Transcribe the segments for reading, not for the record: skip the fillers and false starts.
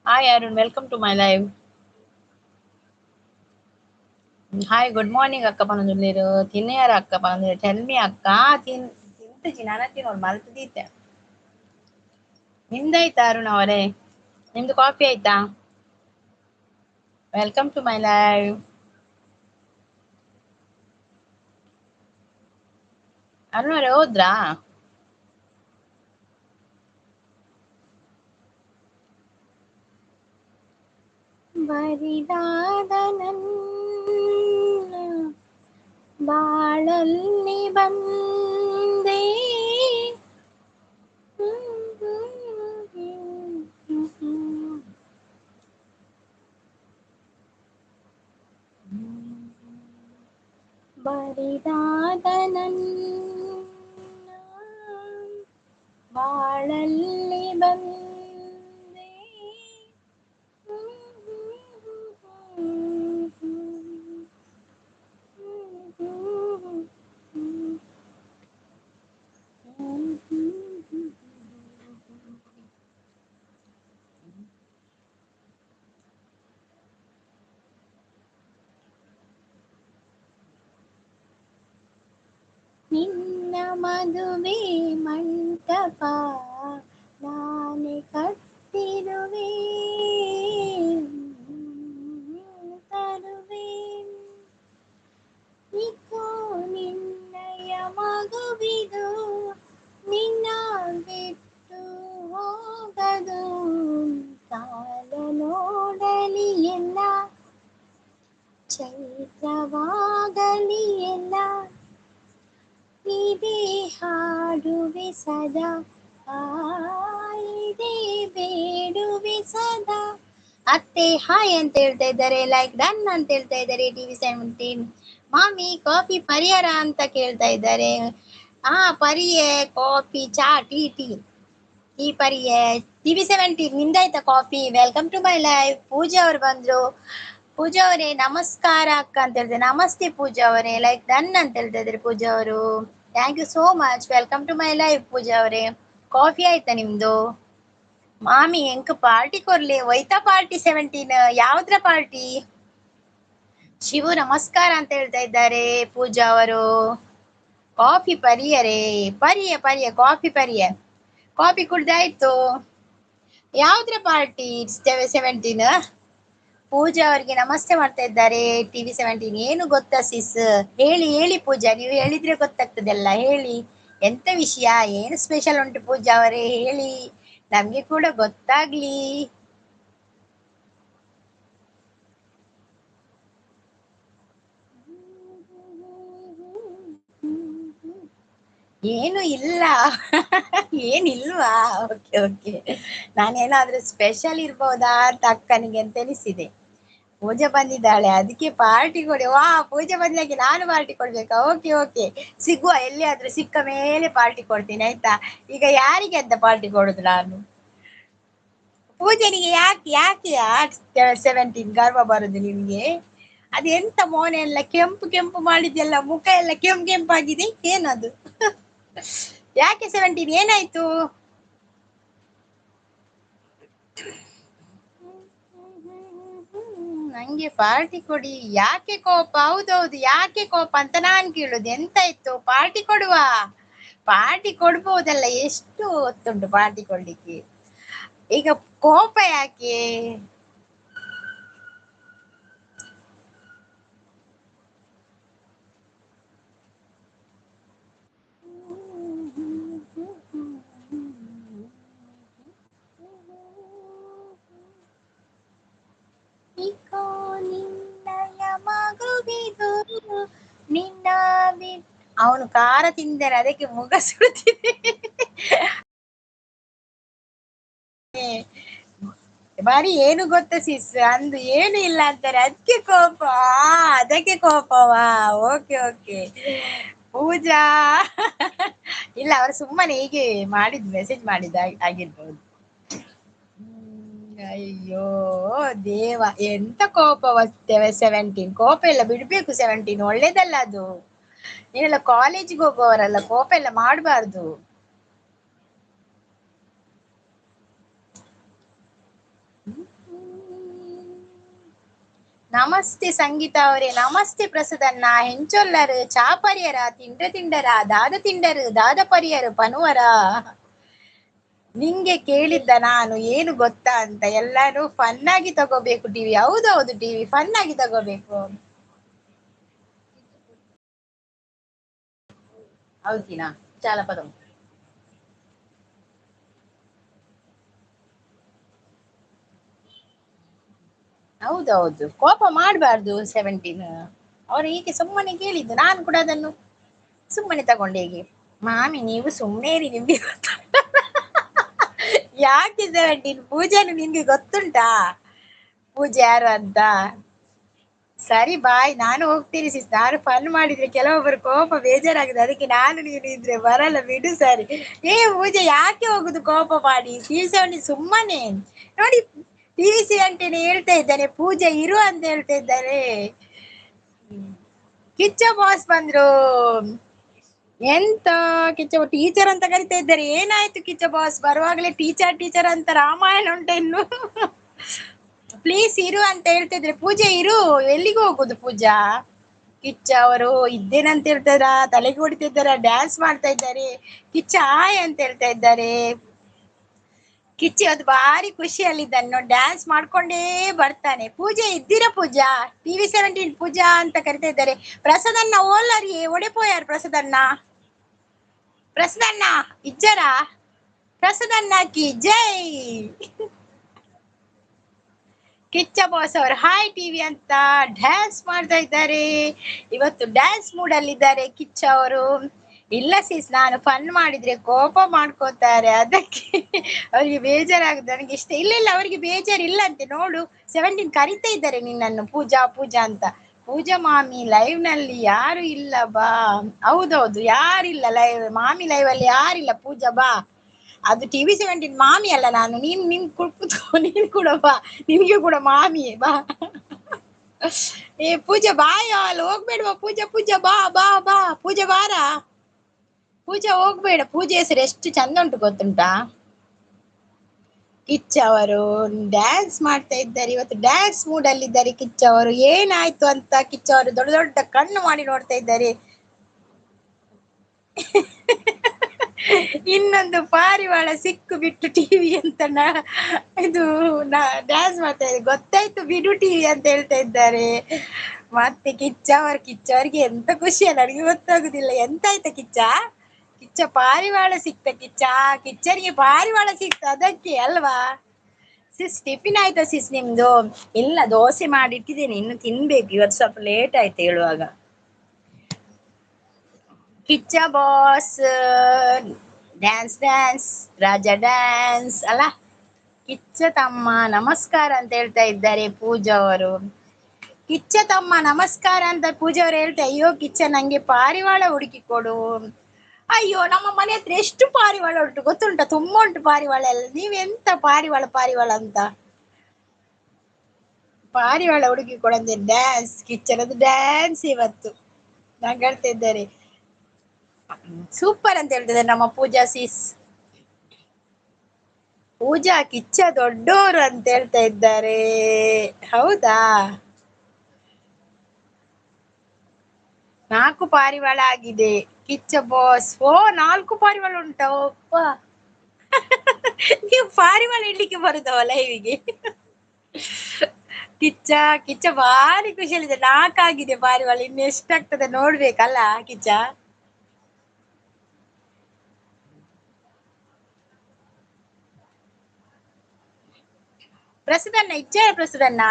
Hi Arun, welcome to my live. Hi, good morning ಅಕ್ಕ ಪನೊಂದುಲ್ಲೆರ್. ತಿನ್ನಿಯರ ಅಕ್ಕ ಪನೊಂದುಲ್ಲೆರ್. Tell ಮೀ ಅಕ್ಕ. ತಿಂತುಜಿ ನನ ತಿನ್ನೋಡು ಮಲ್ತ್ ದೀತೆ. ನಿಮ್ದಾಯ್ತಾ ಅರುಣ್ ಅವರೇ? ನಿಮ್ದು ಕಾಫಿ ಆಯ್ತಾ? Welcome to my live. Arun ಅವರೇ ಹೋದ್ರಾ? ಬರಿದಾದ ನನ್ನ ಬಾಳಲ್ಲಿ ಬಂದೆ, ಬರಿದಾದ ನನ್ನ ಬಾಳಲ್ಲಿ ಬಂದೆ. ನಿನ್ನ ಮದುವೆ ಮಂಟಪ ನಾನೇ ಕಟ್ಟಿರುವೆ, ತರುವೆ. ಇಕೋ ನಿನ್ನಯ ಮಗುವಿದು, ನಿನ್ನ ಬಿಟ್ಟು ಹೋಗದು. ಕಾಲ ನೋಡಲಿ ಎಲ್ಲ, ಚೈತ್ರವಾಗಲಿ ಎಲ್ಲ, ಇದೇ ಹಾಡುವೆ ಸದಾ, ಇದೇ ಬೇಡುವೆ ಸದಾ. ಅತ್ತೆ ಹಾಯ್ ಅಂತ ಹೇಳ್ತಾ ಇದ್ದಾರೆ, ಲೈಕ್ ಡನ್ ಅಂತ ಹೇಳ್ತಾ ಇದ್ದಾರೆ. ಟಿವಿ 17 ಮಾಮಿ ಕಾಫಿ ಪರಿಹಾರ ಅಂತ ಕೇಳ್ತಾ ಇದ್ದಾರೆ. ಹಾ, ಪರಿಯೇ ಕಾಫಿ, ಚಾ, ಟೀ, ಟೀ, ಟೀ ಪರಿಯೇ. ಟಿವಿ 17 ನಿಮ್ದಾಯ್ತಾ coffee? Welcome to my live. Pooja ಅವ್ರು ಬಂದ್ರು. ಪೂಜಾ ಅವರೇ ನಮಸ್ಕಾರ ಅಕ್ಕ ಅಂತ ಹೇಳ್ತಾರೆ. ನಮಸ್ತೆ ಪೂಜಾ ಅವರೇ, ಲೈಕ್ ಡನ್ ಅಂತ ಹೇಳ್ತಾ ಇದ್ದಾರೆ ಪೂಜಾ ಅವರು. Thank you so much, welcome to my live Pooja ಅವರೇ. ಕಾಫಿ ಆಯ್ತಾ ನಿಮ್ದು? ಮಾಮಿ ಎಂಕ್ ಪಾರ್ಟಿ ಕೊರ್ಲಿ, ಒಯ್ತಾ ಪಾರ್ಟಿ 17? ಯಾವ್ದ್ರ ಪಾರ್ಟಿ? ಶಿವು ನಮಸ್ಕಾರ ಅಂತ ಹೇಳ್ತಾ ಇದ್ದಾರೆ ಪೂಜಾ ಅವರು. ಕಾಫಿ ಪರಿಯರೇ, ಪರಿಯ ಪರಿಯ ಕಾಫಿ ಪರಿಯ. ಕಾಫಿ ಕುಡ್ದಾಯ್ತು. ಯಾವ್ದ್ರ ಪಾರ್ಟಿ 17? ಪೂಜಾ ಅವರಿಗೆ ನಮಸ್ತೆ ಮಾಡ್ತಾ ಇದ್ದಾರೆ ಟಿವಿ 17. ಏನು ಗೊತ್ತಾ ಸಿಸ್? ಹೇಳಿ ಹೇಳಿ ಪೂಜಾ, ನೀವು ಹೇಳಿದ್ರೆ ಗೊತ್ತಾಗ್ತದೆಲ್ಲ. ಹೇಳಿ ಎಂತ ವಿಷಯ, ಏನು ಸ್ಪೆಷಲ್ ಉಂಟು ಪೂಜಾ ಅವರೇ ಹೇಳಿ, ನಮ್ಗೆ ಕೂಡ ಗೊತ್ತಾಗ್ಲಿ. ಏನು ಇಲ್ಲ, ಏನಿಲ್ವಾ? ಓಕೆ ಓಕೆ, ನಾನೇನಾದ್ರೂ ಸ್ಪೆಷಲ್ ಇರ್ಬೋದಾ ಅಂತ ಅಕ್ಕನಿಗೆ ಅಂತ ಎನಿಸಿದೆ. ಪೂಜೆ ಬಂದಿದ್ದಾಳೆ, ಅದಕ್ಕೆ ಪಾರ್ಟಿ ಕೊಡಿ. ವಾ, ಪೂಜೆ ಬಂದಾಗೆ ನಾನು ಪಾರ್ಟಿ ಕೊಡ್ಬೇಕಾ? ಓಕೆ ಓಕೆ, ಸಿಗುವ ಎಲ್ಲಿಯಾದ್ರೂ ಸಿಕ್ಕ ಮೇಲೆ ಪಾರ್ಟಿ ಕೊಡ್ತೀನಿ ಆಯ್ತಾ. ಈಗ ಯಾರಿಗೆ ಅಂತ ಪಾರ್ಟಿ ಕೊಡುದು ನಾನು? ಪೂಜೆನಿಗೆ ಯಾಕೆ ಯಾಕೆ 17 ಗರ್ವ ಬರುದು ನಿಮ್ಗೆ? ಅದು ಎಂತ ಮೋನೆ ಎಲ್ಲ ಕೆಂಪು ಕೆಂಪು ಮಾಡಿದ್ಯಲ್ಲ, ಮುಖ ಎಲ್ಲ ಕೆಂಪು ಕೆಂಪಾಗಿದೆ, ಏನದು? ಯಾಕೆ 17 ಏನಾಯ್ತು? ನಂಗೆ ಪಾರ್ಟಿ ಕೊಡಿ. ಯಾಕೆ ಕೋಪ? ಹೌದೌದು, ಯಾಕೆ ಕೋಪ ಅಂತ ನಾನ್ ಕೇಳುದು. ಎಂತಾಯ್ತು? ಪಾರ್ಟಿ ಕೊಡುವ, ಪಾರ್ಟಿ ಕೊಡ್ಬೋದಲ್ಲ, ಎಷ್ಟು ಹೊತ್ತುಂಟು ಪಾರ್ಟಿ ಕೊಡ್ಲಿಕ್ಕೆ? ಈಗ ಕೋಪ ಯಾಕೆ? ಇಕೋ ನಿನ್ನಯ ಮಗುವಿದು, ನಿನ್ನ ಅವನು ಖಾರ ತಿಂದರೆ ಅದಕ್ಕೆ ಮುಖ ಸುಡುತ್ತಿದೆ. ಬಾರಿ ಏನು ಗೊತ್ತಾ ಸಿಸ್, ಅಂದು ಏನು ಇಲ್ಲ ಅಂತಾರೆ, ಅದಕ್ಕೆ ಕೋಪ. ಅದಕ್ಕೆ ಕೋಪವಾ? ಓಕೆ ಓಕೆ ಪೂಜಾ, ಇಲ್ಲ ಅವರು ಸುಮ್ಮನೆ ಹೀಗೆ ಮಾಡಿದ್ ಮೆಸೇಜ್ ಮಾಡಿದ ಆಗಿರ್ಬೋದು. ಅಯ್ಯೋ ದೇವ, ಎಂತ ಕೋಪ 17. ಕೋಪ ಎಲ್ಲ ಬಿಡ್ಬೇಕು 17, ಒಳ್ಳೇದಲ್ಲ ಅದು. ನೀನೆಲ್ಲ ಕಾಲೇಜಿಗೆ ಹೋಗುವವರಲ್ಲ, ಕೋಪ ಎಲ್ಲ ಮಾಡಬಾರ್ದು. ನಮಸ್ತೆ ಸಂಗೀತ ಅವರೇ, ನಮಸ್ತೆ ಪ್ರಸದನ್ನ, ಹೆಂಚೊಲ್ಲರು ಚಾಪರಿಯರ ತಿಂಡ ತಿಂಡರ ದಾದ ತಿಂಡರು ದಾದ ಪರಿಯರು ಪನುವರ. ನಿಂಗೆ ಕೇಳಿದ್ದ ನಾನು ಏನು ಗೊತ್ತಾ ಅಂತ. ಎಲ್ಲಾನು ಫನ್ ಆಗಿ ತಗೋಬೇಕು ಟಿವಿ. ಹೌದೌದು ಟಿವಿ ಫನ್ ಆಗಿ ತಗೋಬೇಕು. ಹೌದಿನಾ ಚಾಲ ಪದ. ಹೌದೌದು, ಕೋಪ ಮಾಡಬಾರ್ದು 17. ಅವರು ಹೀಗೆ ಸುಮ್ಮನೆ ಕೇಳಿದ್ದು, ನಾನು ಕೂಡ ಅದನ್ನು ಸುಮ್ಮನೆ ತಗೊಂಡೆ. ಹೇಗೆ ಮಾಮಿ ನೀವು ಸುಮ್ಮನೆ ಇರಿ, ನಿಮ್ಗೆ ಗೊತ್ತುಂಟ ಯಾಕೆ 17? ಪೂಜೆನು ನಿನ್ಗೆ ಗೊತ್ತುಂಟಾ ಪೂಜೆ ಯಾರು ಅಂತ? ಸರಿ ಬಾಯ್, ನಾನು ಹೋಗ್ತೀನಿ ಸಿಸ್. ನಾನು ಫನ್ ಮಾಡಿದ್ರೆ ಕೆಲವೊಬ್ಬರು ಕೋಪ ಬೇಜಾರಾಗಿದೆ, ಅದಕ್ಕೆ ನಾನು ನೀನು ಇದ್ರೆ ಬರಲ್ಲ ಬಿಡು. ಸರಿ ಏ ಪೂಜೆ ಯಾಕೆ ಹೋಗುದು ಕೋಪ ಮಾಡಿ? ಟಿವಿ ಸೆವೆಂಟೀನ್ ಸುಮ್ಮನೆ ನೋಡಿ, ಟಿವಿ ಸೆವೆಂಟೀನ್ ಹೇಳ್ತಾ ಇದ್ದಾನೆ ಪೂಜೆ ಇರು ಅಂತ ಹೇಳ್ತಾ ಇದ್ದಾರೆ. ಕಿಚ್ಚ ಬಾಸ್ ಬಂದ್ರು. ಎಂತ ಕಿಚ್ಚ ಟೀಚರ್ ಅಂತ ಕರಿತಾ ಇದ್ದಾರೆ. ಏನಾಯ್ತು ಕಿಚ್ಚ ಬಾಸ್? ಬರುವಾಗಲೇ ಟೀಚರ್ ಟೀಚರ್ ಅಂತ ರಾಮಾಯಣ ಉಂಟ ಇನ್ನು. ಪ್ಲೀಸ್ ಇರು ಅಂತ ಹೇಳ್ತಿದ್ರೆ ಪೂಜೆ ಇರು, ಎಲ್ಲಿಗೆ ಹೋಗುದು ಪೂಜಾ? ಕಿಚ್ಚ ಅವರು ಇದ್ದೇನಂತ ಹೇಳ್ತಾರ, ತಲೆಗೆ ಹೊಡಿತಿದ್ದಾರ, ಡ್ಯಾನ್ಸ್ ಮಾಡ್ತಾ ಇದ್ದಾರೆ. ಕಿಚ್ಚ ಆಯ್ ಅಂತ ಹೇಳ್ತಾ ಇದ್ದಾರೆ. ಕಿಚ್ಚಿ ಅದು ಭಾರಿ ಖುಷಿಯಲ್ಲಿದ್ದಾನೆ ನೋಡಿ, ಡ್ಯಾನ್ಸ್ ಮಾಡ್ಕೊಂಡೇ ಬರ್ತಾನೆ. ಪೂಜೆ ಇದ್ದೀರಾ ಪೂಜಾ? ಟಿವಿ 17 ಪೂಜಾ ಅಂತ ಕರಿತಾ ಇದ್ದಾರೆ. ಪ್ರಸಾದನ್ನ ಓಲ್ಲರಿ ಒಡೆಪೋಯಾರು ಪ್ರಸಾದನ್ನ, ಪ್ರಸಾದನ್ನ ಇಜ್ಜರ, ಪ್ರಸಾದನ್ನ ಕಿ ಜೈ. ಕಿಚ್ಚ ಬಾಸ್ ಅವರು ಹಾಯ್ ಟಿವಿ ಅಂತ ಡ್ಯಾನ್ಸ್ ಮಾಡ್ತಾ ಇದ್ದಾರೆ. ಇವತ್ತು ಡ್ಯಾನ್ಸ್ ಮೂಡ್ ಅಲ್ಲಿ ಇದ್ದಾರೆ ಕಿಚ್ಚ ಅವರು. ಇಲ್ಲ ಸಿಸ್, ನಾನು ಫನ್ ಮಾಡಿದ್ರೆ ಕೋಪ ಮಾಡ್ಕೋತಾರೆ, ಅದಕ್ಕೆ ಅವರಿಗೆ ಬೇಜಾರಾಗುದು, ನನಗೆ ಇಷ್ಟ ಇಲ್ಲ. ಇಲ್ಲ ಅವರಿಗೆ ಬೇಜಾರಿಲ್ಲ ಅಂತೆ ನೋಡು. 17 ಕರಿತಾ ಇದ್ದಾರೆ ನಿನ್ನನ್ನು ಪೂಜಾ ಪೂಜಾ ಅಂತ. ಪೂಜಾ ಮಾಮಿ ಲೈವ್ ನಲ್ಲಿ ಯಾರು ಇಲ್ಲ ಬಾ. ಹೌದೌದು ಯಾರಿಲ್ಲ ಲೈವ್, ಮಾಮಿ ಲೈವ್ ಅಲ್ಲಿ ಯಾರಿಲ್ಲ, ಪೂಜಾ ಬಾ. ಅದು ಟಿವಿ 17 ಮಾಮಿ ಅಲ್ಲ ನಾನು, ನೀನ್ ನಿನ್ ಕೂತ್ಕೋ, ನೀನ್ ಕೂಡ ಬಾ, ನಿನ್ಗೆ ಕೂಡ ಮಾಮಿಯೇ ಬಾ. ಏ ಪೂಜಾ ಬಾಯ್ ಅಲ್ಲಿ ಹೋಗ್ಬೇಡವಾ ಪೂಜಾ, ಪೂಜಾ ಬಾ ಬಾ ಬಾ ಪೂಜಾ ಬಾರಾ, ಪೂಜಾ ಹೋಗ್ಬೇಡ. ಪೂಜೆ ಹೆಸರು ಎಷ್ಟು ಚಂದ ಉಂಟು ಗೊತ್ತುಂಟಾ? ಕಿಚ್ಚ ಅವರು ಡ್ಯಾನ್ಸ್ ಮಾಡ್ತಾ ಇದ್ದಾರೆ ಇವತ್ತು, ಡ್ಯಾನ್ಸ್ ಮೂಡ್ ಅಲ್ಲಿ ಇದ್ದಾರೆ ಕಿಚ್ಚ ಅವರು. ಏನಾಯ್ತು ಅಂತ ಕಿಚ್ಚ ಅವರು ದೊಡ್ಡ ದೊಡ್ಡ ಕಣ್ಣು ಮಾಡಿ ನೋಡ್ತಾ ಇದ್ದಾರೆ. ಇನ್ನೊಂದು ಪಾರಿವಾಳ ಸಿಕ್ಕು ಬಿಟ್ಟು ಟಿವಿ ಅಂತ ಇದು ಡ್ಯಾನ್ಸ್ ಮಾಡ್ತಾ ಇದ್ದಾರೆ. ಗೊತ್ತಾಯ್ತು ಬಿಡು ಟಿವಿ ಅಂತ ಹೇಳ್ತಾ ಇದ್ದಾರೆ. ಮತ್ತೆ ಕಿಚ್ಚ ಕಿಚ್ಚವರಿಗೆ ಎಂತ ಖುಷಿ ಅಲ್ಲ, ನನಗೆ ಗೊತ್ತಾಗುದಿಲ್ಲ ಎಂತ ಆಯ್ತಾ ಕಿಚ್ಚ. ಕಿಚ್ಚ ಪಾರಿವಾಳ ಸಿಕ್ತ ಕಿಚ್ಚ, ಕಿಚ್ಚನಿಗೆ ಪಾರಿವಾಳ ಸಿಕ್ತ ಅದಕ್ಕೆ ಅಲ್ವಾ? ಸಿಸ್ ಟಿಫಿನ್ ಆಯ್ತಾ ಸಿಸ್ ನಿಮ್ದು? ಇಲ್ಲ ದೋಸೆ ಮಾಡಿಟ್ಟಿದ್ದೇನೆ, ಇನ್ನು ತಿನ್ಬೇಕು, ಇವತ್ತು ಸ್ವಲ್ಪ ಲೇಟ್ ಆಯ್ತು ಹೇಳುವಾಗ. Kichcha boss dance dance Raja dance ಅಲ್ಲ. ಕಿಚ್ಚ ತಮ್ಮ ನಮಸ್ಕಾರ ಅಂತ ಹೇಳ್ತಾ ಇದ್ದಾರೆ ಪೂಜಾ ಅವರು. ಕಿಚ್ಚ ತಮ್ಮ ನಮಸ್ಕಾರ ಅಂತ ಪೂಜಾ ಅವರು ಹೇಳ್ತಾ, ಅಯ್ಯೋ ಕಿಚ್ಚ ನಂಗೆ ಪಾರಿವಾಳ ಹುಡುಕಿ ಕೊಡು. ಅಯ್ಯೋ ನಮ್ಮ ಮನೆ ಹತ್ರ ಎಷ್ಟು ಪಾರಿವಾಳ ಉಂಟು ಗೊತ್ತುಂಟ, ತುಂಬಾ ಉಂಟು ಪಾರಿವಾಳ ಎಲ್ಲ. ನೀವೆಂತ ಪಾರಿವಾಳ ಪಾರಿವಾಳ ಅಂತ ಪಾರಿವಾಳ ಹುಡುಕಿ ಕೊಡಂದ್ರೆ ಡ್ಯಾನ್ಸ್, ಕಿಚ್ಚನದು ಡ್ಯಾನ್ಸ್ ಇವತ್ತು ನಂಗೆ ಹೇಳ್ತಾ ಇದ್ದಾರೆ. ಸೂಪರ್ ಅಂತ ಹೇಳ್ತಿದ್ದಾರೆ ನಮ್ಮ ಪೂಜಾ ಸಿಸ್. ಪೂಜಾ ಕಿಚ್ಚ ದೊಡ್ಡೋರು ಅಂತ ಹೇಳ್ತಾ ಇದ್ದಾರೆ. ಹೌದಾ? 4 ಪಾರಿವಾಳ ಆಗಿದೆ ಕಿಚ್ಚ ಬಾಸ್. ಓ 4 ಪಾರಿವಾಳ ಉಂಟಾ? ಒಪ್ಪ ನೀವು ಪಾರಿವಾಳ ಇಡ್ಲಿಕ್ಕೆ ಬರುದವ ಲೈವಿಗೆ? ಕಿಚ್ಚ ಕಿಚ್ಚ ಭಾರಿ ಖುಷಿಯಲ್ಲಿದೆ, 4 ಆಗಿದೆ ಪಾರಿವಾಳ, ಇನ್ನು ಎಷ್ಟಾಗ್ತದೆ ನೋಡ್ಬೇಕಲ್ಲ ಕಿಚ್ಚ. ಪ್ರಸದನ್ನ ಇಚ್ಛೆ ಪ್ರಸದನ್ನ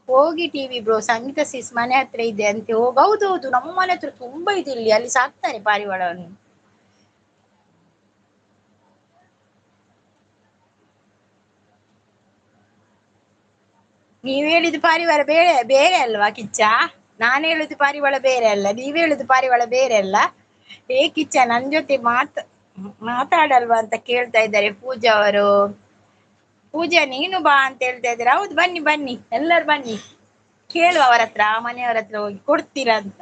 ಹೋಗಿ ಟಿವಿ ಬ್ರೋ. ಸಂಗೀತ ಸಿಸ್ ಮನೆ ಹತ್ರ ಇದೆ ಅಂತೆ ಹೋಗ್. ಹೌದೌದು ನಮ್ಮ ಮನೆ ಹತ್ರ ತುಂಬಾ ಇದೆ ಇಲ್ಲಿ, ಅಲ್ಲಿ ಸಾಕ್ತಾರೆ ಪಾರಿವಾಳವನ್ನು. ನೀವ್ ಹೇಳಿದ ಪಾರಿವಾಳ ಬೇರೆ ಬೇರೆ ಅಲ್ವಾ ಕಿಚ್ಚ? ನಾನ್ ಹೇಳುದು ಪಾರಿವಾಳ ಬೇರೆ ಅಲ್ಲ, ನೀವ್ ಹೇಳುದು ಪಾರಿವಾಳ ಬೇರೆ ಅಲ್ಲ. ಏ ಕಿಚ್ಚ ನನ್ ಜೊತೆ ಮಾತಾಡಲ್ವಾ ಅಂತ ಕೇಳ್ತಾ ಇದ್ದಾರೆ ಪೂಜಾ ಅವರು. ಪೂಜಾ ನೀನು ಬಾ ಅಂತ ಹೇಳ್ತಾ ಇದ್ದಾರೆ. ಹೌದು ಬನ್ನಿ ಬನ್ನಿ ಎಲ್ಲರೂ ಬನ್ನಿ, ಕೇಳುವ ಅವರ ಹತ್ರ, ಮನೆಯವರ ಹತ್ರ ಹೋಗಿ ಕೊಡ್ತೀರಾ ಅಂತ.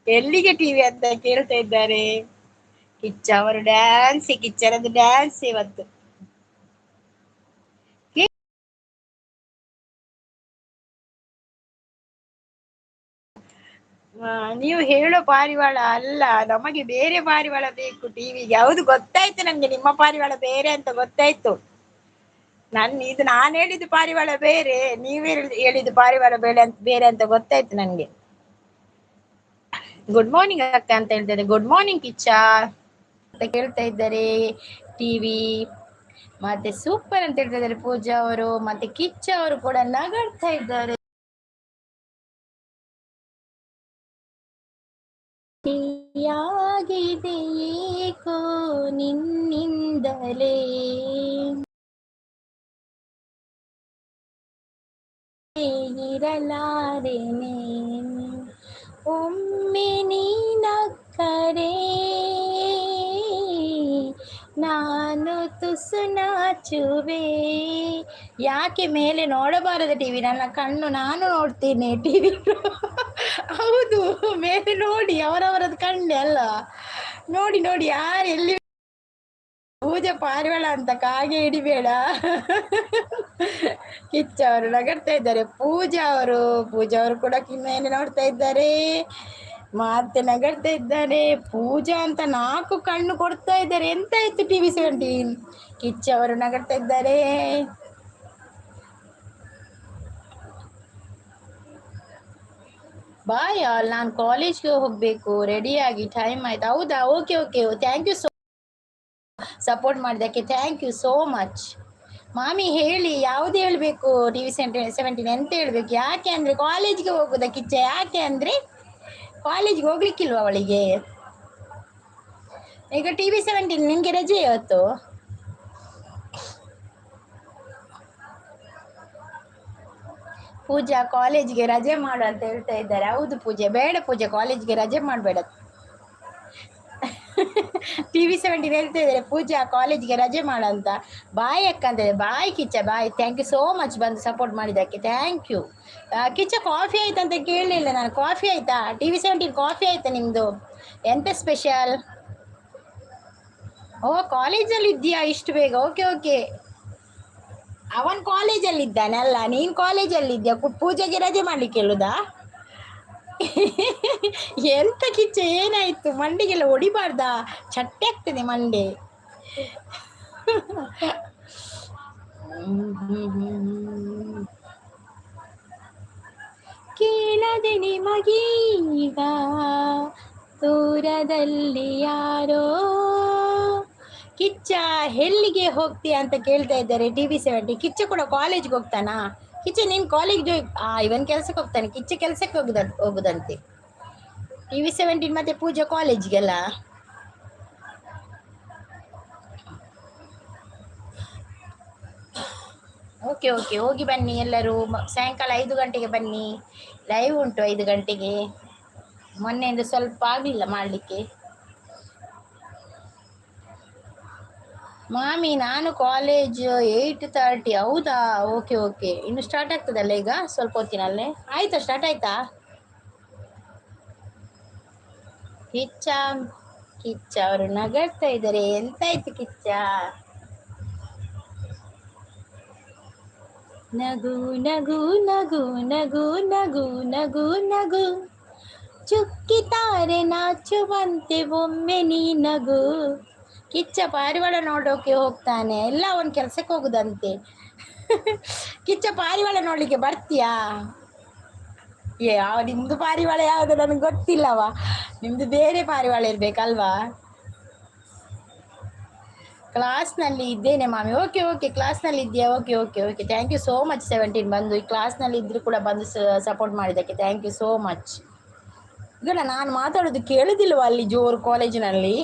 ಎಲ್ಲಿಗೆ ಟಿವಿ ಅಂತ ಕೇಳ್ತಾ ಇದ್ದಾರೆ ಕಿಚ್ಚ ಅವರು. ಡ್ಯಾನ್ಸ್ ಕಿಚ್ಚನದು ಡ್ಯಾನ್ಸ್ ಇವತ್ತು. ನೀವು ಹೇಳೋ ಪಾರಿವಾಳ ಅಲ್ಲ, ನಮಗೆ ಬೇರೆ ಪಾರಿವಾಳ ಬೇಕು ಟಿವಿಗೆ. ಹೌದು, ಗೊತ್ತಾಯ್ತು ನನ್ಗೆ, ನಿಮ್ಮ ಪಾರಿವಾಳ ಬೇರೆ ಅಂತ ಗೊತ್ತಾಯ್ತು. ಇದು ನಾನು ಹೇಳಿದ್ದು ಪಾರಿವಾಳ ಬೇರೆ, ನೀವೇ ಹೇಳಿದ್ದು ಪಾರಿವಾಳ ಬೇರೆ ಅಂತ, ಬೇರೆ ಅಂತ ಗೊತ್ತಾಯ್ತು ನನ್ಗೆ. ಗುಡ್ ಮಾರ್ನಿಂಗ್ ಅಕ್ಕ ಅಂತ ಹೇಳ್ತಾ. ಗುಡ್ ಮಾರ್ನಿಂಗ್ ಕಿಚ್ಚ ಅಂತ ಕೇಳ್ತಾ ಇದ್ದಾರೆ ಟಿವಿ. ಮತ್ತೆ ಸೂಪರ್ ಅಂತ ಹೇಳ್ತಾ ಇದ್ದಾರೆ ಪೂಜಾ ಅವರು. ಮತ್ತೆ ಕಿಚ್ಚ ಅವರು ಕೂಡ ನಗಾಡ್ತಾ ಇದ್ದಾರೆ. ಯಾಗಿದೆ ಏಕೋ ನಿನ್ನಿಂದಲೇ, ಇರಲಾರೆನೆ ಒಮ್ಮೆ ನೀನಕ್ಕರೆ, ನಾನು ತುಸು ನಾಚುವೆ. ಯಾಕೆ ಮೇಲೆ ನೋಡಬಾರದು ಟಿವಿ? ನನ್ನ ಕಣ್ಣು ನಾನು ನೋಡ್ತೀನಿ ಟಿವಿ. ಹೌದು, ಮೇಲೆ ನೋಡಿ, ಅವರವರದ್ದು ಕಣ್ಣೆ ಅಲ್ಲ. ನೋಡಿ ನೋಡಿ, ಯಾರು ಎಲ್ಲಿ. ಪೂಜೆ ಪಾರಿವಾಳ ಅಂತ ಕಾಗೆ ಹಿಡಿಬೇಡ. ಕಿಚ್ಚ ಅವರು ನಗಡ್ತಾ ಇದ್ದಾರೆ. ಪೂಜಾ ಅವರು, ಪೂಜಾ ಅವರು ಕೂಡ ಮೇಲೆ ನೋಡ್ತಾ ಇದ್ದಾರೆ, ಮತ್ತೆ ನಗಡ್ತಾ ಇದ್ದಾರೆ. ಪೂಜಾ ಅಂತ ನಾಲ್ಕು ಕಣ್ಣು ಕೊಡ್ತಾ ಇದ್ದಾರೆ. ಎಂತ ಆಯ್ತು ಟಿವಿ 17? ಕಿಚ್ಚ ಅವರು ನಗಡ್ತಾ ಇದ್ದಾರೆ. ಬಾಯ್ ಆಲ್, ನಾನು ಕಾಲೇಜ್ಗೆ ಹೋಗ್ಬೇಕು, ರೆಡಿಯಾಗಿ ಟೈಮ್ ಆಯ್ತು. ಹೌದಾ? Okay okay, thank you so support ಮಾಡಿದ್ದಕ್ಕೆ thank you so much. ಮಾಮಿ ಹೇಳಿ, ಯಾವುದು ಹೇಳಬೇಕು? ಟಿವಿ 17 ಎಂತ ಹೇಳ್ಬೇಕು? ಯಾಕೆ ಅಂದರೆ ಕಾಲೇಜ್ಗೆ ಹೋಗುದಾ ಕಿಚ್ಚ? ಯಾಕೆ ಅಂದರೆ ಕಾಲೇಜ್ಗೆ ಹೋಗ್ಲಿಕ್ಕಿಲ್ವ ಅವಳಿಗೆ? ಈಗ ಟಿವಿ 17 ನಿಮಗೆ ರಜೆ ಇವತ್ತು? ಪೂಜಾ ಕಾಲೇಜ್ಗೆ ರಜೆ ಮಾಡು ಅಂತ ಹೇಳ್ತಾ ಇದ್ದಾರೆ. ಹೌದು ಪೂಜೆ, ಬೇಡ ಪೂಜೆ, ಕಾಲೇಜ್ಗೆ ರಜೆ ಮಾಡಬೇಡ. ಟಿವಿ 17 ಹೇಳ್ತಾ ಇದ್ದಾರೆ ಪೂಜಾ ಕಾಲೇಜ್ಗೆ ರಜೆ ಮಾಡು ಅಂತ. ಬಾಯ್ ಅಕ್ಕ ಅಂತಾರೆ. Bye Kichcha, bye. Thank you so much ಬಂದು ಸಪೋರ್ಟ್ ಮಾಡಿದ್ದಕ್ಕೆ, thank you. Kichcha, coffee ಆಯ್ತಾ ಅಂತ ಕೇಳಲಿಲ್ಲ ನಾನು. ಕಾಫಿ ಆಯ್ತಾ? ಟಿವಿ 17 ಕಾಫಿ ಆಯ್ತಾ ನಿಮ್ಮದು? ಎಂತ ಸ್ಪೆಷಲ್? ಓ, ಕಾಲೇಜಲ್ಲಿ ಇದೆಯಾ ಇಷ್ಟು ಬೇಗ? ಓಕೆ ಓಕೆ, ಅವನ್ ಕಾಲೇಜಲ್ಲಿ ಇದ್ದಾನೆ ಅಲ್ಲ, ನೀನು ಕಾಲೇಜಲ್ಲಿ ಇದ್ಯಾ? ಪೂಜೆಗೆ ರಜೆ ಮಾಡ್ಲಿಕ್ಕೆ ಹೇಳುದಾ? ಎಂತ ಕಿಚ್ಚ, ಏನಾಯ್ತು? ಮಂಡಿಗೆಲ್ಲ ಹೊಡಿಬಾರ್ದಾ? ಚಟ್ಟೆ ಆಗ್ತದೆ ಮಂಡೆ. ಕೇಳದೆ ನಿಮಗೀಗ ದೂರದಲ್ಲಿ ಯಾರೋ. ಕಿಚ್ಚ ಎಲ್ಲಿಗೆ ಹೋಗ್ತೀಯ ಅಂತ ಕೇಳ್ತಾ ಇದ್ದಾರೆ ಟಿವಿ 70. ಕಿಚ್ಚ ಕೂಡ ಕಾಲೇಜ್ಗೆ ಹೋಗ್ತಾನಾ? ಕಿಚ್ಚ ನೀನು ಕಾಲೇಜ್, ಇವನ್ ಕೆಲ್ಸಕ್ಕೆ ಹೋಗ್ತಾನೆ. ಕಿಚ್ಚ ಕೆಲಸಕ್ಕೆ ಹೋಗುದಂತೆ ಟಿವಿ 17. ಮತ್ತೆ ಪೂಜಾ ಕಾಲೇಜ್ಗೆಲ್ಲ. ಓಕೆ ಓಕೆ, ಹೋಗಿ ಬನ್ನಿ ಎಲ್ಲರೂ. ಸಾಯಂಕಾಲ 5 ಗಂಟೆಗೆ ಬನ್ನಿ, ಲೈವ್ ಉಂಟು 5 ಗಂಟೆಗೆ. ಮೊನ್ನೆಯಿಂದ ಸ್ವಲ್ಪ ಆಗಲಿಲ್ಲ ಮಾಡಲಿಕ್ಕೆ. ಮಾಮಿ ನಾನು ಕಾಲೇಜ್ 8:30. ಹೌದಾ? ಓಕೆ ಓಕೆ, ಇನ್ನು ಸ್ಟಾರ್ಟ್ ಆಗ್ತದಲ್ಲ ಈಗ ಸ್ವಲ್ಪ ಹೊತ್ತಿನಲ್ಲೇ? ಆಯ್ತಾ, ಸ್ಟಾರ್ಟ್ ಆಯ್ತಾ? ಕಿಚ್ಚ ಕಿಚ್ಚ ಅವರು ನಗಡ್ತಾ ಇದ್ದಾರೆ. ಎಂತಾಯ್ತು ಕಿಚ್ಚ? ನಗು ನಗು ನಗು ನಗು ನಗು ನಗು ನಗು, ಚುಕ್ಕಿತಾರೆ ನಾಚುವಂತೆ ಒಮ್ಮೆ ನೀ ನಗು. ಕಿಚ್ಚ ಪಾರಿವಾಳ ನೋಡೋಕೆ ಹೋಗ್ತಾನೆ, ಎಲ್ಲ ಅವನ ಕೆಲಸಕ್ಕೆ ಹೋಗುದಂತೆ. ಕಿಚ್ಚ ಪಾರಿವಾಳ ನೋಡ್ಲಿಕ್ಕೆ ಬರ್ತೀಯಾ? ಏ, ಯಾವ ನಿಮ್ದು ಪಾರಿವಾಳ ಯಾವುದು ನನಗೆ ಗೊತ್ತಿಲ್ಲವ. ನಿಮ್ದು ಬೇರೆ ಪಾರಿವಾಳ ಇರ್ಬೇಕಲ್ವಾ? ಕ್ಲಾಸ್ನಲ್ಲಿ ಇದ್ದೇನೆ ಮಾಮಿ. ಓಕೆ ಓಕೆ, ಕ್ಲಾಸ್ನಲ್ಲಿ ಇದೆಯಾ? Okay okay okay, thank you so much 17 ಬಂದು ಈ ಕ್ಲಾಸ್ನಲ್ಲಿ ಇದ್ದರೂ ಕೂಡ ಬಂದು ಸಪೋರ್ಟ್ ಮಾಡಿದ್ದಕ್ಕೆ thank you so much. ಈಗ ನಾನು ಮಾತಾಡೋದು ಕೇಳುದಿಲ್ವ ಅಲ್ಲಿ ಜೋರು ಕಾಲೇಜಿನಲ್ಲಿ?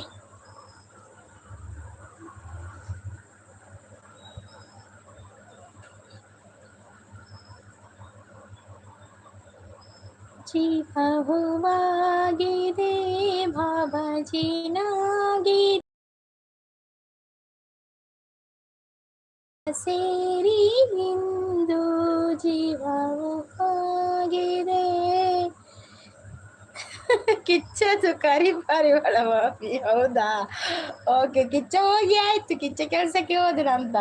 ಜೀವ ಹೂವಾಗಿದೆ ಭಾವಜಿನಾಗಿದೆ ಸೇರಿ ಇಂದು ಜೀವವು ಆಗಿದೆ. ಕಿಚ್ಚದು ಕರಿ ಪರಿಮಳ ಮಾಫಿ. ಹೌದಾ? ಓಕೆ, ಕಿಚ್ಚ ಹೋಗಿ ಆಯ್ತು, ಕಿಚ್ಚ ಕೆಲಸಕ್ಕೆ ಹೋದನಂತ.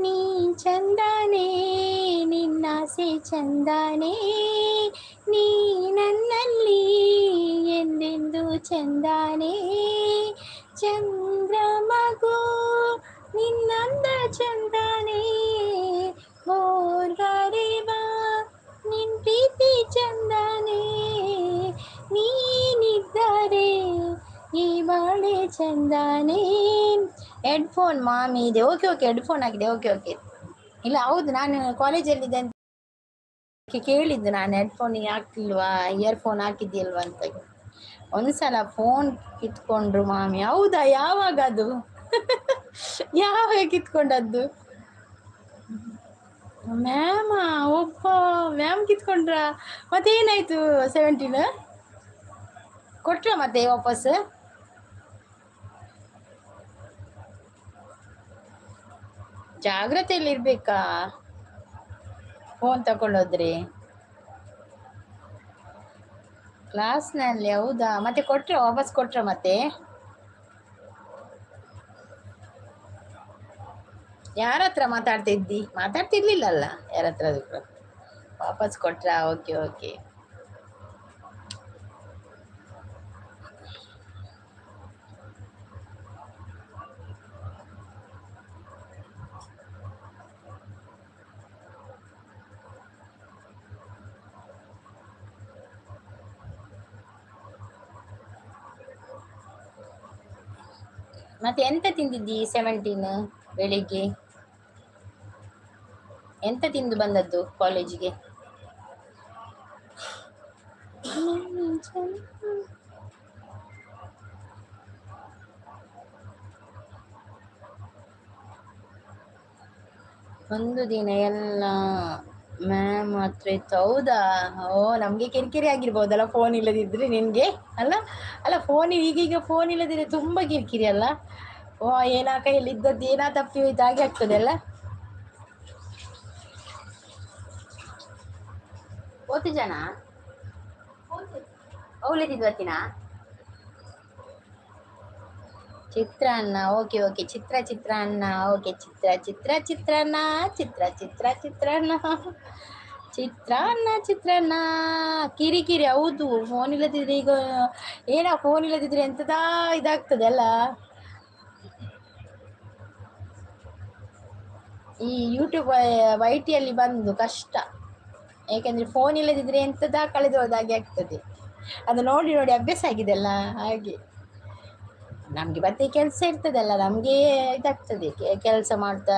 ನೀ ಚಂದಾನೆ, ನಿನ್ನಾಸೆ ಚಂದಾನೆ, ನೀ ನನ್ನಲ್ಲಿ ಎಂದೆಂದು ಚಂದಾನೆ. ಚಂದ್ರ ಮಗು ನಿನ್ನಂದ ಚಂದಾನೆ, ಮೋರ್ಗಾರೆ ಬಾ ನಿನ್ ಪ್ರೀತಿ ಚಂದಾನೆ, ನೀನಿದ್ದರೆ ಈ ಬಾಳೆ ಚಂದಾನೆ. ಹೆಡ್ಫೋನ್ ಮಾಮಿ ಇದೆ. ಓಕೆ ಓಕೆ, ಹೆಡ್ಫೋನ್ ಆಗಿದೆ. ಓಕೆ ಓಕೆ, ಇಲ್ಲ ಹೌದು, ನಾನು ಕಾಲೇಜಲ್ಲಿದ್ದೆ ಅಂತ ಕೇಳಿದ್ದು. ನಾನು ಹೆಡ್ಫೋನ್ ಹಾಕ್ಲಿಲ್ವಾ, ಇಯರ್ಫೋನ್ ಹಾಕಿದ್ಯಲ್ವಾ ಅಂತ. ಒಂದ್ಸಲ ಫೋನ್ ಕಿತ್ಕೊಂಡ್ರು ಮಾಮಿ. ಹೌದಾ? ಯಾವಾಗ ಅದು? ಯಾವಾಗ ಕಿತ್ಕೊಂಡದ್ದು ಮ್ಯಾಮ? ಒಬ್ಬ ಮ್ಯಾಮ್ ಕಿತ್ಕೊಂಡ್ರ? ಮತ್ತೇನಾಯ್ತು? 17 ಕೊಟ್ರ ಮತ್ತೆ ವಾಪಸ್? ಜಾಗ್ರತೆಯಲ್ಲಿ ಇರ್ಬೇಕಾ ಫೋನ್ ತಗೊಂಡೋದ್ರೆ ಕ್ಲಾಸ್ನಲ್ಲಿ? ಹೌದಾ? ಮತ್ತೆ ಕೊಟ್ರ, ವಾಪಸ್ ಕೊಟ್ರ ಮತ್ತೆ? ಯಾರ ಹತ್ರ ಮಾತಾಡ್ತಿದ್ದಿ? ಮಾತಾಡ್ತಿರ್ಲಿಲ್ಲಲ್ಲ ಯಾರ ಹತ್ರ. ವಾಪಸ್ ಕೊಟ್ರಾ? Okay okay. ಮತ್ತೆ ಎಂತ ತಿಂದಿದ್ದಿ 17 ಬೆಳಿಗ್ಗೆ? ಎಂತ ತಿಂದು ಬಂದದ್ದು ಕಾಲೇಜಿಗೆ? ಒಂದು ದಿನ ಎಲ್ಲ ಮ್ಯಾಮ್ ಹತ್ರ ಇತ್ತು. ಹೌದಾ? ಓ, ನಮಗೆ ಕಿರಿಕಿರಿ ಆಗಿರ್ಬೋದಲ್ಲ ಫೋನ್ ಇಲ್ಲದಿದ್ದರೆ ನಿನಗೆ? ಅಲ್ಲ ಅಲ್ಲ, ಫೋನ್ ಈಗೀಗ ಫೋನ್ ಇಲ್ಲದಿದ್ರೆ ತುಂಬ ಕಿರಿಕಿರಿ ಅಲ್ಲ? ಓ, ಏನಾ ಕೈಯಲ್ಲಿ ಇದ್ದದ್ದು ಏನಾ ತಪ್ಪಿ ಹೋಯ್ತು ಹಾಗೆ ಆಗ್ತದೆ ಅಲ್ಲ? ಓತು ಜನ ಅವಳಿದ್ದಿದ್ದು ಚಿತ್ರಾನ್ನ. ಓಕೆ ಓಕೆ, ಚಿತ್ರ ಚಿತ್ರಾನ್ನ. ಓಕೆ, ಚಿತ್ರ ಚಿತ್ರ ಚಿತ್ರಾನ್ನ, ಚಿತ್ರ ಚಿತ್ರ ಚಿತ್ರಾನ್ನ, ಚಿತ್ರಾನ್ನ ಚಿತ್ರಾನ್ನ. ಕಿರಿಕಿರಿ ಹೌದು, ಫೋನ್ ಇಲ್ಲದಿದ್ರೆ ಈಗ ಏನಾ ಫೋನ್ ಇಲ್ಲದಿದ್ರೆ ಎಂತದಾ ಇದಾಗ್ತದೆ ಅಲ್ಲ? ಈ ಯೂಟ್ಯೂಬ್ ವೈಟಿಯಲ್ಲಿ ಬಂದು ಕಷ್ಟ, ಏಕೆಂದರೆ ಫೋನ್ ಇಲ್ಲದಿದ್ರೆ ಎಂತದಾ ಕಳೆದು ಹೋದಾಗೆ ಆಗ್ತದೆ. ಅದು ನೋಡಿ ನೋಡಿ ಅಭ್ಯಾಸ ಆಗಿದೆ ಅಲ್ಲ, ಹಾಗೆ. ನಮಗೆ ಮತ್ತೆ ಕೆಲಸ ಇರ್ತದಲ್ಲ, ನಮಗೆ ಇದಾಗ್ತದೆ. ಕೆಲಸ ಮಾಡ್ತಾ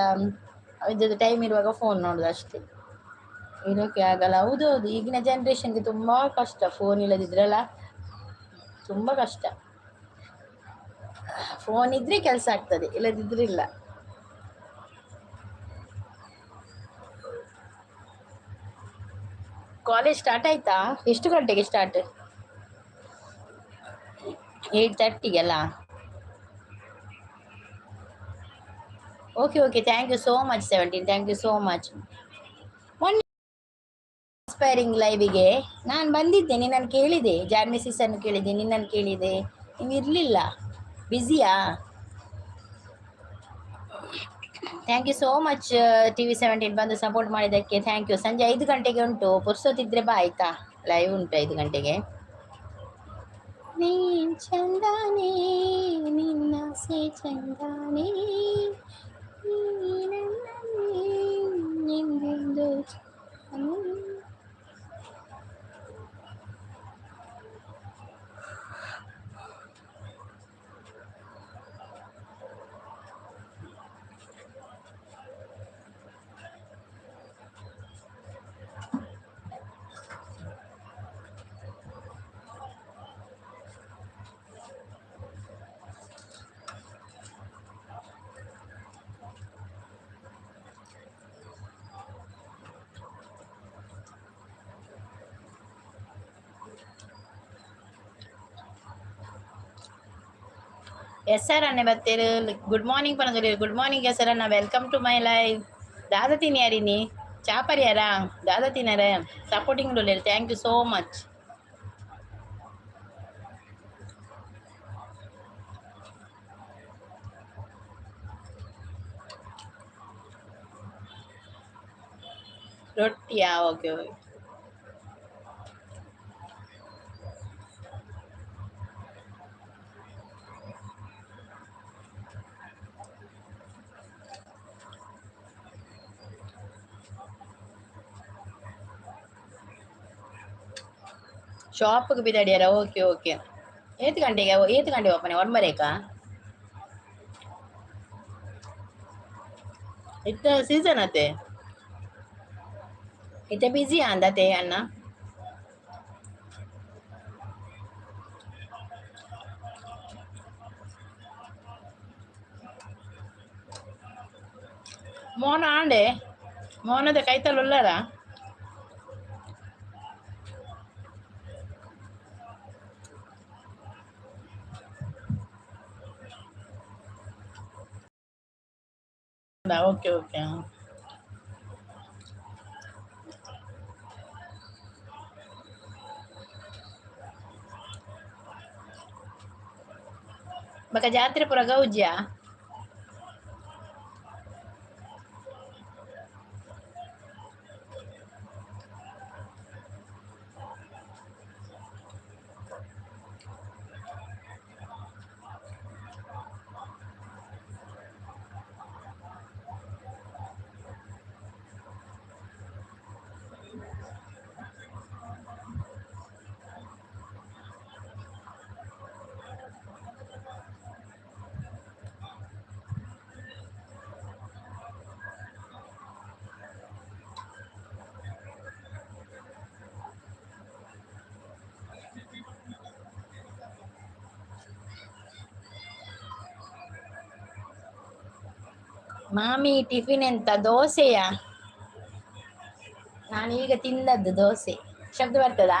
ಇದ್ದದ್ದು ಟೈಮ್ ಇರುವಾಗ ಫೋನ್ ನೋಡೋದು ಅಷ್ಟೇ, ಇರೋಕೆ ಆಗಲ್ಲ. ಹೌದು ಹೌದು, ಈಗಿನ ಜನ್ರೇಷನ್ಗೆ ತುಂಬ ಕಷ್ಟ ಫೋನ್ ಇಲ್ಲದಿದ್ರಲ್ಲ, ತುಂಬ ಕಷ್ಟ. ಫೋನ್ ಇದ್ದರೆ ಕೆಲಸ ಆಗ್ತದೆ, ಇಲ್ಲದಿದ್ರೆ ಇಲ್ಲ. ಕಾಲೇಜ್ ಸ್ಟಾರ್ಟ್ ಆಯ್ತಾ? ಎಷ್ಟು ಗಂಟೆಗೆ start? 8:30ಗೆಲ್ಲ? Okay okay, thank you so much 17, thank you so much. ಮೊನ್ನೆ ಇನ್ಸ್ಪೈರಿಂಗ್ ಲೈವಿಗೆ ನಾನು ಬಂದಿದ್ದೆ, ನಿನ್ನನ್ನು ಕೇಳಿದೆ, ಜಾನ್ಮಿಸಿಸನ್ನು ಕೇಳಿದೆ, ನಿನ್ನನ್ನು ಕೇಳಿದೆ, ನೀವು ಇರಲಿಲ್ಲ, ಬ್ಯುಸಿಯಾ? Thank you so much TV 17 ಬಂದು ಸಪೋರ್ಟ್ ಮಾಡಿದ್ದಕ್ಕೆ thank you. ಸಂಜೆ 5 ಗಂಟೆಗೆ ಉಂಟು, ಪುರ್ಸೊತ್ತಿದ್ರೆ ಬಾ ಆಯ್ತಾ? ಲೈವ್ ಉಂಟು 5 ಗಂಟೆಗೆ. ನೀನ್ ಚಂದಾನೆ, ನಿನ್ನಾಸೆ ಚಂದಾನೆ, ನೀ ನನ್ನಲ್ಲಿ ಎಂದೆಂದು ಚಂದಾನೆ. ಎಸ್ ಆರ್ ಅಣ್ಣೆ ಬತ್ತೇರು, ಗುಡ್ ಮಾರ್ನಿಂಗ್ ಪನದೊಲಿ. ಗುಡ್ ಮಾರ್ನಿಂಗ್ ಎಸ್ ಆರ್ ಅಣ್ಣ, welcome to my live. ದಾದ ತಿನ್ಯಾರಿನಿ ಚಾಪರ್ಯಾರಾ? ದಾದ ತಿನ್ನರೆ ಸಪೋರ್ಟಿಂಗ್ ಡೊಲ್ಲೇರು, thank you so much. ರೊಟ್ಟಿಯಾ? Okay okay. ಶಾಪ್ಗೆ ಬಿದ್ದಾಡಿಯಾರ? Okay okay. ಏತ್ ಗಂಟೆಗೆ, ಏತ್ ಗಂಟೆ ಓಪನ್? ಒನ್ಬರೇಕಾ? ಇತ್ತ ಸೀಸನ್ ಅತ್ತೆ, ಇತ್ತೆ ಬ್ಯುಸಿ ಅಂದತೆ ಅಣ್ಣ. ಮೋನ ಆಂಡೆ, ಮೋನದ ಕೈತಲ್ ಉಳ್ಳಾರ? Okay okay. ಬಕ ಜಾತ್ರೆ ಪೂರ ಗೌಜ್ಯಾ? ಮಾಮಿ ಟಿಫಿನ್ ಎಂತ? ದೋಸೆಯಾ? ನಾನೀಗ ತಿಂದದ್ದು ದೋಸೆ. ಶಬ್ದ ಬರ್ತದಾ?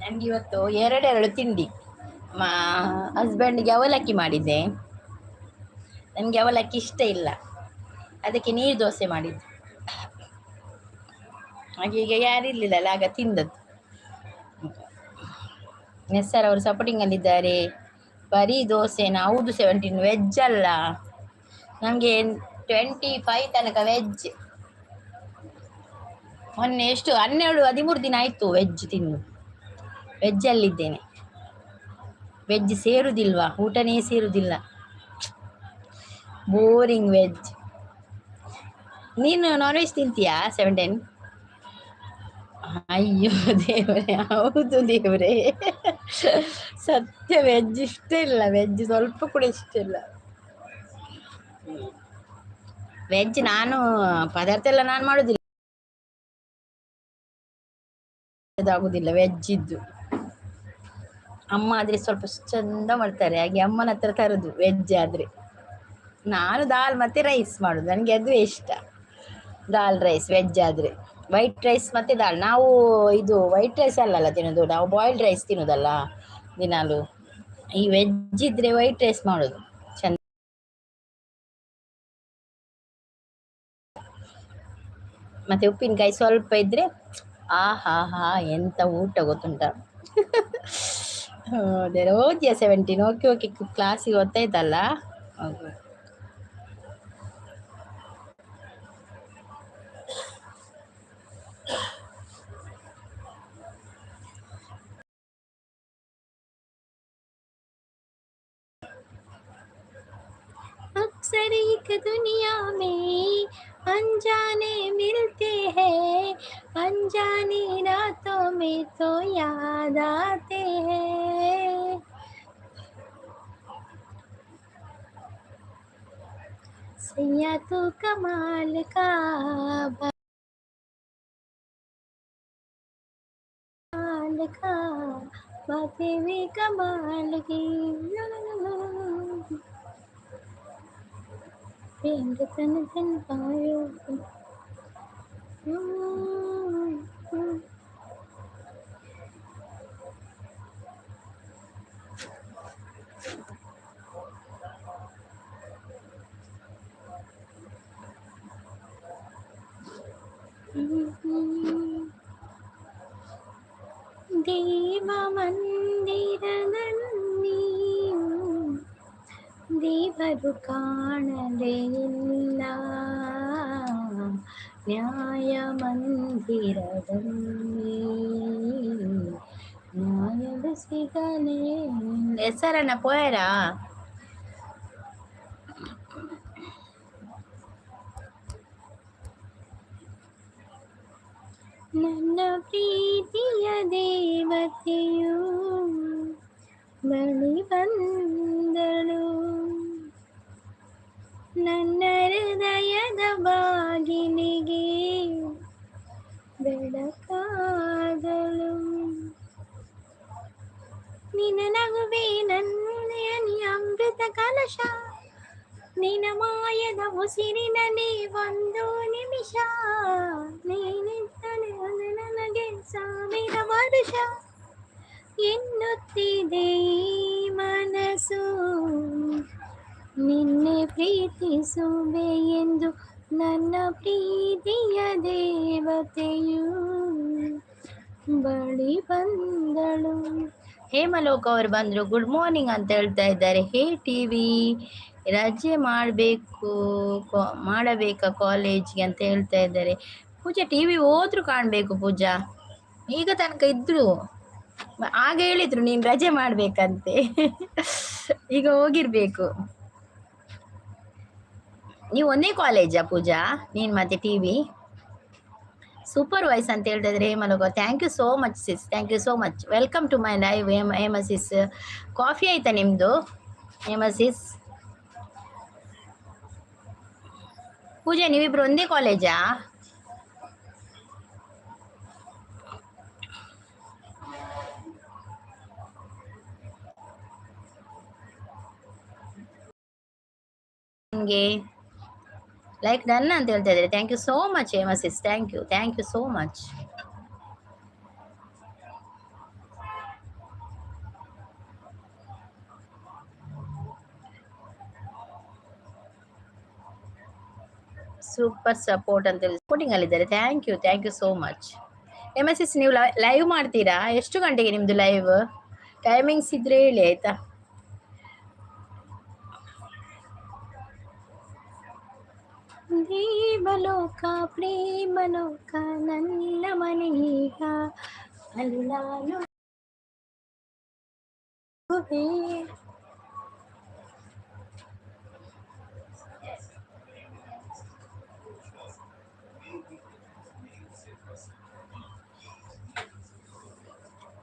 ನನ್ಗೆ ಇವತ್ತು ಎರಡೆರಡು ತಿಂಡಿ. ಮಾ ಹಸ್ಬೆಂಡ್ಗೆ ಅವಲಕ್ಕಿ ಮಾಡಿದ್ದೆ. ನನಗೆ ಅವಲಕ್ಕಿ ಇಷ್ಟ ಇಲ್ಲ, ಅದಕ್ಕೆ ನೀರು ದೋಸೆ ಮಾಡಿದ್ದು. ಹಾಗೆ ಈಗ ಯಾರಿರ್ಲಿಲ್ಲಲ್ಲ, ಆಗ ತಿಂದದ್ದು. ನೆಸ್ಸರ್ ಅವರು ಸಪೋರ್ಟಿಂಗ್ ಅಲ್ಲಿದ್ದಾರೆ. ಬರೀ ದೋಸೆನಾ? ಹೌದು 17, ವೆಜ್ ಅಲ್ಲ ನಮಗೆ. 25 ತನಕ ವೆಜ್. ಮೊನ್ನೆ ಎಷ್ಟು, 12 13 ದಿನ ಆಯಿತು ವೆಜ್ ತಿಂದು. ವೆಜ್ಜಲ್ಲಿದ್ದೇನೆ. ವೆಜ್ ಸೇರುದಿಲ್ವಾ, ಊಟನೇ ಸೇರುವುದಿಲ್ಲ. Boring veg. ನೀನು ನಾನ್ ವೆಜ್ ತಿಂತೀಯಾ 17? ಅಯ್ಯೋ ದೇವ್ರೆ, ಹೌದು ದೇವ್ರೆ, ಸತ್ಯ. ವೆಜ್ ಇಷ್ಟ ಇಲ್ಲ, ವೆಜ್ ಸ್ವಲ್ಪ ಕೂಡ ಇಷ್ಟ ಇಲ್ಲ. ವೆಜ್ ನಾನು ಪದಾರ್ಥ ಎಲ್ಲ ನಾನು ಮಾಡುದಿಲ್ಲ, ಆಗುದಿಲ್ಲ ವೆಜ್ ಇದ್ದು. ಅಮ್ಮ ಆದ್ರೆ ಸ್ವಲ್ಪ ಚಂದ ಮಾಡ್ತಾರೆ, ಹಾಗೆ ಅಮ್ಮನ ಹತ್ರ ತರುದು ವೆಜ್ ಆದ್ರೆ. ನಾನು ದಾಲ್ ಮತ್ತೆ ರೈಸ್ ಮಾಡುದು, ನನಗೆ ಅದು ಇಷ್ಟ. ದಾಲ್ ರೈಸ್ ವೆಜ್ ಆದ್ರೆ. ವೈಟ್ ರೈಸ್ ಮತ್ತೆ ದಾಲ್. ನಾವು ಇದು ವೈಟ್ ರೈಸ್ ಅಲ್ಲಲ್ಲ ತಿನ್ನೋದು, ನಾವು ಬಾಯ್ಲ್ಡ್ ರೈಸ್ ತಿನ್ನೋದಲ್ಲ ದಿನಾಲು. ಈ ವೆಜ್ ಇದ್ರೆ ವೈಟ್ ರೈಸ್ ಮಾಡೋದು ಚಂದ. ಮತ್ತೆ ಉಪ್ಪಿನಕಾಯಿ ಸ್ವಲ್ಪ ಇದ್ರೆ ಆ ಹಾ ಹಾ, ಎಂತ ಊಟ ಗೊತ್ತುಂಟ. ಅದೇ ಓದ್ಯಾ 17? ಓಕೆ ಓಕೆ, ಕ್ಲಾಸಿಗೆ ಗೊತ್ತಾಯ್ತಲ್ಲ. ಓಕೆ. अक्सर एक दुनिया में अनजाने मिलते हैं, अनजानी रातों में तो याद आते हैं। सैया तू कमाल का, कमाल का, बातें भी कमाल की। प्रेम रतन धन पायो। ದೇವ ಮಂದಿರದಲ್ಲಿ ದೇವರು ಕಾಣಲೇ ಇಲ್ಲ ನ್ಯಾಯ ಮಂದಿರದಲ್ಲಿ ನ್ಯಾಯದ ಸಿಗಲೇ. ಹೆಸರನ್ನ ಪೋಯರಾ? ನನ್ನ ಪ್ರೀತಿಯ ದೇವತೆಯು ಬಳಿ ಬಂದಳು, ನನ್ನ ಹೃದಯದ ಬಾಗಿಲಿಗೆ ಬೆಳಕಾದಳು. ನಿನ್ನ ನಗುವೆ ನನ್ನೆಯ ಅಮೃತ ಕಲಶ, ನಿನ್ನ ಮಾಯದ ಉಸಿರಿನಲ್ಲಿ ಒಂದು ನಿಮಿಷ, ನೀನಿದ್ದನೆ ಅದು ನನಗೆ ಸಾವಿರ ವರುಷ ಎನ್ನುತ್ತಿದೆ ಈ ಮನಸ್ಸು. ನಿನ್ನೆ ಪ್ರೀತಿಸುವೆ ಎಂದು ನನ್ನ ಪ್ರೀತಿಯ ದೇವತೆಯು ಬಳಿ ಬಂದಳು. ಹೇಮಲೋಕ್ ಅವರು ಬಂದರು, ಗುಡ್ ಮಾರ್ನಿಂಗ್ ಅಂತ ಹೇಳ್ತಾ ಇದ್ದಾರೆ. ಹೇ ಟಿವಿ, ರಜೆ ಮಾಡಬೇಕು ಮಾಡಬೇಕಾ ಕಾಲೇಜ್ಗೆ ಅಂತ ಹೇಳ್ತಾ ಇದ್ದಾರೆ. ಪೂಜಾ, ಟಿವಿ ಹೋದ್ರು ಕಾಣಬೇಕು ಪೂಜಾ. ಈಗ ತನಕ ಇದ್ರು, ಆಗ ಹೇಳಿದ್ರು ನೀನು ರಜೆ ಮಾಡಬೇಕಂತೆ, ಈಗ ಹೋಗಿರ್ಬೇಕು. ನೀವು ಒಂದೇ ಕಾಲೇಜಾ ಪೂಜಾ, ನೀನು ಮತ್ತೆ ಟಿವಿ? ಸೂಪರ್ ವಾಯ್ಸ್ ಅಂತ ಹೇಳ್ತಾ ಇದ್ದಾರೆ ಹೇಮಲೋಕ. Thank you so much sis, thank you so much. Welcome to my live Hema. Hema sis, coffee ಆಯ್ತಾ ನಿಮ್ಮದು? ಹೇಮ ಸಿಸ್, ಪೂಜಾ, ನೀವಿಬ್ರು ಒಂದೇ ಕಾಲೇಜಾ? ನಿಮಗೆ ಲೈಕ್ ಡನ್ ಅಂತ ಹೇಳ್ತಾ ಇದ್ದಾರೆ. Thank you so much Hema sis, thank you, thank you so much. Super support ಅಂತ ಹೇಳಿ ಸಪೋರ್ಟಿಂಗ್ ಅಲ್ಲಿದ್ದಾರೆ. Thank you, thank you so much Hema sis. ನೀವು ಲೈವ್ ಮಾಡ್ತೀರಾ? ಎಷ್ಟು ಗಂಟೆಗೆ ನಿಮ್ಮದು ಲೈವ್? ಟೈಮಿಂಗ್ಸ್ ಇದ್ರೆ ಹೇಳಿ ಆಯ್ತಾ? ದೇವಲೋಕ ಪ್ರೇಮಲೋಕ ನನ್ನ ಮನೆಯೀಗ, ಅಲ್ಲಿ ನಾನು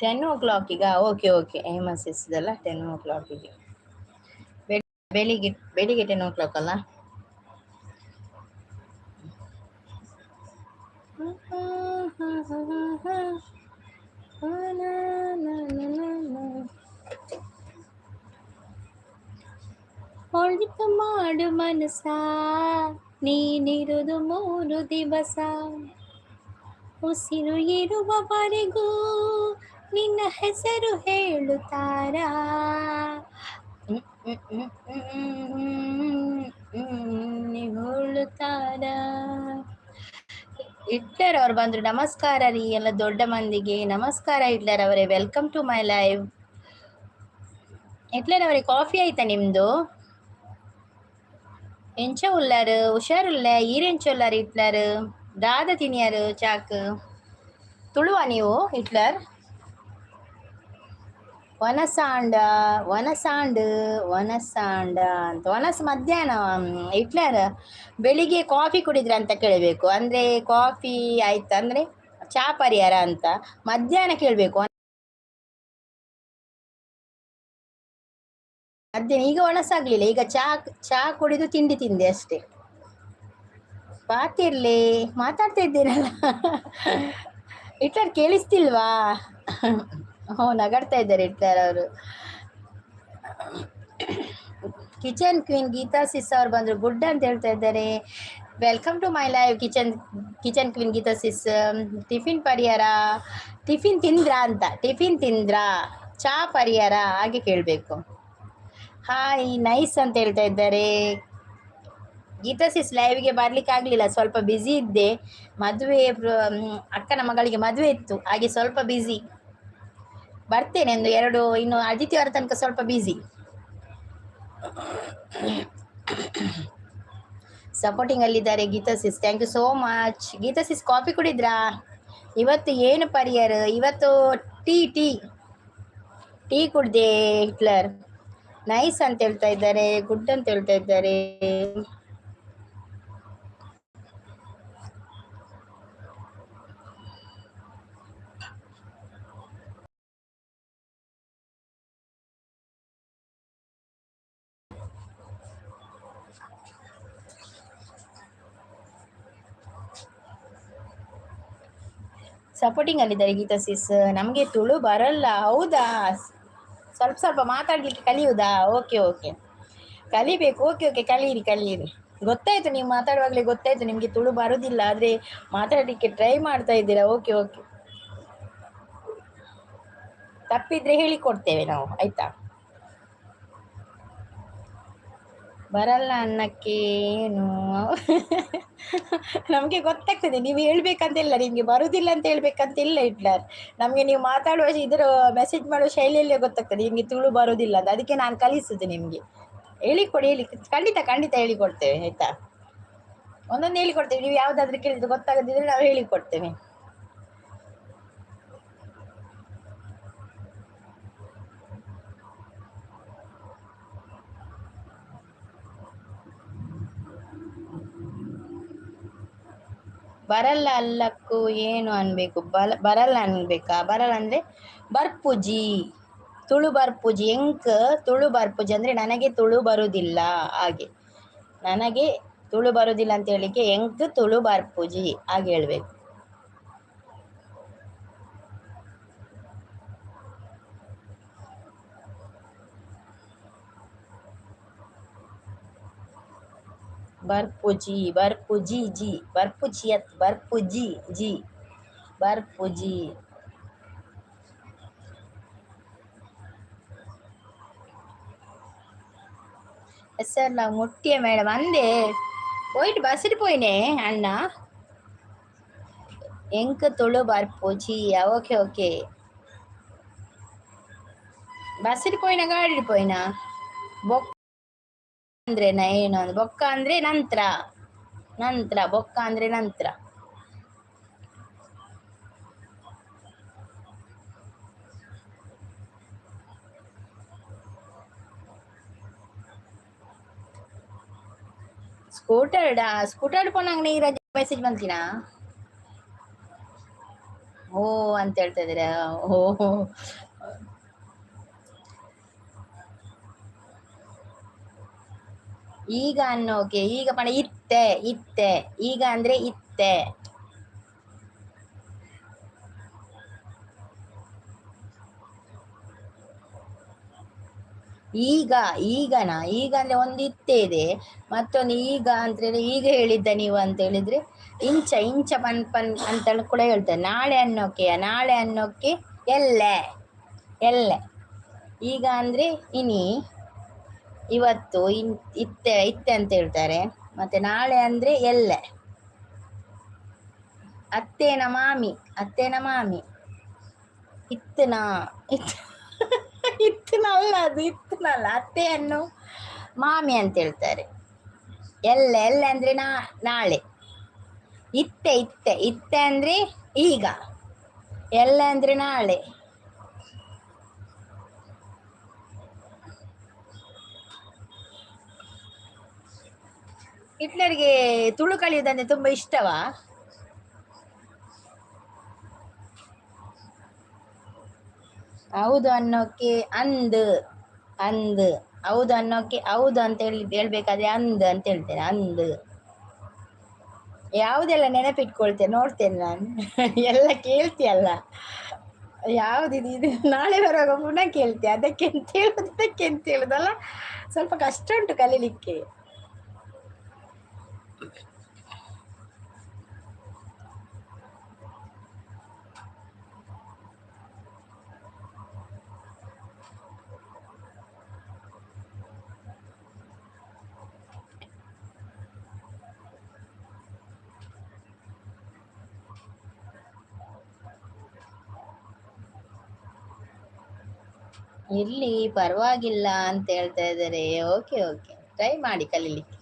10 ಓ ಕ್ಲಾಕಿಗಾ? ಓಕೆ ಓಕೆ, ಹೇಮ ಸಿಸ್ದಲ್ಲ 10 ಓ ಕ್ಲಾಕಿಗೆ. ಬೆಳಿಗ್ಗೆ ಬೆಳಿಗ್ಗೆ 10 ಓ ಕ್ಲಾಕ್ ಅಲ್ಲ? ಒಳಿತು ಮಾಡು ಮನಸ, ನೀನಿರುವುದು 3 ದಿವಸ, ಉಸಿರು ಇರುವವರೆಗೂ ನಿನ್ನ ಹೆಸರು ಹೇಳುತ್ತಾರ. ಹೇಳುತ್ತಾರ. ಹಿಟ್ಲರ್ ಅವ್ರು ಬಂದ್ರು. ನಮಸ್ಕಾರ ರೀ ಎಲ್ಲ ದೊಡ್ಡ ಮಂದಿಗೆ. ನಮಸ್ಕಾರ ಹಿಟ್ಲರ್ ಅವರೇ, welcome to my live. Hitler ಅವರೇ, ಕಾಫಿ ಆಯ್ತಾ ನಿಮ್ದು? ಎಂಚ ಉಳ್ಳಾರು? ಹುಷಾರುಲ್ಲ? ಈರೆಂಚ ಉಳ್ಳಾರು ಹಿಟ್ಲರ್? ದಾದ ತಿನಿಯಾರು ಚಾಕ್ ತುಳುವ ನೀವು ಹಿಟ್ಲರ್? ವನಸಾಂಡ ವನಸಾಂಡ್ ವನಸಾಂಡ ಅಂತ ವನಸ್ ಮಧ್ಯಾಹ್ನ ಹಿಟ್ಲರ್. ಬೆಳಿಗ್ಗೆ ಕಾಫಿ ಕುಡಿದ್ರ ಅಂತ ಕೇಳಬೇಕು. ಅಂದರೆ ಕಾಫಿ ಆಯ್ತು ಅಂದರೆ ಚಾ ಪರಿಹಾರ ಅಂತ ಮಧ್ಯಾಹ್ನ ಕೇಳಬೇಕು. ಮಧ್ಯಾಹ್ನ ಈಗ ಒಣಸಾಗ್ಲಿಲ್ಲ, ಈಗ ಚಾ ಚಾ ಕುಡಿದು ತಿಂಡಿ ತಿಂದೆ ಅಷ್ಟೇ. ಪಾತಿರ್ಲಿ ಮಾತಾಡ್ತಾ ಇದ್ದೀರಲ್ಲ ಹಿಟ್ಲರ್, ಕೇಳಿಸ್ತಿಲ್ವಾ? ಹ್ಞೂ, ನಗಾಡ್ತಾ ಇದ್ದಾರೆ ಹಿಟ್ಲರ್ ಅವರು. ಕಿಚನ್ ಕ್ವೀನ್ ಗೀತಾ ಸಿಸ್ ಅವ್ರು ಬಂದರು, ಗುಡ್ ಅಂತ ಹೇಳ್ತಾ ಇದ್ದಾರೆ. Welcome to my live kitchen queen Geetha sis. Tiffin ಪರಿಹಾರ, ಟಿಫಿನ್ ತಿಂದ್ರಾ ಅಂತ, ಟಿಫಿನ್ ತಿಂದ್ರಾ, ಚಾ ಪರಿಹಾರ ಹಾಗೆ ಕೇಳಬೇಕು. ಹಾಯ್ ನೈಸ್ ಅಂತ ಹೇಳ್ತಾ ಇದ್ದಾರೆ ಗೀತಾ ಸಿಸ್. ಲೈವ್ಗೆ ಬರ್ಲಿಕ್ಕೆ ಆಗಲಿಲ್ಲ, ಸ್ವಲ್ಪ ಬ್ಯುಸಿ ಇದ್ದೆ. ಮದುವೆ, ಅಕ್ಕನ ಮಗಳಿಗೆ ಮದುವೆ ಇತ್ತು, ಹಾಗೆ ಸ್ವಲ್ಪ ಬ್ಯುಸಿ. ಬರ್ತೇನೆ ಒಂದು ಎರಡು, ಇನ್ನು ಆದಿತ್ಯವಾರ ತನಕ ಸ್ವಲ್ಪ ಬ್ಯುಸಿ. ಸಪೋರ್ಟಿಂಗ್ ಅಲ್ಲಿದ್ದಾರೆ Geetha sis, thank you so much. Geetha sis, coffee ಕುಡಿದ್ರಾ? ಇವತ್ತು ಏನು ಪರಿಯರ್? ಇವತ್ತು ಟೀ ಟೀ ಟೀ ಕುಡ್ದೆ. ಹಿಟ್ಲರ್ ನೈಸ್ ಅಂತ ಹೇಳ್ತಾ ಇದ್ದಾರೆ, ಗುಡ್ ಅಂತ ಹೇಳ್ತಾ ಇದ್ದಾರೆ. ಸಪೋರ್ಟಿಂಗ್ ಅಲ್ಲಿದ್ದಾರೆ ಗೀತಾ ಸಿಸ್. ನಮಗೆ ತುಳು ಬರಲ್ಲ. ಹೌದಾ? ಸ್ವಲ್ಪ ಸ್ವಲ್ಪ ಮಾತಾಡ್ಲಿಕ್ಕೆ ಕಲಿಯುವುದಾ? ಓಕೆ ಓಕೆ, ಕಲಿಬೇಕು. ಓಕೆ ಓಕೆ, ಕಲಿಯಿರಿ ಕಲಿಯಿರಿ. ಗೊತ್ತಾಯ್ತು, ನೀವು ಮಾತಾಡುವಾಗಲೇ ಗೊತ್ತಾಯ್ತು ನಿಮಗೆ ತುಳು ಬರುವುದಿಲ್ಲ, ಆದರೆ ಮಾತಾಡಲಿಕ್ಕೆ ಟ್ರೈ ಮಾಡ್ತಾ ಇದ್ದೀರಾ. ಓಕೆ ಓಕೆ, ತಪ್ಪಿದ್ರೆ ಹೇಳಿಕೊಡ್ತೇವೆ ನಾವು, ಆಯ್ತಾ? ಬರಲ್ಲ ಅನ್ನಕ್ಕೆ ಏನು, ನಮಗೆ ಗೊತ್ತಾಗ್ತದೆ. ನೀವು ಹೇಳ್ಬೇಕಂತಿಲ್ಲ, ನಿಮಗೆ ಬರುವುದಿಲ್ಲ ಅಂತ ಹೇಳ್ಬೇಕಂತಿಲ್ಲ ಹಿಟ್ಲರ್. ನಮಗೆ ನೀವು ಮಾತಾಡುವ ಇದರ ಮೆಸೇಜ್ ಮಾಡುವ ಶೈಲಿಯಲ್ಲೇ ಗೊತ್ತಾಗ್ತದೆ ನಿಮಗೆ ತುಳು ಬರುವುದಿಲ್ಲ ಅಂತ. ಅದಕ್ಕೆ ನಾನು ಕಲಿಸುದು ನಿಮಗೆ. ಹೇಳಿಕೊಡಿ, ಹೇಳಿ, ಖಂಡಿತ ಖಂಡಿತ ಹೇಳಿಕೊಡ್ತೇವೆ, ಆಯ್ತಾ? ಒಂದೊಂದು ಹೇಳಿಕೊಡ್ತೇವೆ. ನೀವು ಯಾವುದಾದ್ರೂ ಕೇಳಿದ್ರೆ, ಗೊತ್ತಾಗದಿದ್ರೆ ನಾವು ಹೇಳಿಕೊಡ್ತೇವೆ. ಬರಲ್ಲ ಅಲ್ಲಕ್ಕೂ ಏನು ಅನ್ಬೇಕು? ಬರಲ್ಲ ಅನ್ಬೇಕಾ? ಬರಲ್ಲ ಅಂದ್ರೆ ಬರ್ಪುಜಿ, ತುಳು ಬರ್ಪುಜಿ. ಎಂಕ್ ತುಳು ಬರ್ಪುಜಿ ಅಂದ್ರೆ ನನಗೆ ತುಳು ಬರುವುದಿಲ್ಲ. ಹಾಗೆ ನನಗೆ ತುಳು ಬರುವುದಿಲ್ಲ ಅಂತ ಹೇಳಿಕ್ಕೆ ಎಂಕ್ ತುಳು ಬರ್ಪುಜಿ ಹಾಗೆ ಹೇಳ್ಬೇಕು. ಬರ್ಪುಜಿ, ಬರ್ಪುಜಿ ಜಿ, ಬರ್ಪುಜಿ ಅತ್ ಬರ್ಪುಜಿ ಜಿ, ಬರ್ಪುಜಿ. ಸರ್ ನಾವು ಮುಟ್ಟಿಯ ಮೇಡಮ್ ಅಂದೆ ಹೋಯ್ತು ಬಸ್ಸಿಗೆ ಪೋಯಿನೆ ಅಣ್ಣ. ಎಂಕ್ ತುಳು ಬರ್ಪುಜಿ. ಓಕೆ ಓಕೆ, ಬಸ್ಸಿಗೆ ಪೋಯಿನ ಗಾಡಿ ಪೋಯಿನ? ಬೊಕ್ಕ ಅಂದ್ರೆ ಏನು ಅಂದ್ರೆ ಬೊಕ್ಕ ಅಂದ್ರೆ ನಂತರ, ನಂತರ ಬೊಕ್ಕ ಅಂದ್ರೆ ನಂತರ. ಸ್ಕೂಟರ್ ಸ್ಕೂಟರ್ ಪೋನಾಗ ನೀರಜ್ ಮೆಸೇಜ್ ಬಂತಿನಾ? ಓ ಅಂತ ಹೇಳ್ತಾ ಇದ್ದೀರಾ? ಓ, ಈಗ ಅನ್ನೋಕೆ ಈಗ ಪಣ ಇತ್ತೆ ಇತ್ತೆ, ಈಗ ಅಂದ್ರೆ ಇತ್ತೆ. ಈಗ ಈಗನಾ? ಈಗ ಅಂದ್ರೆ ಒಂದು ಇತ್ತೆ ಇದೆ, ಮತ್ತೊಂದು ಈಗ ಅಂತ ಹೇಳಿ ಈಗ ಹೇಳಿದ್ದ ನೀವು ಅಂತ ಹೇಳಿದ್ರೆ ಇಂಚ ಇಂಚ ಪನ್ ಪನ್ ಅಂತ ಕೂಡ ಹೇಳ್ತಾರೆ. ನಾಳೆ ಅನ್ನೋಕೆ, ನಾಳೆ ಅನ್ನೋಕೆ ಎಲ್ಲೆ ಎಲ್ಲೆ. ಈಗ ಅಂದ್ರೆ ಇನಿ, ಇವತ್ತು, ಇತ್ತೆ ಇತ್ತೆ ಅಂತ ಹೇಳ್ತಾರೆ. ಮತ್ತೆ ನಾಳೆ ಅಂದ್ರೆ ಎಲ್ಲೆ. ಅತ್ತೇನ ಮಾಮಿ, ಅತ್ತೇನ ಮಾಮಿ. ಇತ್ತನ ಇತ್ ಇತ್ತನಲ್ಲ, ಅದು ಇತ್ತನಲ್ಲ, ಅತ್ತೆಯನ್ನು ಮಾಮಿ ಅಂತ ಹೇಳ್ತಾರೆ. ಎಲ್ಲೆ ಎಲ್ಲೆ ಅಂದ್ರೆ ನಾಳೆ. ಇತ್ತೆ ಇತ್ತೆ ಇತ್ತೆ ಅಂದ್ರೆ ಈಗ, ಎಲ್ಲೆ ಅಂದ್ರೆ ನಾಳೆ. ಹಿಟ್ಲರ್ಗೆ ತುಳು ಕಲಿಯುವುದಂದ್ರೆ ತುಂಬಾ ಇಷ್ಟವಾ? ಹೌದು ಅನ್ನೋಕೆ ಅಂದ್ ಅಂದ್, ಹೌದು ಅನ್ನೋಕೆ ಹೌದು ಅಂತ ಹೇಳಿ ಹೇಳ್ಬೇಕಾದ್ರೆ ಅಂದ್ ಅಂತ ಹೇಳ್ತೇನೆ. ಅಂದ್ ಯಾವುದೆಲ್ಲ ನೆನಪಿಟ್ಕೊಳ್ತೇನೆ ನೋಡ್ತೇನೆ ನಾನು. ಎಲ್ಲ ಕೇಳ್ತೀಯಲ್ಲ, ಯಾವ್ದಿದು ಇದು ನಾಳೆ ಬರುವಾಗ ಪುನಃ ಕೇಳ್ತೆ, ಅದಕ್ಕೆ ಅಂತ ಹೇಳುದು ಇದಕ್ಕೆ ಅಂತ ಹೇಳುದಲ್ಲ. ಸ್ವಲ್ಪ ಕಷ್ಟ ಉಂಟು ಕಲೀಲಿಕ್ಕೆ. ಇರ್ಲಿ ಪರವಾಗಿಲ್ಲ ಅಂತ ಹೇಳ್ತಾ ಇದ್ದಾರೆ. ಓಕೆ ಓಕೆ, ಟ್ರೈ ಮಾಡಿ ಕಲೀಲಿಕ್ಕೆ.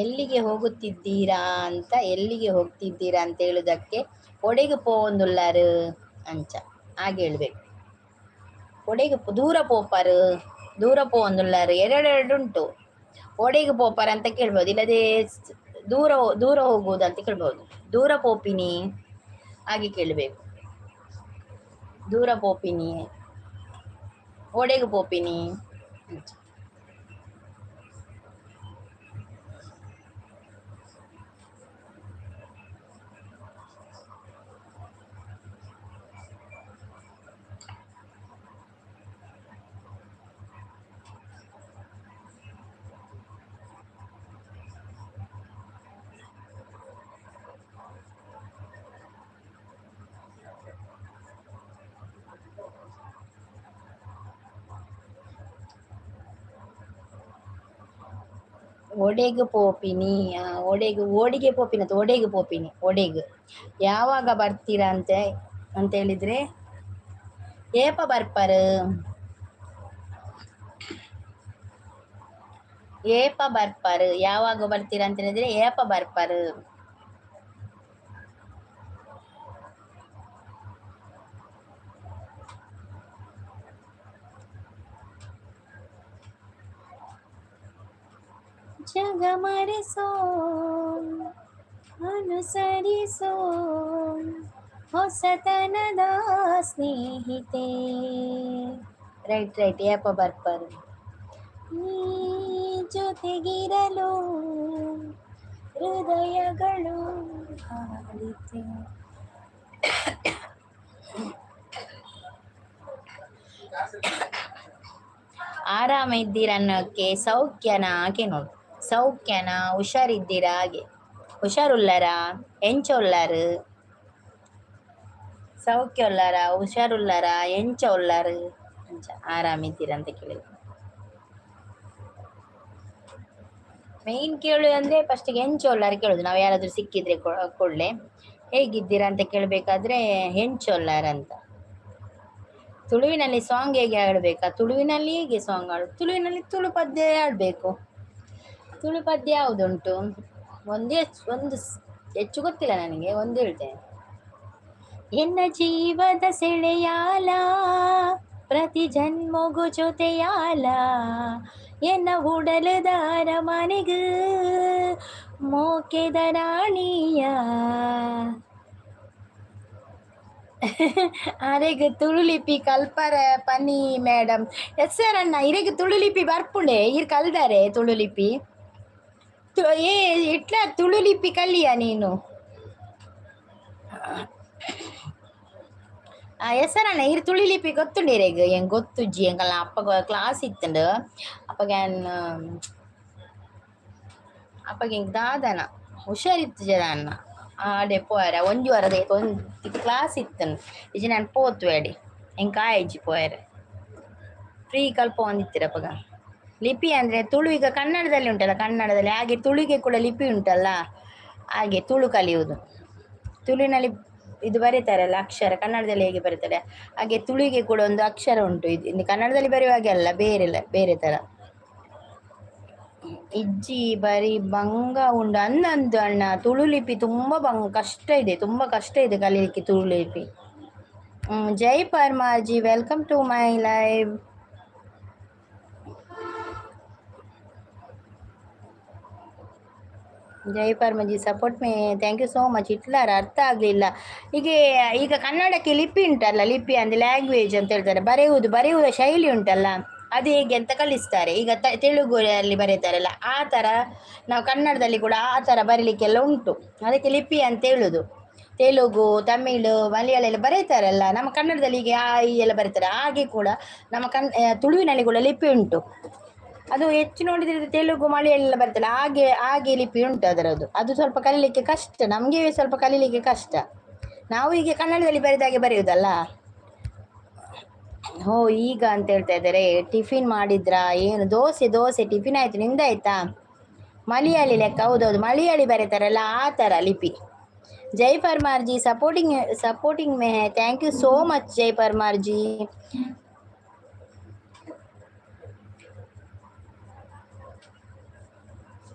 ಎಲ್ಲಿಗೆ ಹೋಗುತ್ತಿದ್ದೀರಾ ಅಂತ, ಎಲ್ಲಿಗೆ ಹೋಗ್ತಿದ್ದೀರಾ ಅಂತ ಹೇಳುವುದಕ್ಕೆ ಒಡೆಗೆ ಪೋವೊಂದುಲ್ಲಾರು ಅಂಚ ಹಾಗೆ ಹೇಳ್ಬೇಕು. ಒಡೆಗೆ ದೂರ ಪೋಪಾರು, ದೂರ ಪೋವೊಂದುಲ್ಲಾರು, ಎರಡೆರಡು ಉಂಟು. ಒಡೆಗೆ ಪೋಪಾರ ಅಂತ ಕೇಳ್ಬೋದು, ಇಲ್ಲದೆ ದೂರ ದೂರ ಹೋಗುವುದು ಅಂತ ಕೇಳ್ಬೋದು. ದೂರ ಪೋಪಿನಿ ಹಾಗೆ ಕೇಳಬೇಕು. ದೂರ ಪೋಪಿನಿ, ಓಡೆಗೆ ಪೋಪಿನಿ ಅಂಚ. ಒಡೆಗು ಪೋಪಿನಿ, ಒಡೆಗು, ಓಡಿಗೆ ಪೋಪಿನ ಅಂತ, ಒಡೆಗು ಪೋಪಿನಿ, ಒಡೆಗು. ಯಾವಾಗ ಬರ್ತೀರಾ ಅಂತ ಅಂತ ಹೇಳಿದ್ರೆ ಏಪ ಬರ್ಪಾರು, ಏಪ ಬರ್ಪಾರು. ಯಾವಾಗ ಬರ್ತೀರಾ ಅಂತ ಹೇಳಿದ್ರೆ ಏಪ ಬರ್ಪಾರು. ಜಗ ಮರೆಸೋ ಅನುಸರಿಸೋ ಹೊಸತನದ ಸ್ನೇಹಿತೆ. ರೈಟ್ ರೈಟ್, ಏಪ ಬರ್ಪಾರು. ನೀ ಜೊತೆಗಿರಲು ಹೃದಯಗಳು ಹಾಡಿತೆ. ಆರಾಮ ಇದ್ದೀರಾ ಅನ್ನೋಕ್ಕೆ ಸೌಖ್ಯನ ಹಾಗೆ ನೋಡು, ಸೌಖ್ಯನ, ಹುಷಾರಿದ್ದೀರಾ ಹಾಗೆ, ಹುಷಾರುಲ್ಲಾರ, ಎಂಚ ಉಲ್ಲಾರು, ಸೌಖ್ಯ ಉಲ್ಲಾರ, ಹುಷಾರುಲ್ಲಾರ, ಎಂಚ ಉಲ್ಲಾರು ಅಂಚ ಆರಾಮಿದ್ದೀರಾ ಅಂತ ಕೇಳಿದ್ರು. ಮೇಯ್ನ್ ಕೇಳು ಅಂದರೆ ಫಸ್ಟಿಗೆ ಎಂಚ ಉಲ್ಲಾರು ಕೇಳೋದು. ನಾವು ಯಾರಾದರೂ ಸಿಕ್ಕಿದ್ರೆ ಕೂಡಲೇ ಹೇಗಿದ್ದೀರಾ ಅಂತ ಕೇಳಬೇಕಾದ್ರೆ ಹೆಂಚ ಉಲ್ಲಾರ ಅಂತ. ತುಳುವಿನಲ್ಲಿ ಸಾಂಗ್ ಹೇಗೆ ಹಾಡಬೇಕಾ? ತುಳುವಿನಲ್ಲಿ ಹೇಗೆ ಸಾಂಗ್ ಹಾಡು? ತುಳುವಿನಲ್ಲಿ ತುಳು ಪದ್ಯ ಹಾಡಬೇಕು. ತುಳು ಪದ್ಯ ಯಾವುದುಂಟು? ಒಂದೇ ಒಂದು ಹೆಚ್ಚು ಗೊತ್ತಿಲ್ಲ ನನಗೆ, ಒಂದು ಹೇಳ್ತೇನೆ. ಎನ್ನ ಜೀವದ ಸೆಳೆಯಾಲ, ಪ್ರತಿ ಜನ್ಮಗೂ ಜೊತೆಯಾಲ, ಎನ್ನ ಉಡಲದ ಅರಮನೆಗೂ ಮೋಕೆದ ರಾಣಿಯ. ಅರೆಗ್ ತುಳು ಲಿಪಿ ಕಲ್ಪರ ಪನಿ ಮೇಡಮ್. ಎಸ್ ಸರ್ ಅಣ್ಣ, ಇರೆಗ್ ತುಳು ಲಿಪಿ ಬರ್ಪುಂಡೆ, ಇರ್ ಕಲ್ದಾರೆ ತುಳು ಲಿಪಿ. ಏ ಇಟ್ಲ ತುಳು ಲಿಪಿ ಕಲಿಯ ನೀನು. ಎಸ್ ಸರ್ ಅಣ್ಣ, ಇರ್ ತುಳು ಲಿಪಿ ಗೊತ್ತುಂಡು ಇರೆಗ್? ಎಂಗ್ ಗೊತ್ತುಜ್ಜಿ, ಎಂಕಲ್ನ ಅಪ್ಪಗ ಕ್ಲಾಸ್ ಇತ್ತುಂಡು ಅಪ್ಪಗ ಅಪ್ಪಗ ಎಂಕ್ ದಾದನ ಹುಷಾರಿತ್ತು ಜನ ಅಣ್ಣ ಆಡೆ ಪೋಯರ ಒಂಜಿ ವಾರದ ಒಂಜಿ ಕ್ಲಾಸ್ ಇತ್ತುಂಡು ಇಜ್ಜಿ ನಾನು ಪೋತು ಅಡೆ ಎಂಕ್ ಆಯ್ಜಿ ಪೋಯರೆ. ಫ್ರೀ ಕಲ್ಪ ಒಂದಿತ್ತಿರಪ್ಪಗ. ಲಿಪಿ ಅಂದರೆ ತುಳು ಈಗ ಕನ್ನಡದಲ್ಲಿ ಉಂಟಲ್ಲ, ಕನ್ನಡದಲ್ಲಿ ಹಾಗೆ ತುಳುಗೆ ಕೂಡ ಲಿಪಿ ಉಂಟಲ್ಲ, ಹಾಗೆ ತುಳು ಕಲಿಯುವುದು. ತುಳುವಿನಲ್ಲಿ ಇದು ಬರೀತಾರಲ್ಲ ಅಕ್ಷರ, ಕನ್ನಡದಲ್ಲಿ ಹೇಗೆ ಬರೀತಾರೆ ಹಾಗೆ ತುಳುವಿಗೆ ಕೂಡ ಒಂದು ಅಕ್ಷರ ಉಂಟು. ಇದು ಕನ್ನಡದಲ್ಲಿ ಬರೆಯುವ ಹಾಗೆ ಅಲ್ಲ, ಬೇರೆ ಬೇರೆ ಥರ. ಇಜ್ಜಿ ಬರಿ ಬಂಗ ಉಂಡು ಅನ್ನಂದು ಅಣ್ಣ. ತುಳು ಲಿಪಿ ತುಂಬ ಬಂಗ ಕಷ್ಟ ಇದೆ, ತುಂಬ ಕಷ್ಟ ಇದೆ ಕಲೀಲಿಕ್ಕೆ ತುಳು ಲಿಪಿ. ಜೈ ಪರ್ಮಾಜಿ, welcome to my live. Jai ಪರ್ಮಜಿ support me, thank you so much. ಇಟ್ಲಾರ ಅರ್ಥ ಆಗಲಿಲ್ಲ. ಈಗ ಈಗ ಕನ್ನಡಕ್ಕೆ ಲಿಪಿ ಉಂಟಲ್ಲ, ಲಿಪಿ ಅಂದರೆ ಲ್ಯಾಂಗ್ವೇಜ್ ಅಂತ ಹೇಳ್ತಾರೆ. ಬರೆಯುವುದು ಬರೆಯುವ ಶೈಲಿ ಉಂಟಲ್ಲ, ಅದು ಹೇಗೆ ಅಂತ ಕಲಿಸ್ತಾರೆ. ಈಗ ತೆಲುಗಲ್ಲಿ ಬರೀತಾರಲ್ಲ ಆ ಥರ ನಾವು ಕನ್ನಡದಲ್ಲಿ ಕೂಡ ಆ ಥರ ಬರೀಲಿಕ್ಕೆಲ್ಲ ಉಂಟು. ಅದಕ್ಕೆ ಲಿಪಿ ಅಂತ ಹೇಳುದು. ತೆಲುಗು, ತಮಿಳು, ಮಲಯಾಳ ಎಲ್ಲ ಬರೀತಾರಲ್ಲ, ನಮ್ಮ ಕನ್ನಡದಲ್ಲಿ ಈಗ ಆ ಈ ಎಲ್ಲ ಬರೀತಾರೆ, ಹಾಗೆ ಕೂಡ ನಮ್ಮ ತುಳುವಿನಲ್ಲಿ ಕೂಡ ಲಿಪಿ ಉಂಟು. ಅದು ಹೆಚ್ಚು ನೋಡಿದರೆ ತೆಲುಗು ಮಲಯಾಳ ಬರ್ತಲ್ಲ ಹಾಗೆ ಹಾಗೆ ಲಿಪಿ ಉಂಟು ಅದರದ್ದು. ಅದು ಸ್ವಲ್ಪ ಕಲೀಲಿಕ್ಕೆ ಕಷ್ಟ, ನಮಗೆ ಸ್ವಲ್ಪ ಕಲೀಲಿಕ್ಕೆ ಕಷ್ಟ. ನಾವು ಈಗ ಕನ್ನಡದಲ್ಲಿ ಬರೆದಾಗೆ ಬರೆಯುವುದಲ್ಲ. ಹೋ ಈಗ ಅಂತ ಹೇಳ್ತಾ ಇದ್ದಾರೆ. ಟಿಫಿನ್ ಮಾಡಿದ್ರಾ? ಏನು ದೋಸೆ? ದೋಸೆ ಟಿಫಿನ್ ಆಯ್ತು, ನಿಂದಾಯ್ತಾ? ಮಲಯಾಳಿ ಲೆಕ್ಕ? ಹೌದೌದು, ಮಲಯಾಳಿ ಬರೀತಾರಲ್ಲ ಆ ಥರ ಲಿಪಿ. जय परमार जी सपोर्टिंग सपोर्टिंग में है, thank you so much Jai Parmar ji.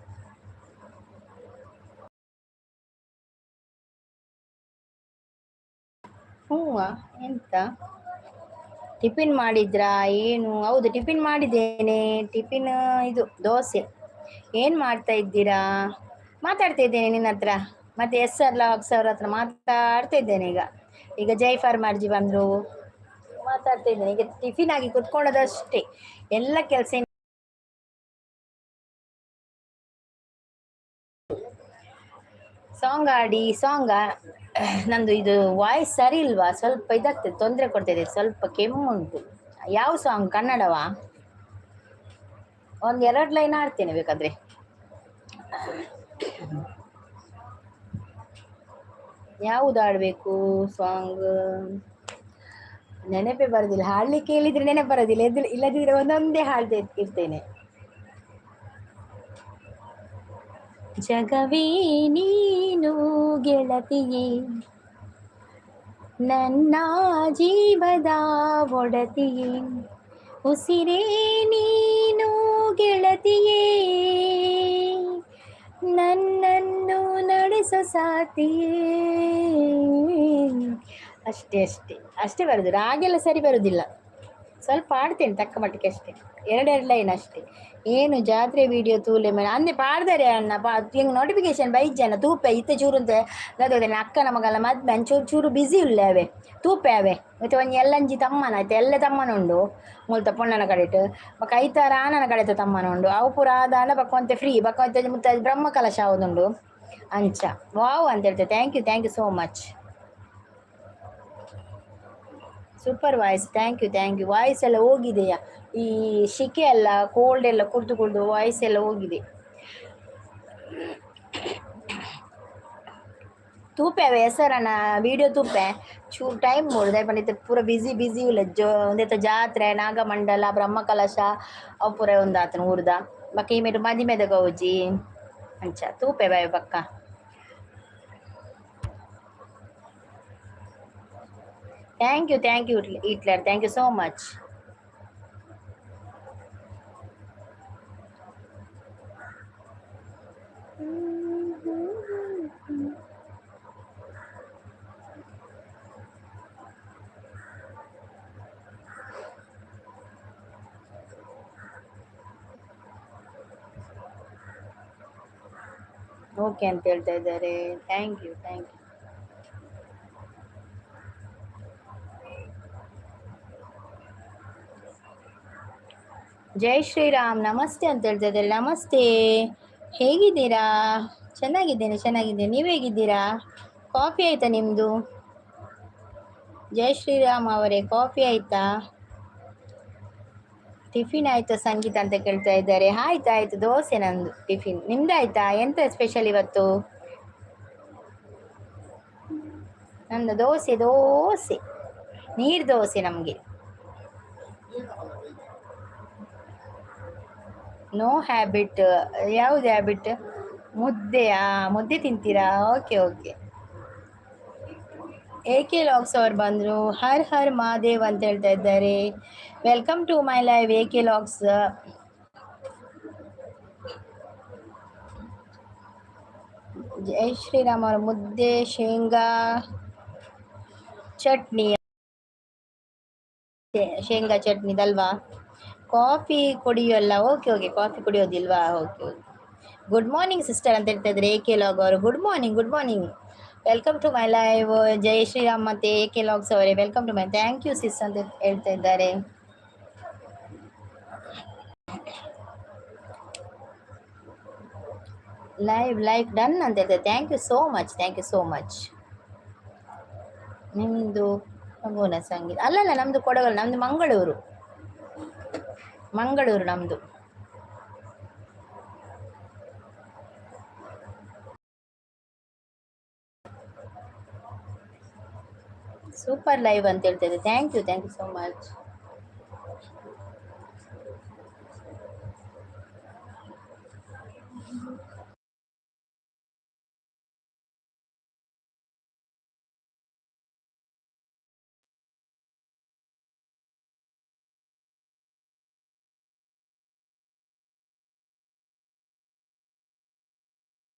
ಹೂವ ಎಂತ ಟಿಫಿನ್ ಮಾಡಿದ್ರಾ ಏನು? ಹೌದು, ಟಿಫಿನ್ ಮಾಡಿದ್ದೇನೆ. ಟಿಫಿನ್ ಇದು ದೋಸೆ. ಏನು ಮಾಡ್ತಾ ಇದ್ದೀರಾ? ಮಾತಾಡ್ತಾ ಇದ್ದೇನೆ ನಿನ್ನ ಹತ್ರ, ಮತ್ತೆ ಎಸ್ ಆರ್ ಲಾಕ್ಸ್ ಅವ್ರ ಹತ್ರ ಮಾತಾಡ್ತಾ ಇದ್ದೇನೆ ಈಗ. ಈಗ ಜೈ ಫಾರ್ಮಾರ್ಜಿ ಬಂದರು, ಮಾತಾಡ್ತಾ ಇದ್ದೇನೆ. ಈಗ ಟಿಫಿನ್ ಆಗಿ ಕುತ್ಕೊಳ್ಳೋದಷ್ಟೇ, ಎಲ್ಲ ಕೆಲಸ. ಸಾಂಗ್ ಆಡಿ ಸಾಂಗ್. ನಂದು ಇದು ವಾಯ್ಸ್ ಸರಿ ಇಲ್ವಾ, ಸ್ವಲ್ಪ ಇದಾಗ್ತದೆ, ತೊಂದರೆ ಕೊಡ್ತಿದೆ, ಸ್ವಲ್ಪ ಕೆಮ್ಮುಂಟು. ಯಾವ ಸಾಂಗ್? ಕನ್ನಡವಾ? ಒಂದು ಎರಡು ಲೈನ್ ಆಡ್ತೇನೆ ಬೇಕಾದ್ರೆ. ಯಾವುದು ಆಡಬೇಕು ಸಾಂಗ್? ನೆನಪೇ ಬರೋದಿಲ್ಲ. ಹಾಡಲಿಕ್ಕೆ ಹೇಳಿದ್ರೆ ನೆನಪು ಬರೋದಿಲ್ಲ, ಎದ್ದು ಇಲ್ಲದಿದ್ರೆ ಒಂದೊಂದೇ ಹಾಡ್ತಾ ಇರ್ತೇನೆ. ಜಗವೇ ನೀನು ಗೆಳತಿಯೇ, ನನ್ನ ಜೀವದ ಒಡತಿಯೇ, ಉಸಿರೇ ನೀನು ಗೆಳತಿಯೇ, ನನ್ನನ್ನು ನಡೆಸೋ ಸಾಥಿಯೇ. ಅಷ್ಟೇ ಅಷ್ಟೇ ಅಷ್ಟೇ ಬರೋದು. ರಾಗೆಲ್ಲ ಸರಿ ಬರೋದಿಲ್ಲ, ಸ್ವಲ್ಪ ಹಾಡ್ತೇನೆ ತಕ್ಕ ಮಟ್ಟಿಗೆ ಅಷ್ಟೇ, ಎರಡೆರಡು ಲೈನ್ ಅಷ್ಟೇ. ಏನು ಜಾತ್ರೆ ವಿಡಿಯೋ ತೂಲೆ ಮೇಲೆ ಅಂದೆ ಪಾಡ್ದಾರೆ ಅಣ್ಣ. ಪಾ ಹಿಂಗೆ ನೋಟಿಫಿಕೇಶನ್ ಬೈಜನ ತೂಪೆ ಇತ್ತೆ ಚೂರು ಅಂತ ಅದೇ ಅಕ್ಕನ ಮಗಲ್ಲ ಮದ್ಮೆ ಚೂರು ಚೂರು ಬ್ಯುಸಿ ಉಲ್ಲೆ ಅವೆ ತೂಪೆ ಅವೆ. ಮತ್ತೆ ಒಂಜಿ ಎಲ್ಲಂಜಿ ತಮ್ಮನ ಆಯ್ತು, ಎಲ್ಲ ತಮ್ಮನ ಉಂಡು ಮುಲ್ತ ಪೊಣ್ಣನ ಕಡೆಟ್, ಬೊಕ ಐತಾರ ಆನನ ಕಡೆತ ತಮ್ಮನ ಉಂಡು. ಅವು ಪೂರ ಆದಾಂಡ ಬೊಕ ಒಂತೆ ಫ್ರೀ, ಬೊಕ ಒಂತೆ ಮುತ್ತ ಬ್ರಹ್ಮ ಕಲಶ ಆವುದುಂಡು ಅಂಚ. ವಾವ್ ಅಂತ ಹೇಳ್ತೆ. Thank you, thank you so much. Super voice, thank you, thank you. Voice ಎಲ್ಲ ಹೋಗಿದೆಯಾ? ಈ ಶಿಕೆ ಎಲ್ಲ ಕೋಲ್ಡ್ ಎಲ್ಲ ಕುಡಿದು ಕುಡಿದು ವಾಯ್ಸ್ ಎಲ್ಲ ಹೋಗಿದೆ. ತೂಪೆ ಅವೆ ಹೆಸರಣ್ಣ ವಿಡಿಯೋ ತೂಪೆ ಚೂರು ಟೈಮ್ ಬೋಡು ಪಂಡಿತ ಪೂರ ಬಿಸಿ ಬಿಸಿ ಉಲ್ಲ ಜೋ ಒಂದೇತ ಜಾತ್ರೆ, ನಾಗಮಂಡಲ, ಬ್ರಹ್ಮಕಲಶ ಅವು ಪೂರ ಒಂದಾತನ ಊರ್ದ. ಬೊಕ ಈ ಮೇಟ್ ಮದಿಮೆದ ಗೌಜಿ ಅಂಚ ತೂಪೆ ಬಾಯ್ ಬಕ್ಕ. Thank you, thank you Hitler, thank you so much. Okay ಅಂತ ಹೇಳ್ತಾ ಇದ್ದಾರೆ. Thank you, thank you. Jai Shriram, namaste ಅಂತ ಹೇಳ್ತಾ ಇದ್ದಾರೆ. ನಮಸ್ತೆ, ಹೇಗಿದ್ದೀರಾ? ಚೆನ್ನಾಗಿದ್ದೇನೆ, ಚೆನ್ನಾಗಿದ್ದೇನೆ. ನೀವು ಹೇಗಿದ್ದೀರಾ? ಕಾಫಿ ಆಯ್ತಾ ನಿಮ್ಮದು? ಜೈ ಶ್ರೀರಾಮ್ ಅವರೇ, ಕಾಫಿ ಆಯ್ತಾ? ಟಿಫಿನ್ ಆಯ್ತಾ ಸಂಗೀತ ಅಂತ ಕೇಳ್ತಾ ಇದ್ದಾರೆ. ಆಯ್ತು ಆಯ್ತು, ದೋಸೆ ನಂದು ಟಿಫಿನ್. ನಿಮ್ದು ಆಯ್ತಾ? ಎಂತ ಸ್ಪೆಷಲ್ ಇವತ್ತು? ನಂದು ದೋಸೆ, ದೋಸೆ, ನೀರು ದೋಸೆ ನಮಗೆ. ನೋ ಹ್ಯಾಬಿಟ್, ಯಾವುದು ಹ್ಯಾಬಿಟ್? ಮುದ್ದೆಯಾ? ಮುದ್ದೆ ತಿಂತೀರಾ? Okay okay. A K logs ಅವ್ರು ಬಂದರು. ಹರ್ ಹರ್ ಮಹಾದೇವ್ ಅಂತ ಹೇಳ್ತಾ ಇದ್ದಾರೆ. Welcome to my live A K logs. Jai Shriram ಅವ್ರ ಮುದ್ದೆ ಶೇಂಗಾ ಚಟ್ನಿ, ಶೇಂಗಾ ಚಟ್ನಿದಲ್ವಾ? ಕಾಫಿ ಕುಡಿಯೋಲ್ಲ? ಓಕೆ ಓಕೆ, ಕಾಫಿ ಕುಡಿಯೋದಿಲ್ವಾ? Okay okay. Good morning sister ಅಂತ ಹೇಳ್ತಾ ಇದ್ದಾರೆ ಎ ಕೆ ಲಾಗ್ ಅವರು. Good morning, good morning, welcome to my live. Jai Shriram ಮತ್ತು ಎ ಕೆ ಲಾಗ್ಸ್ ಅವರೇ, welcome to my, thank you sis ಅಂತ ಹೇಳ್ತಾ ಇದ್ದಾರೆ. ಲೈವ್ ಲೈಕ್ ಡನ್ ಅಂತ ಹೇಳ್ತಾರೆ. Thank you so much, thank you so much. ನಿಮ್ಮದು ಕೊಡಗುನ ಸಂಗೀತ? ಅಲ್ಲಲ್ಲ, ನಮ್ಮದು ಕೊಡಗಲ್ಲ, ನಮ್ಮದು ಮಂಗಳೂರು, ಮಂಗಳೂರು ನಮ್ಮದು. ಸೂಪರ್ ಲೈವ್ ಅಂತ ಹೇಳ್ತಾ ಇದ್ದೆ. Thank you, thank you so much.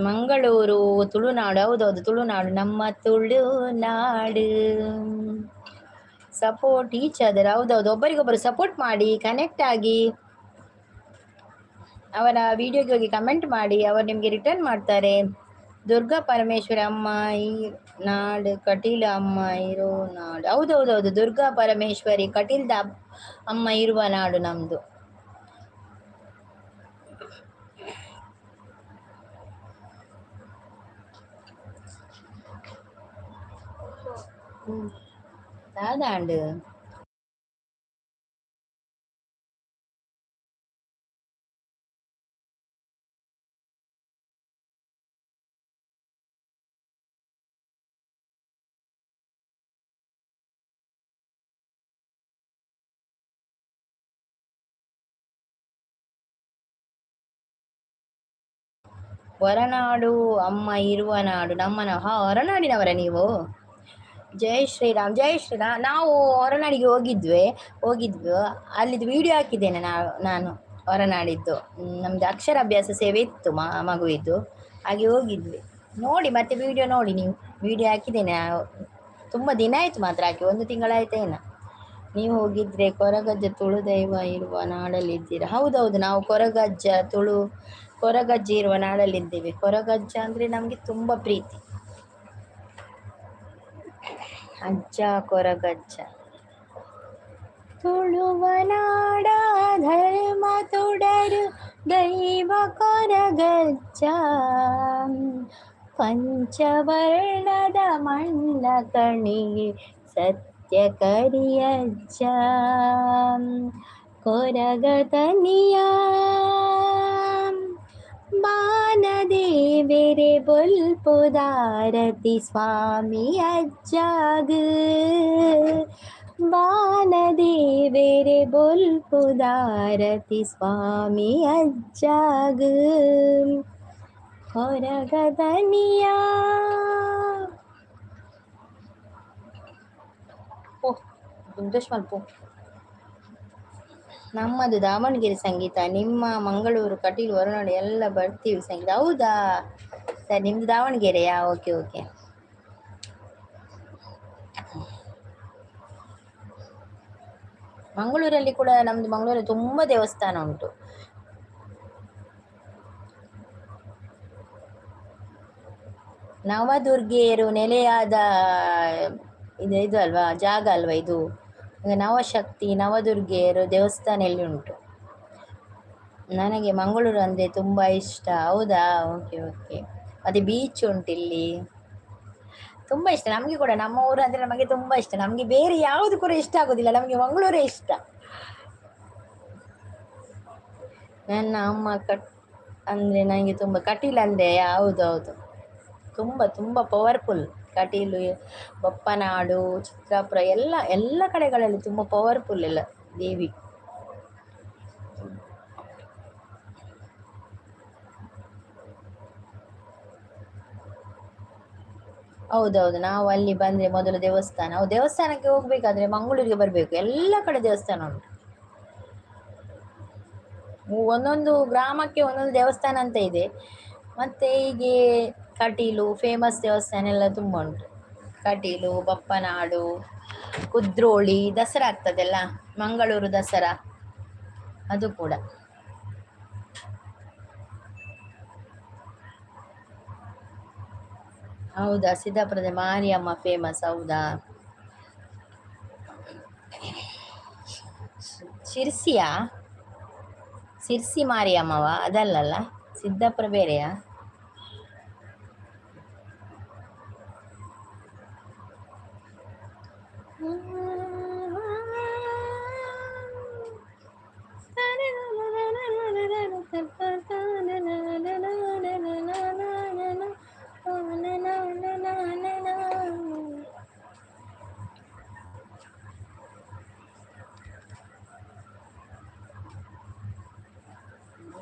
Mangaluru Tulunadu. ಹೌದೌದು, ತುಳುನಾಡು, ನಮ್ಮ ತುಳುನಾಡು. Support each other. ಹೌದೌದು, ಒಬ್ಬರಿಗೊಬ್ಬರು ಸಪೋರ್ಟ್ ಮಾಡಿ, ಕನೆಕ್ಟ್ ಆಗಿ, ಅವರ ವಿಡಿಯೋಗೆ ಹೋಗಿ ಕಮೆಂಟ್ ಮಾಡಿ, ಅವರು ನಿಮಗೆ ರಿಟರ್ನ್ ಮಾಡ್ತಾರೆ. ದುರ್ಗಾ ಪರಮೇಶ್ವರಿ ಅಮ್ಮ ಈ ನಾಡು, ಕಟೀಲು ಅಮ್ಮ ಇರೋ ನಾಡು. ಹೌದೌದೌದು, ದುರ್ಗಾ ಪರಮೇಶ್ವರಿ ಕಟೀಲ್ದ ಅಮ್ಮ ಇರುವ ನಾಡು ನಮ್ದು. ದಾದಾಂಡು. ಹೊರನಾಡು ಅಮ್ಮ ಇರುವ ನಾಡು ನಮ್ಮ. ಹಾ, ಹೊರನಾಡಿನವರ ನೀವು? ಜೈ ಶ್ರೀರಾಮ್, ಜೈ ಶ್ರೀರಾಮ್. ನಾವು ಹೊರನಾಡಿಗೆ ಹೋಗಿದ್ವಿ. ಅಲ್ಲಿದ್ದು ವಿಡಿಯೋ ಹಾಕಿದ್ದೇನೆ ನಾನು ಹೊರನಾಡಿದ್ದು. ನಮ್ಮದು ಅಕ್ಷರಾಭ್ಯಾಸ ಸೇವೆ ಇತ್ತು ಮಗುವಿದ್ದು, ಹಾಗೆ ಹೋಗಿದ್ವಿ. ನೋಡಿ ಮತ್ತೆ ವಿಡಿಯೋ ನೋಡಿ ನೀವು, ವಿಡಿಯೋ ಹಾಕಿದ್ದೇನೆ. ತುಂಬ ದಿನ ಆಯಿತು ಮಾತ್ರ ಹಾಕಿ, ಒಂದು ತಿಂಗಳಾಯ್ತೇನ. ನೀವು ಹೋಗಿದ್ರೆ ಕೊರಗಜ್ಜ ತುಳು ದೈವ ಇರುವ ನಾಡಲ್ಲಿದ್ದೀರಾ? ಹೌದೌದು, ನಾವು ಕೊರಗಜ್ಜ ತುಳು ಕೊರಗಜ್ಜ ಇರುವ ನಾಡಲ್ಲಿದ್ದೇವೆ. ಕೊರಗಜ್ಜ ಅಂದರೆ ನಮಗೆ ತುಂಬ ಪ್ರೀತಿ. ಅಜ್ಜ ಕೊರಗಜ್ಜ. ತುಳುವನಾಡ ಧರ್ಮ ತುಡರು ದೈವ ಕೊರಗಜ್ಜ, ಪಂಚವರ್ಣದ ಮಣ್ಣ ಕಣಿಗೆ ಸತ್ಯ ಕರಿಯಜ್ಜ, ಕೊರಗತನಿಯ ಬಾನದೇವೆರೆ ಬೊಲ್ಪುದಾರತಿ ಸ್ವಾಮಿ ಅಜ್ಜಾಗ, ಬಾನದೇವೆರೆ ಬೊಲ್ಪುದಾರತಿ ಸ್ವಾಮಿ ಅಜ್ಜಾಗ, ಕೊರಗದನಿಯ. ಪೋ ಮಲ್ಪು. ನಮ್ಮದು ದಾವಣಗೆರೆ ಸಂಗೀತ, ನಿಮ್ಮ ಮಂಗಳೂರು, ಕಟೀಲು, ಹೊರನಾಡು ಎಲ್ಲ ಬರ್ತೀವಿ ಸಂಗೀತ. ಹೌದಾ ಸರ್, ನಿಮ್ದು ದಾವಣಗೆರೆಯಾ? Okay okay. ಮಂಗಳೂರಲ್ಲಿ ಕೂಡ, ನಮ್ದು ಮಂಗಳೂರಲ್ಲಿ ತುಂಬ ದೇವಸ್ಥಾನ ಉಂಟು. ನವದುರ್ಗೆಯರು ನೆಲೆಯಾದ ಇದು ಇದು ಅಲ್ವಾ ಜಾಗ ಅಲ್ವಾ ಇದು? ನವಶಕ್ತಿ ನವದುರ್ಗೆಯರು ದೇವಸ್ಥಾನ ಎಲ್ಲಿ ಉಂಟು. ನನಗೆ ಮಂಗಳೂರು ಅಂದರೆ ತುಂಬ ಇಷ್ಟ. ಹೌದಾ? Okay okay. ಮತ್ತು ಬೀಚ್ ಉಂಟು ಇಲ್ಲಿ, ತುಂಬ ಇಷ್ಟ ನಮಗೆ ಕೂಡ. ನಮ್ಮ ಊರು ಅಂದರೆ ನಮಗೆ ತುಂಬ ಇಷ್ಟ. ನಮಗೆ ಬೇರೆ ಯಾವುದು ಕೂಡ ಇಷ್ಟ ಆಗೋದಿಲ್ಲ, ನಮಗೆ ಮಂಗಳೂರೇ ಇಷ್ಟ. ನನ್ನ ಅಮ್ಮ ಕಟ್ ಅಂದರೆ ನನಗೆ ತುಂಬ, ಕಟೀಲು ಅಂದರೆ ಹೌದೌದು, ತುಂಬ ತುಂಬ ಪವರ್ಫುಲ್. ಕಟೀಲು, ಬಪ್ಪನಾಡು, ಚಿತ್ರಾಪುರ ಎಲ್ಲ ಎಲ್ಲ ಕಡೆಗಳಲ್ಲಿ ತುಂಬ ಪವರ್ಫುಲ್ ಎಲ್ಲ ದೇವಿ. ಹೌದೌದು, ನಾವು ಅಲ್ಲಿ ಬಂದರೆ ಮೊದಲು ದೇವಸ್ಥಾನ. ಹೌದು, ದೇವಸ್ಥಾನಕ್ಕೆ ಹೋಗ್ಬೇಕಾದ್ರೆ ಮಂಗಳೂರಿಗೆ ಬರಬೇಕು. ಎಲ್ಲ ಕಡೆ ದೇವಸ್ಥಾನ ಉಂಟು. ಒಂದೊಂದು ಗ್ರಾಮಕ್ಕೆ ಒಂದೊಂದು ದೇವಸ್ಥಾನ ಅಂತ ಇದೆ. ಮತ್ತು ಹೀಗೆ ಕಟೀಲು ಫೇಮಸ್ ದೇವಸ್ಥಾನ ಎಲ್ಲ ತುಂಬ ಉಂಟು. ಕಟೀಲು, ಬಪ್ಪನಾಡು, ಕುದ್ರೋಳಿ ದಸರಾ ಆಗ್ತದಲ್ಲ, ಮಂಗಳೂರು ದಸರಾ ಅದು ಕೂಡ. ಹೌದಾ? ಸಿದ್ದಾಪುರದ ಮಾರಿಯಮ್ಮ ಫೇಮಸ್. ಹೌದಾ? ಶಿರ್ಸಿಯಾ? ಸಿರ್ಸಿ ಮಾರಿಯಮ್ಮವ? ಅದಲ್ಲಲ್ಲ, ಸಿದ್ದಾಪುರ ಬೇರೆಯಾ?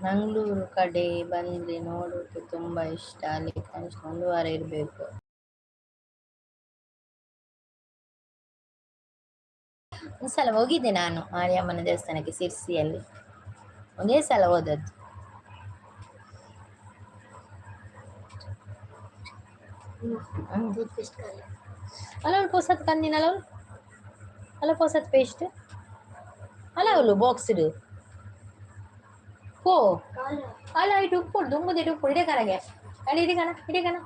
ಮಂಗಳೂರು ಕಡೆ ಬಂದರೆ ನೋಡೋಕೆ ತುಂಬ ಇಷ್ಟ. ಅಲ್ಲಿ ಕನಿಷ್ಠ ಒಂದು ವಾರ ಇರಬೇಕು. ಒಂದ್ಸಲ ಹೋಗಿದ್ದೆ ನಾನು ಮಾರಿಯಮ್ಮನ ದೇವಸ್ಥಾನಕ್ಕೆ ಸಿರ್ಸಿಯಲ್ಲಿ, ಒಂದೇ ಸಲ ಹೋದದ್ದು. ಟೂತ್ಪೇಸ್ಟ್ ಖಾಲಿ. ಅಲ್ಲ, ಅವ್ಳು ಪೊಸತ್ ಕಂದಿನಲ್ಲ ಅವಳು. ಅಲ್ಲ, ಪೊಸತ್ ಪೇಸ್ಟ್ ಅಲ್ಲ ಅವಳು ಬಾಕ್ಸ್ ಇಡು ಪೋ. ಅಲ್ಲ, ಇಟ್ಟು ಉಪ್ಪು ದುಂಬುದು ಇಟ್ಟು ಉಪ್ಪು ಇಡೇ ಕನಗೆ ಅಲ್ಲಿ ಇಡಿ ಕಣ, ಇಡಿ ಕಣ.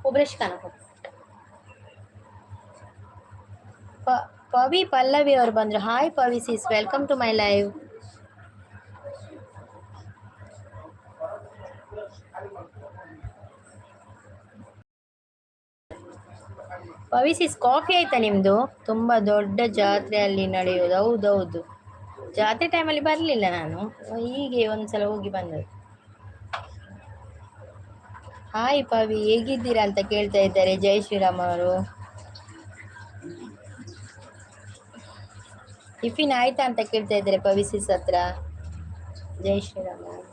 ಓ, ಬ್ರಷ್ ಕಣ. ಪವಿ ಪಲ್ಲವಿ ಅವರು ಬಂದ್ರು. Hi Pavi sis, welcome to my live. Pavi sis, coffee ಆಯ್ತಾ ನಿಮ್ದು? ತುಂಬಾ ದೊಡ್ಡ ಜಾತ್ರೆ ಅಲ್ಲಿ ನಡೆಯುವುದು. ಹೌದೌದು, ಜಾತ್ರೆ ಟೈಮಲ್ಲಿ ಬರಲಿಲ್ಲ ನಾನು, ಹೀಗೆ ಒಂದ್ಸಲ ಹೋಗಿ ಬಂದದ್ದು. ಹಾಯ್ ಪವಿ, ಹೇಗಿದ್ದೀರಾ ಅಂತ ಕೇಳ್ತಾ ಇದ್ದಾರೆ ಜೈ ಶ್ರೀರಾಮ್ ಅವರು. ಟಿಫಿನ್ ಆಯ್ತಾ ಅಂತ ಕೇಳ್ತಾ ಇದ್ದಾರೆ ಪವಿ ಸಿಸ್ ಹತ್ರ ಜೈ ಶ್ರೀರಾಮ್ ಅವರು.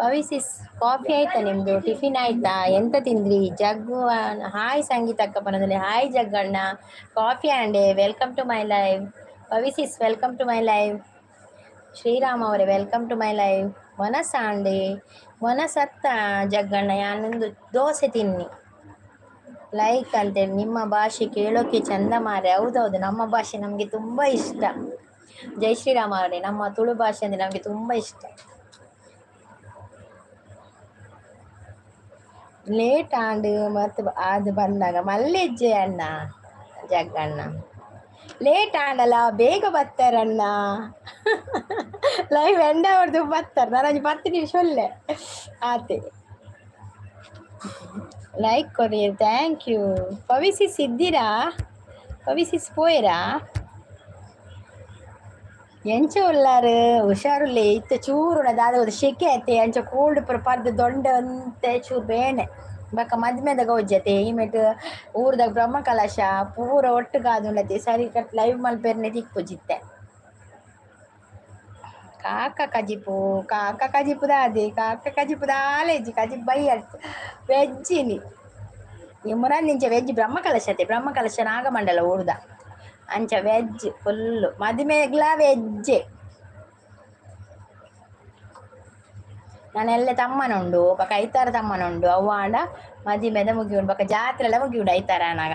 ಪವಿ ಸಿಸ್, ಕಾಫಿ ಆಯ್ತಾ ನಿಮ್ದು? ಟಿಫಿನ್ ಆಯ್ತಾ? ಎಂತ ತಿಂದ್ರಿ? ಜಗ್ಗು, ಹಾಯ್ ಸಂಗೀತ ಅಕ್ಕಪ್ಪನದಲ್ಲಿ. ಹಾಯ್ ಜಗ್ಗಣ್ಣ, ಕಾಫಿ ಆಂಡೆ. Welcome to my live Pavi sis, welcome to my live. Shriram ಅವರೇ, welcome to my live. ವನಸಾಂಡೆ ವನಸತ್ತ ಜಗ್ಗಣ್ಣ, ಯಾನೊಂದು ದೋಸೆ ತಿನ್ನಿ. ಲೈಕ್ ಅಂತೇಳಿ. ನಿಮ್ಮ ಭಾಷೆ ಕೇಳೋಕೆ ಚಂದ ಮಾರೆ. ಹೌದೌದು, ನಮ್ಮ ಭಾಷೆ ನಮಗೆ ತುಂಬ ಇಷ್ಟ. ಜೈ ಶ್ರೀರಾಮ ಅವರೇ, ನಮ್ಮ ತುಳು ಭಾಷೆ ಅಂದರೆ ನಮಗೆ ತುಂಬ ಇಷ್ಟ. ಲೇಟ್ ಆಂಡ್ ಮತ್ತು ಅದು ಬಂದಾಗ ಮಲ್ಲೆಜ್ಜೆ ಅಣ್ಣ, ಜಗ್ಗಣ್ಣ ಲೇಟ್ ಆಂಡಲ್ಲ, ಬೇಗ ಬರ್ತಾರಣ್ಣ. ಲೈವ್ ಎಂಡ್ ಅವ್ರದ್ದು ಬರ್ತಾರೆ. ನಾನು 10 ನಿಮಿಷ ಒಳ್ಳೆ ಆತೆ. ಲೈಕ್ ಕೊಡಿ, thank you. ಪವಿಸಿಸ್ ಇದ್ದೀರಾ? ಪವಿಸಿಸ್ ಪೋಯರಾ? ಎಂಚ ಉಲ್ಲಾರು? ಹುಷಾರುಲ್ಲೆ. ಇತ್ತ ಚೂರು ದಾದ ಶೆಕೆ ಐತೆ, ಅಂಚ ಕೋಲ್ಡ್ ಪೂರ ಪರ್ದು ದೊಂಡೆ ಅಂತೆ ಚೂರು ಬೇನೆ. ಬೊಕ್ಕ ಮದ್ಮೆದ ಗೌಜತೆ ಈಮೆಟ್ ಊರ್ದಾಗ ಬ್ರಹ್ಮ ಕಲಶ ಪೂರ ಒಟ್ಟುಗಾದುಂಡತೆ. ಸರಿ ಕಟ್ ಲೈವ್ ಮಲ್ಪೆರ್ನೆ ತಿಕ್ಕುಜಿತ್ತೆ. ಕಾಕ ಕಜಿಪು, ಕಾಕ ಕಜಿಪು ದಾದೆ, ಕಾಕ ಕಜಿಪು ದಾಲೇಜಿ ಕಜಿಪು ಬೈಯಟ್ ವೆಜ್ಜಿನಿ ಇಮ್ರಾನ್. ವೆಜ್ ಬ್ರಹ್ಮ ಕಲಶತೆ, ಬ್ರಹ್ಮ ಕಲಶ ನಾಗಮಂಡಲ ಊರ್ದ, ಅಂಚ ವೆಜ್ ಫುಲ್ಲು. ಮದಿಮೆಗ್ಲ ವೆಜ್ಜೆ. ನಾನೆಲ್ಲ ತಮ್ಮನುಂಡು, ಬೊಕ ಐತಾರ ತಮ್ಮನುಂಡು. ಅವ್ವ ಆಂಡ ಮದಿಮೆದ ಮುಗಿಯುಂಡು, ಬೊಕ ಜಾತ್ರೆ ಎಲ್ಲ ಮುಗಿಯುಂಡು ಐತಾರ ಆನಾಗ.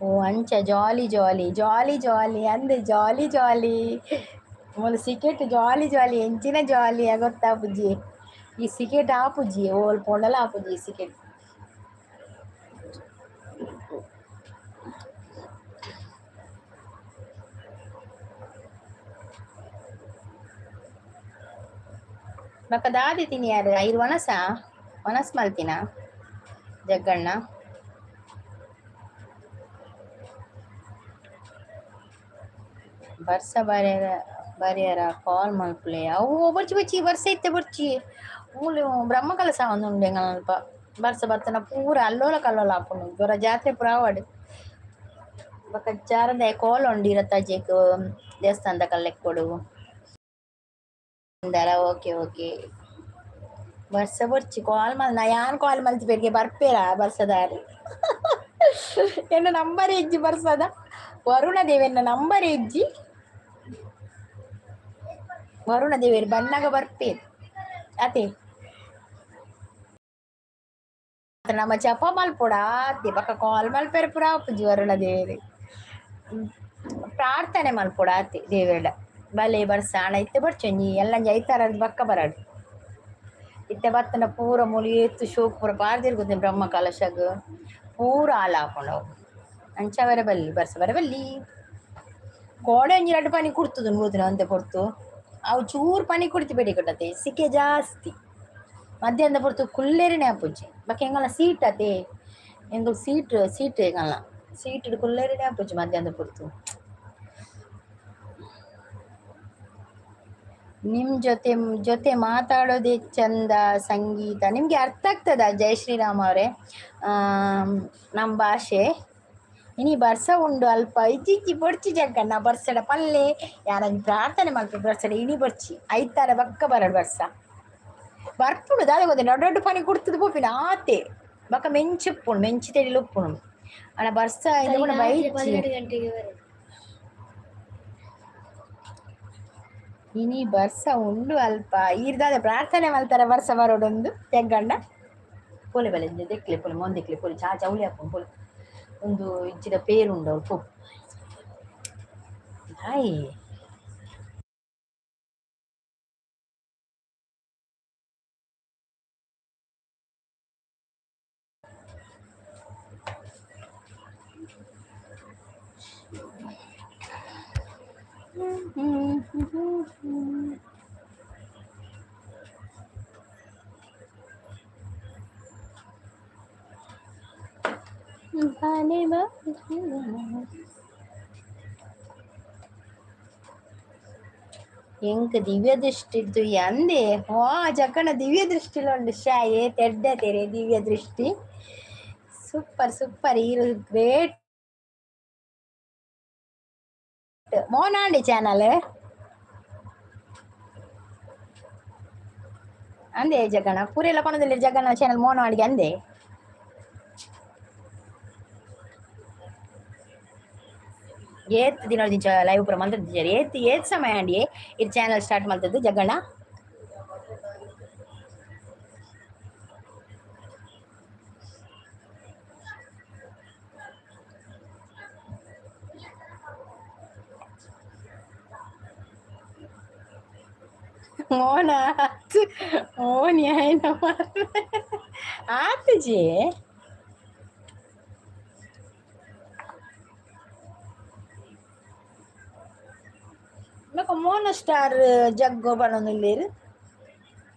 ಓ, ಅಂಚ ಜಾಲಿ ಜಾಲಿ ಜಾಲಿ ಜಾಲಿ ಅಂದ್ ಜಾಲಿ ಜಾಲಿ ಮೂಲು ಸಿಕೆಟ್ ಜಾಲಿ ಜಾಲಿ ಎಂಚಿನ ಜಾಲಿ ಗೊತ್ತಾಪುಜಿ. ಈ ಸಿಕೆಟ್ ಆಪುಜಿ, ಓಲ್ ಪೋಂಡಲ ಆಪುಜಿ ಈ ಸಿಕೆಟ್. ಬೊಕ ದಾದಿ ತಿನಿಯಾರು ಐರ್ ವನಸ ವನಸ್ ಮಲ್ತಿನ ಜಗ್ಗಣ್ಣ? ಬರ್ಸ ಬರ್ಯರ ಬರ್ಯರ ಕಾಲ್ ಮಲ್ಪುಲೆ. ಅವು ಬೊರ್ಚಿ ಬೊರ್ಚಿ, ಬರ್ಸ ಇತ್ತೆ ಬೊರ್ಚಿ. ಮೂಲು ಬ್ರಹ್ಮ ಕಲಶ ಆವೊಂದುಂಡು ಎಂಕಲ್ನ. ಬರ್ಸ ಬತ್ತನ ಪೂರ ಅಲ್ಲೋಲ ಕಲ್ಲೋಲ ಆಪುಂಡು, ಪೂರ ಜಾತ್ರೆ ಪೂರ ಆವಡ್. ಬೊಕ ಜಾರಂದೆ ಕೋಲ ಉಂಡು ಇರತ್ತಜೆಕ್ ದೇವಸ್ಥಾನದ ಲೆಕ್ಕೊಡು ಅಂದರ. ಓಕೆ ಓಕೆ, ಬರ್ಸ ಬೊರ್ಚಿ, ಕಾಲ್ ಮಲ್ ನಾ ಯಾನ್ ಕಾಲ್ ಮಲ್ತಿ ಪೆರ್ಗೆ ಬರ್ಪೇರಾ ಬರ್ಸದಾರ್. ಎನ್ನ ನಂಬರ್ ಇಜ್ಜಿ ಬರ್ಸದ. ವರುಣ ದೇವೆರ್ನ ನಂಬರ್ ಇಜ್ಜಿ. ವರುಣ ದೇವೆರ್ ಬನ್ನಗ ಬರ್ಪೇರ್ ಅತೆ. ನಮ್ಮ ಜಪ ಮಲ್ಪೊಡ ಆತೆ, ಬೊಕ ಕಾಲ್ ಮಲ್ಪೆರೆ ಪೂರ ಆಪುಜಿ. ವರುಣ ದೇವೆರ್ ಪ್ರಾರ್ಥನೆ ಮಲ್ಪೊಡ ಆತೆ ದೇವೆರ್ಡ. ಬಲೆ ಬರ್ಸ ಆಂಡ ಇತ್ತೆ ಬರ್ಚೊಂಜಿ ಎಲ್ಲಂಜಿ ಐತಾರ ಬೊಕ್ಕ ಬರಡ್. ಇತ್ತೆ ಬತ್ತನ ಪೂರ ಮೂಲು ಏತ್ ಶೋಕು ಪೂರ ಬಾರ್ದಿರ್ಗುತ್ತೆ. ಬ್ರಹ್ಮ ಕಲಶಗ್ ಪೂರ ಆಲ್ ಆಪುಂಡು ಅವು. ಅಂಚ ಬರ ಬಲ್ಲಿ, ಬರ್ಸ ಬರ ಬಲ್ಲಿ. ಕೋಡೆ ಒಂಜಿ ರಡ್ಡ್ ಪನಿ ಕುಡ್ತುದು ನೂದಿನ ಒಂತೆ ಪೊರ್ತು. ಅವು ಚೂರು ಪನಿ ಕುಡ್ತಿ ಬೇಡಿ ಕೊಟ್ಟತೆ, ಸಿಕೆ ಜಾಸ್ತಿ. ಮಧ್ಯಾಹ್ನದ ಪೊರ್ತು ಕುಲ್ಲೆರೆನೆ ಆಪುಜಿ. ಬೊಕ ಎಂಕಲ್ನ ಸೀಟ್ ಅತೆ, ಎಂಕುಲು ಸೀಟ್ ಸೀಟ್, ಎಂಕಲ್ನ ಸೀಟ್ ಕುಲ್ಲೆರೆನೆ ಆಪುಜಿ ಮಧ್ಯಾಹ್ನದ ಪೊರ್ತು. ನಿಮ್ ಜೊತೆ ಜೊತೆ ಮಾತಾಡೋದೇ ಚಂದ ಸಂಗೀತ. ನಿಮಗೆ ಅರ್ಥ ಆಗ್ತದ ಜೈ ಶ್ರೀರಾಮ್ ಅವರೇ ನಮ್ಮ ಭಾಷೆ? ಇನಿ ಬರ್ಸ ಉಂಡು ಅಲ್ಪ. ಇಜ್ಜಿ, ಬೊಡ್ಚಿ ಜಗ್ಗಣ್ಣ, ಬರ್ಸಡ ಪಲ್ಲೆ. ಯಾನೊಂಜಿ ಪ್ರಾರ್ಥನೆ ಮಲ್ಪೆ ಬರ್ಸಡ ಇನಿ ಬೊಡ್ಚಿ, ಐತಾರ ಬೊಕ್ಕ ಬರಡ್. ಬರ್ಸ ಬರ್ಪುಂಡು, ದಾದ ಗೊತ್ತ, ದೊಡ್ಡ ದೊಡ್ಡ ಪನಿ ಕುಡ್ತುದು ಪೋಪಿನ ಆತೆ. ಬೊಕ ಮೆಂಚಿ ಉಪ್ಪುಂಡು, ಮೆಂಚಿ ತೆಡಿಲು ಉಪ್ಪುಂಡು. ಅಣ್ಣ ಬರ್ಸ ಇದು ಕೂಡ ಬೈಚಿ. 12 ಗಂಟೆಗೆ ಬರೋದು. ಇನಿ ಬರ್ಸ ಉಂಡು ಅಲ್ಪ ಈರ್ದಾದ ಪ್ರಾರ್ಥನೆ ಮಲ್ತಾರ ಬರ್ಸ ಬರೋಡೊಂದು ತೆಗ್ಗಂಡ ಪೋಲೆ ಬಲೆ ದೆಕ್ಲೆ ಪೋಲೆ ಮೊಂದೆಕ್ಲೆ ಪೋಲೆ ಚಾ ಚೌಲಿ ಹಾಕೊಂಡು ಪೋಲೆ ಒಂದು ಇಜ್ಜಿದ ಪೇರುಂಡು ಅವ್ಳು ಪೋ ಹಾಯ್. ಎಂಕ್ ದಿವ್ಯ ದೃಷ್ಟಿ ಅಂದೆ ವಾ ಜಕ್ಕಣ ದಿವ್ಯ ದೃಷ್ಟಿಲ ಉಂಡು ಶಾಯೆ ತೆಡ್ಡ ತೆರೆ ದಿವ್ಯ ದೃಷ್ಟಿ ಸೂಪರ್ ಸೂಪರ್ ಈರು ಗ್ರೇಟ್ ಮೋನಾಂಡಿ ಚಾನಲ್ ಅಂದೆ ಜಗಣ ಪೂರೆಲ್ಲ ಪಣದಲ್ಲಿ ಜಗಣ ಚಾನಲ್ ಮೋನಾಡಿಗೆ ಅಂದೆ. ಏತ್ ದಿನ ದಿಂಚ ಲೈವ್ ಪೂರ ಮಲ್ತದ್ದು ಏತ್ ಏತ್ ಸಮಯ ಅಂಡಿ ಇದು ಚಾನಲ್ ಸ್ಟಾರ್ಟ್ ಮಲ್ತದ್ದು ಜಗಣ. ಮೋನ ಮೋನಿ ಆಯ್ನ ಆತಜಿ. ಬೊಕ ಮೋನ ಸ್ಟಾರ್ ಜಗ್ಗೋ ಪನೊಂದುಲ್ಲೆರ್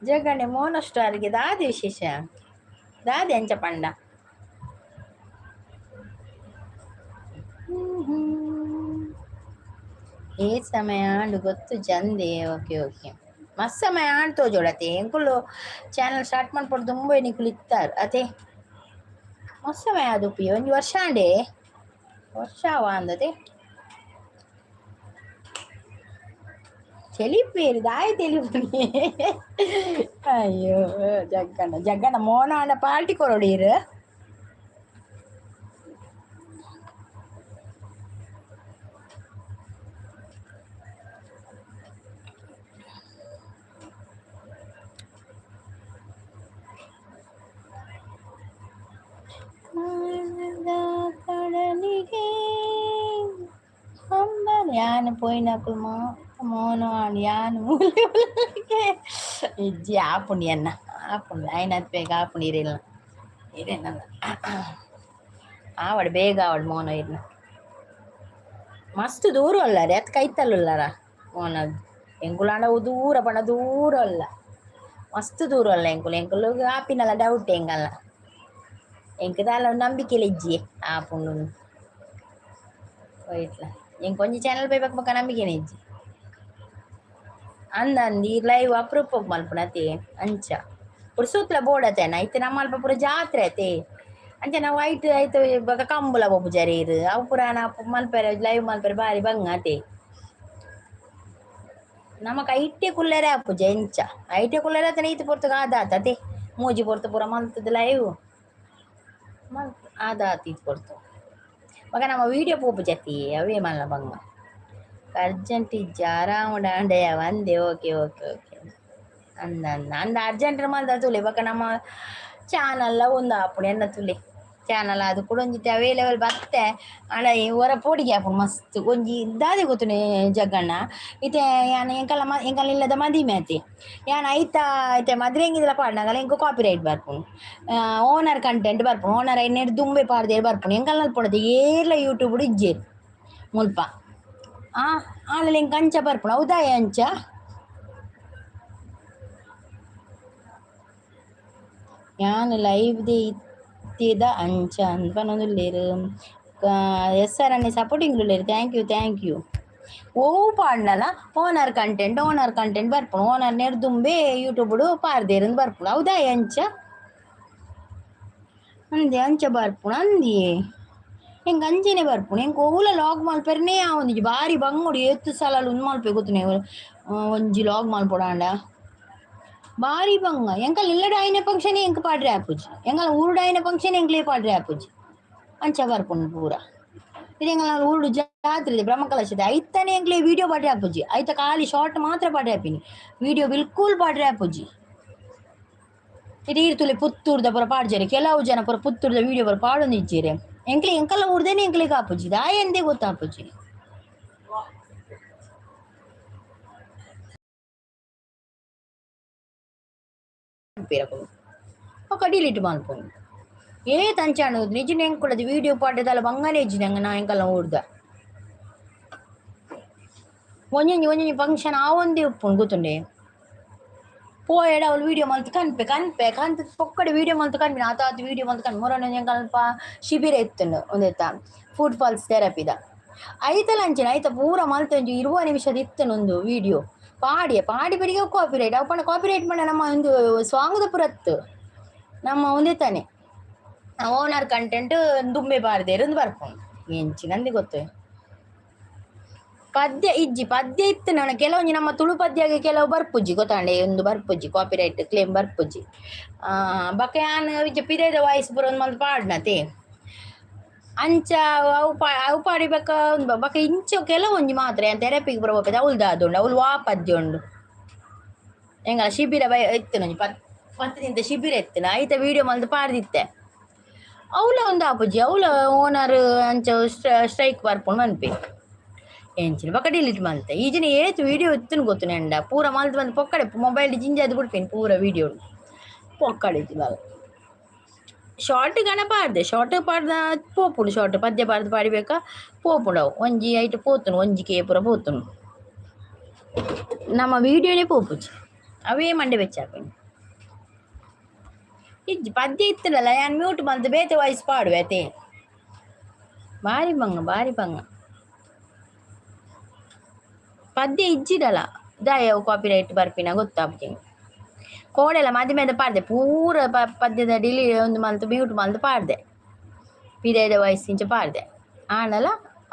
ಜಗಣೆ ಮೋನ ಸ್ಟಾರ್ಗೆ ದಾದ ವಿಶೇಷ ದಾದೆ ಅಂಚ ಪಂಡ. ಏ ಸಮಯ ಆಂಡ್ ಗೊತ್ತು ಜಂದೆ. ಓಕೆ ಓಕೆ ಮಸ್ತ್ ಸಮಯ ಆಂಡ್ ತೋಜೋಡತೆ ಎಂಕುಲು ಚಾನಲ್ ಸ್ಟಾರ್ಟ್ ಮನ್ಪೊಡು ದುಂಬೆ ನಿಕುಲು ಇತ್ತಾರ್ ಅತೆ ಮಸ್ತ್ ಸಮಯ ಆದುಪ್ಪಿ ಒಂಜಿ ವರ್ಷ ಆಂಡೆ ವರ್ಷ ಆವ ಅಂದತೆ ತೆಲಿಪೇರು ದಾಯ ತೆಲಿಪುನಿ. ಅಯ್ಯೋ ಜಗ್ಗಣ್ಣ ಜಗ್ಗಣ್ಣ ಮೋನ ಆಂಡ ಪಾರ್ಟಿ ಕೊರೊಡೀರ್. ಕಡಲಿಗೆ ಯಾನ್ ಪೋಯಿನಕುಲು ಮೋನ ಆಂಡ್ ಯಾನ್ ಮೂಲೆ ಇಜ್ಜಿ ಆಪುಂಡು ಎನ್ನ ಆಪುಂಡು ಆಯ್ನತ್ ಬೇಗ ಆಪುಂಡು ಇರೆಲ್ನ ಇರೆನ ಆವಡ್ ಬೇಗ ಆವಡ್ ಮೋನ ಇರ್ನ ಮಸ್ತ್ ದೂರ ಉಲ್ಲಾರೆ ಅತ್ ಕೈತಲ್ ಉಲ್ಲಾರ ಮೋನ ಎಂಕುಲಾಂಡ ದೂರ ಪಂಡ ದೂರ ಅಲ್ಲ ಮಸ್ತ್ ದೂರ ಅಲ್ಲ ಎಂಕುಲು ಎಂಕುಲು ಆಪಿನಲ್ಲ ಡೌಟ್ ಎಂಕಲ್ನ ಎಂಕ್ ದಾಲ ನಂಬಿಕೆ ಇಜ್ಜಿ ಆಪುಂಡು ಹೋಯ್ತ್ಲ ಎಂಕ್ ಒಂಜಿ ಚಾನಲ್ ಪೋಯ್ಬೇಕು ಬೊಕ ನಂಬಿಕೆನೆ ಇಜ್ಜಿ. ಅಂದ ಅಂದ್ ಈ ಲೈವ್ ಅಪರೂಪಗ್ ಮಲ್ಪುನತೆ ಅಂಚ ಪುರ್ಸೊತ್ಲ ಬೋಡತೇನ ಇತ್ತೆ ನಮ್ಮ ಅಲ್ಪ ಪೂರ ಜಾತ್ರೆ ಅತೆ ಅಂಚ ನಾವು ಐಟ್ ಐತ ಬೊಕ ಕಂಬುಲ ಪೋಪುಜಾರ್ ಇರ್ ಅವು ಪೂರ ಮಲ್ಪೆರೆ ಲೈವ್ ಮಲ್ಪೆರೆ ಬಾರಿ ಬಂಗ ಅತೆ ನಮಕ್ ಐಟೆ ಕುಲ್ಲೆರೆ ಆಪುಜ ಎಂಚ ಐಟೆ ಕುಲ್ಲೆರೆ ಅತನ ಈತ್ ಪೊರ್ತುಗು ಆದಾತ್ ಅತೆ ಮೂಜಿ ಪೊರ್ತು ಪೂರ ಮಲ್ತುದು ಲೈವ್ ಮಲ್ತ್ ಆದಾತ್ ಈತ್ ಪೊರ್ತು ಬೊಕ ನಮ ವೀಡಿಯೋ ಪೋಪುಜತಿ ಅವೇ ಮಲ್ಲ ಬಂಗ. ಅರ್ಜೆಂಟ್ ಇಜ್ಜಿ ಆರಾಮಡ್ ಆಂಡಯ ಒಂದೆ ಓಕೆ ಓಕೆ ಓಕೆ ಅಂದ ಅಂದ ಅಂದ ಅರ್ಜೆಂಟ್ ಮಲ್ದ ತೂಲೆ ಬೊಕ ನಮ್ಮ ಚಾನಲ್ ಉಂದು ಆಪುಂಡು ಎನ್ನ ತೂಲೆ ಚಾನಲ್ ಅದು ಕೂಡ ಒಂಜಿ ಅವೈಲೇಬಲ್ ಬತ್ತೆ ಆಂಡ ಒರ ಪೋಡಿಗೆ ಆಪುಂಡು ಮಸ್ತ್ ಒಂಜಿ ದಾದೆ ಗೊತ್ತುಂಡೆ ಜಗ್ಗಣ್ಣ ಇತ್ತೆ ಯಾನ್ ಎಂಕಲ್ಲ ಎಂಕಲ್ನ ಇಲ್ಲದ ಮದಿಮೆ ಅತೆ ಯಾನ್ ಐತ ಇತ್ತೆ ಮದ್ರೆಂಗಿದಲ ಪಾಡ್ನಗಲ ಎಂಕ್ ಕಾಪಿ ರೈಟ್ ಬರ್ಪುಂಡು ಓನರ್ ಕಂಟೆಂಟ್ ಬರ್ಪುಂಡು ಓನರ್ ಐನೆಡ್ ದುಂಬೆ ಪಾಡ್ದೇರ್ ಬರ್ಪುಂಡು ಎಂಕಲ್ನ ಅಲ್ಪ ಏರ್ಲ ಯೂಟ್ಯೂಬ್ ಇಜ್ಜೆರ್ ಮುಲ್ಪ ಆ ಆಂಡಲ ಎಂಕ್ ಅಂಚ ಬರ್ಪುಂಡು ಅವು ದಾಯೆ ಅಂಚ. ಯಾನ್ ಲೈವ್ ದೆ ಇತ್ತೆದ ಅಂಚ ಅಂದ್ ಪನೊಂದುಲ್ಲೆರ್ ಎಸ್ ಆರ್ ಅಣ್ಣೆ ಸಪೋರ್ಟಿಂಗ್ ಉಲ್ಲೆರ್ thank you thank you. ಒವು ಪಾಡ್ನಲ ಓನರ್ ಕಂಟೆಂಟ್ ಓನರ್ ಕಂಟೆಂಟ್ ಬರ್ಪುಂಡು ಓನರ್ ನೆಡ್ ದುಂಬೆ ಯೂಟ್ಯೂಬ್ ಪಾಡ್ದೇರ್ ಅಂದ್ ಬರ್ಪುಂಡು ಅವು ದಾಯೆ ಅಂಚ ಅಂದೆ ಅಂಚ ಬರ್ಪುಂಡು ಅಂದಿಯೇ ಎಂಕ್ ಅಂಚೆನೆ ಬರ್ಪುಂಡು ಎಂಕ್ ಒವ್ಲ ಲಾಗ್ ಮಲ್ಪೆರೆನೇ ಆವೊಂದಿಜ್ಜಿ ಬಾರಿ ಬಂಗೊಡು ಏತ್ ಸಲ ಉಂದು ಮಲ್ಪೆ ಗೊತ್ತುಂಡೆ ಒಂಜಿ ಲಾಗ್ ಮಲ್ಪೊಡಾಂಡ ಬಾರಿ ಬಂಗ ಎಂಕಲ್ ಇಲ್ಲಡ್ ಆಯಿನ ಫಂಕ್ಷನ್ ಎಂಕ್ ಪಾಡ್ರೆ ಆಪುಜಿ ಎಂಕಲ್ ಊರುಡು ಆಯಿನ ಫಂಕ್ಷನ್ ಎಂಕ್ಲೆ ಪಾಡ್ರೆ ಆಪುಜಿ ಅಂಚ ಬರ್ಪುಂಡು ಪೂರ. ಇದು ಊರುಡು ಜಾತ್ರೆ ಇದೆ ಬ್ರಹ್ಮಕಲಶದ ಐತನೇ ಎಂಕ್ಲೆ ವೀಡಿಯೋ ಪಾಡ್ರೆ ಆಪುಜಿ. ಐತ ಖಾಲಿ ಶಾರ್ಟ್ ಮಾತ್ರ ಪಾಡ್ರೆ ಆಪಿನಿ, ವೀಡಿಯೋ ಬಿಲ್ಕುಲ್ ಪಾಡ್ರೆ ಆಪುಜಿ. ಇದು ಈರ್ತುಲೆ ಪುತ್ತೂರ್ದ ಪೂರ ಪಾಡ್ಜಾರೆ ಕೆಲವು ಜನ ಪೂರ ಪುತ್ತೂರ್ದ ವೀಡಿಯೋ ಪೂರ ಪಾಡೊಂದು ಇಜ್ಜೆರೆ. ಎಂಕ್ಲೆ ಎಂಕಲ್ಲ ಊರ್ದೇನೆ ಎಂಕ್ಲೆಗ್ ಆಪುಜಿ, ದಾಯೆ ಎಂದೇ ಗೊತ್ತಾಪುಜಿ. ಬೊಕ ಡಿಲೀಟ್ ಮನ್ಪುನು ಏತ್ ಅಂಚಾಂಡ್ ನಿಜ ಎಂಕುಲದ ವೀಡಿಯೋ ಪಾಡ್ಡೆದಾಲ ಬಂಗನೇ ಇಜ್ಜಿ ನಂಗೆ ನಾ ಎಂಕಲ್ನ ಊರ್ದ. ಒಂಜೊಂಜಿ ಒಂಜೊಂಜಿ ಫಂಕ್ಷನ್ ಆವೊಂದೇ ಉಪ್ಪುಂಡು ಗೊತ್ತುಂಡೆ. ಪೋಯೆಡ ಅವ್ಲು ವೀಡಿಯೋ ಮಲ್ತ್ ಕನ್ಪೆ ಕನ್ಪೆ ಕಂತ್ ಪೊಕ್ಕಡೆ ವೀಡಿಯೋ ಮಲ್ತ್ ಕನ್ಪಿನ ಆತ ಆತ್ ವೀಡಿಯೋ ಮಲ್ತ್ ಕನ್ ಮೊರೊನ ಎಂಕಲ್ಪ ಶಿಬಿರ ಇತ್ತುಂಡು ಒಂದೆತ್ತ ಫುಡ್ ಫಾಲ್ಸ್ ಥೆರಪಿದ. ಐತಲ ಅಂಚಿನ ಐತ ಪೂರ ಮಲ್ತ್ ಒಂಜಿ 20 ನಿಮಿಷದ ಇತ್ತುಂಡು ಒಂದು ವೀಡಿಯೋ ಪಾಡಿಯ ಪಾಡಿ ಬರಿಗೆ ಕಾಪಿರೈಟ್ ಅವು ಪಂಡ ಕಾಪಿರೈಟ್ ಪಂಡ ನಮ್ಮ ಒಂದು ಸಾಂಗ್ದ ಪುರತ್ತು ನಮ್ಮ ಒಂದೇ ತಾನೆ ಓನರ್ ಕಂಟೆಂಟ್ ದುಂಬೆ ಬಾರ್ದೇರು ಬರ್ಪುಂಡು ಎಂಚಿನಂದು ಗೊತ್ತು. ಪದ್ಯ ಇಜ್ಜಿ ಪದ್ಯ ಇತ್ತು ನಾನು ಕೆಲವೊಂಜಿ ನಮ್ಮ ತುಳು ಪದ್ಯಗೆ ಕೆಲವು ಬರ್ಪುಜ್ಜಿ ಗೊತ್ತಾಂಡೆ, ಒಂದು ಬರ್ಪುಜ್ಜಿ ಕಾಪಿರೈಟ್ ಕ್ಲೇಮ್ ಬರ್ಪುಜ್ಜಿ. ಬೊಕ ಯಾನ್ ಇಜ್ಜ ಪಿದಯ್ದ ವಾಯ್ಸ್ ಪೂರ ಒಂದ್ ಮಲ್ತ್ ಪಾಡ್ನತೆ ಅಂಚ ಅವು ಅವು ಪಾಡಿಬೊಕ ಉಂದು ಬೊಕ ಇಂಚ ಕೆಲವೊಂಜಿ ಮಾತ್ರ ಯಾನ್ ಥೆರಪಿಗ್ ಪೂರ ಪೋಪೆದ ಅವ್ಲು ದಾದ ಉಂಡು ಅವ್ಲು ವಾ ಪದ್ಯ ಉಂಡು. ಎಂಕಲ ಶಿಬಿರ ಬೈ ಇತ್ತಿನ ಒಂಜಿ ಪತ್ ಪತ್ತ್ ದಿನದ ಶಿಬಿರ ಇತ್ತಿನ ಐತ ವೀಡಿಯೋ ಮಲ್ತ್ ಪಾಡ್ದಿತ್ತೆ. ಅವ್ಲ ಒಂದು ಆಪುಜಿ ಅವ್ಲ ಓನರ್ ಅಂಚ ಸ್ಟ್ರೈಕ್ ಬರ್ಪುಂಡು ಪನ್ಪೆ ಎಂಚಿನ ಬೊಕ ಡಿಲೀಟ್ ಮಲ್ತೆ. ಈಜಿನ ಏತ್ ವೀಡಿಯೋ ಇತ್ತುಂಡು ಗೊತ್ತುಂಡ ಪೂರ ಮಲ್ತ್ ಬಂದು ಪೊಕ್ಕಡೆ ಮೊಬೈಲ್ ಜಿಂಜಾದ್ ಬುಡ್ಪೇನು ಪೂರ ವೀಡಿಯೋ ಪೊಕ್ಕಡೆ ಇಜ್ಜಿಂದಾಲ. ಶಾರ್ಟ್ ಗಣ ಪಾಡ್ದೆ ಶಾರ್ಟ್ ಪಾಡ್ದ ಪೋಪುಂಡು ಶಾರ್ಟ್ ಪದ್ಯ ಪಾಡ್ದ್ ಪಾಡಿಬೇಕ ಪೋಪುಂಡು ಅವು ಒಂಜಿ ಐಟ್ ಪೋತುಂಡು ಒಂಜಿ ಕೆ ಪೂರ ಪೋತುಂಡು. ನಮ್ಮ ವೀಡಿಯೋನೇ ಪೋಪುಜಿ ಅವೇ ಮಂಡೆ ಬೆಚ್ಚ ಆಪುಂಡು. ಇಜ್ಜಿ ಪದ್ಯ ಇತ್ತುಂಡಲ ಯಾನ್ ಮ್ಯೂಟ್ ಮಲ್ತ್ ಬೇತೆ ವಾಯ್ಸ್ ಪಾಡುವೆ ಅತೆ. ಬಾರಿ ಬಂಗ ಬಾರಿ ಬಂಗ ಪದ್ಯ ಇಜ್ಜಿಡಲ ದಾಯೆ ಅವು ಕಾಪಿರೈಟ್ ಬರ್ಪಿನ ಗೊತ್ತಾಪುಜಿ. ಕೋಡೆಲ ಮದಿಮೆದ ಪಾಡ್ದೆ ಪೂರ ಪದ್ಯದ ಡಿಲಿ ಒಂದು ಮಲ್ತ್ ಮ್ಯೂಟ್ ಮಲ್ತ್ ಪಾಡ್ದೆ ಪಿದಯ್ದ ವಾಯ್ಸ್ ಇಂಚ ಪಾಡ್ದೆ ಆಂಡಲ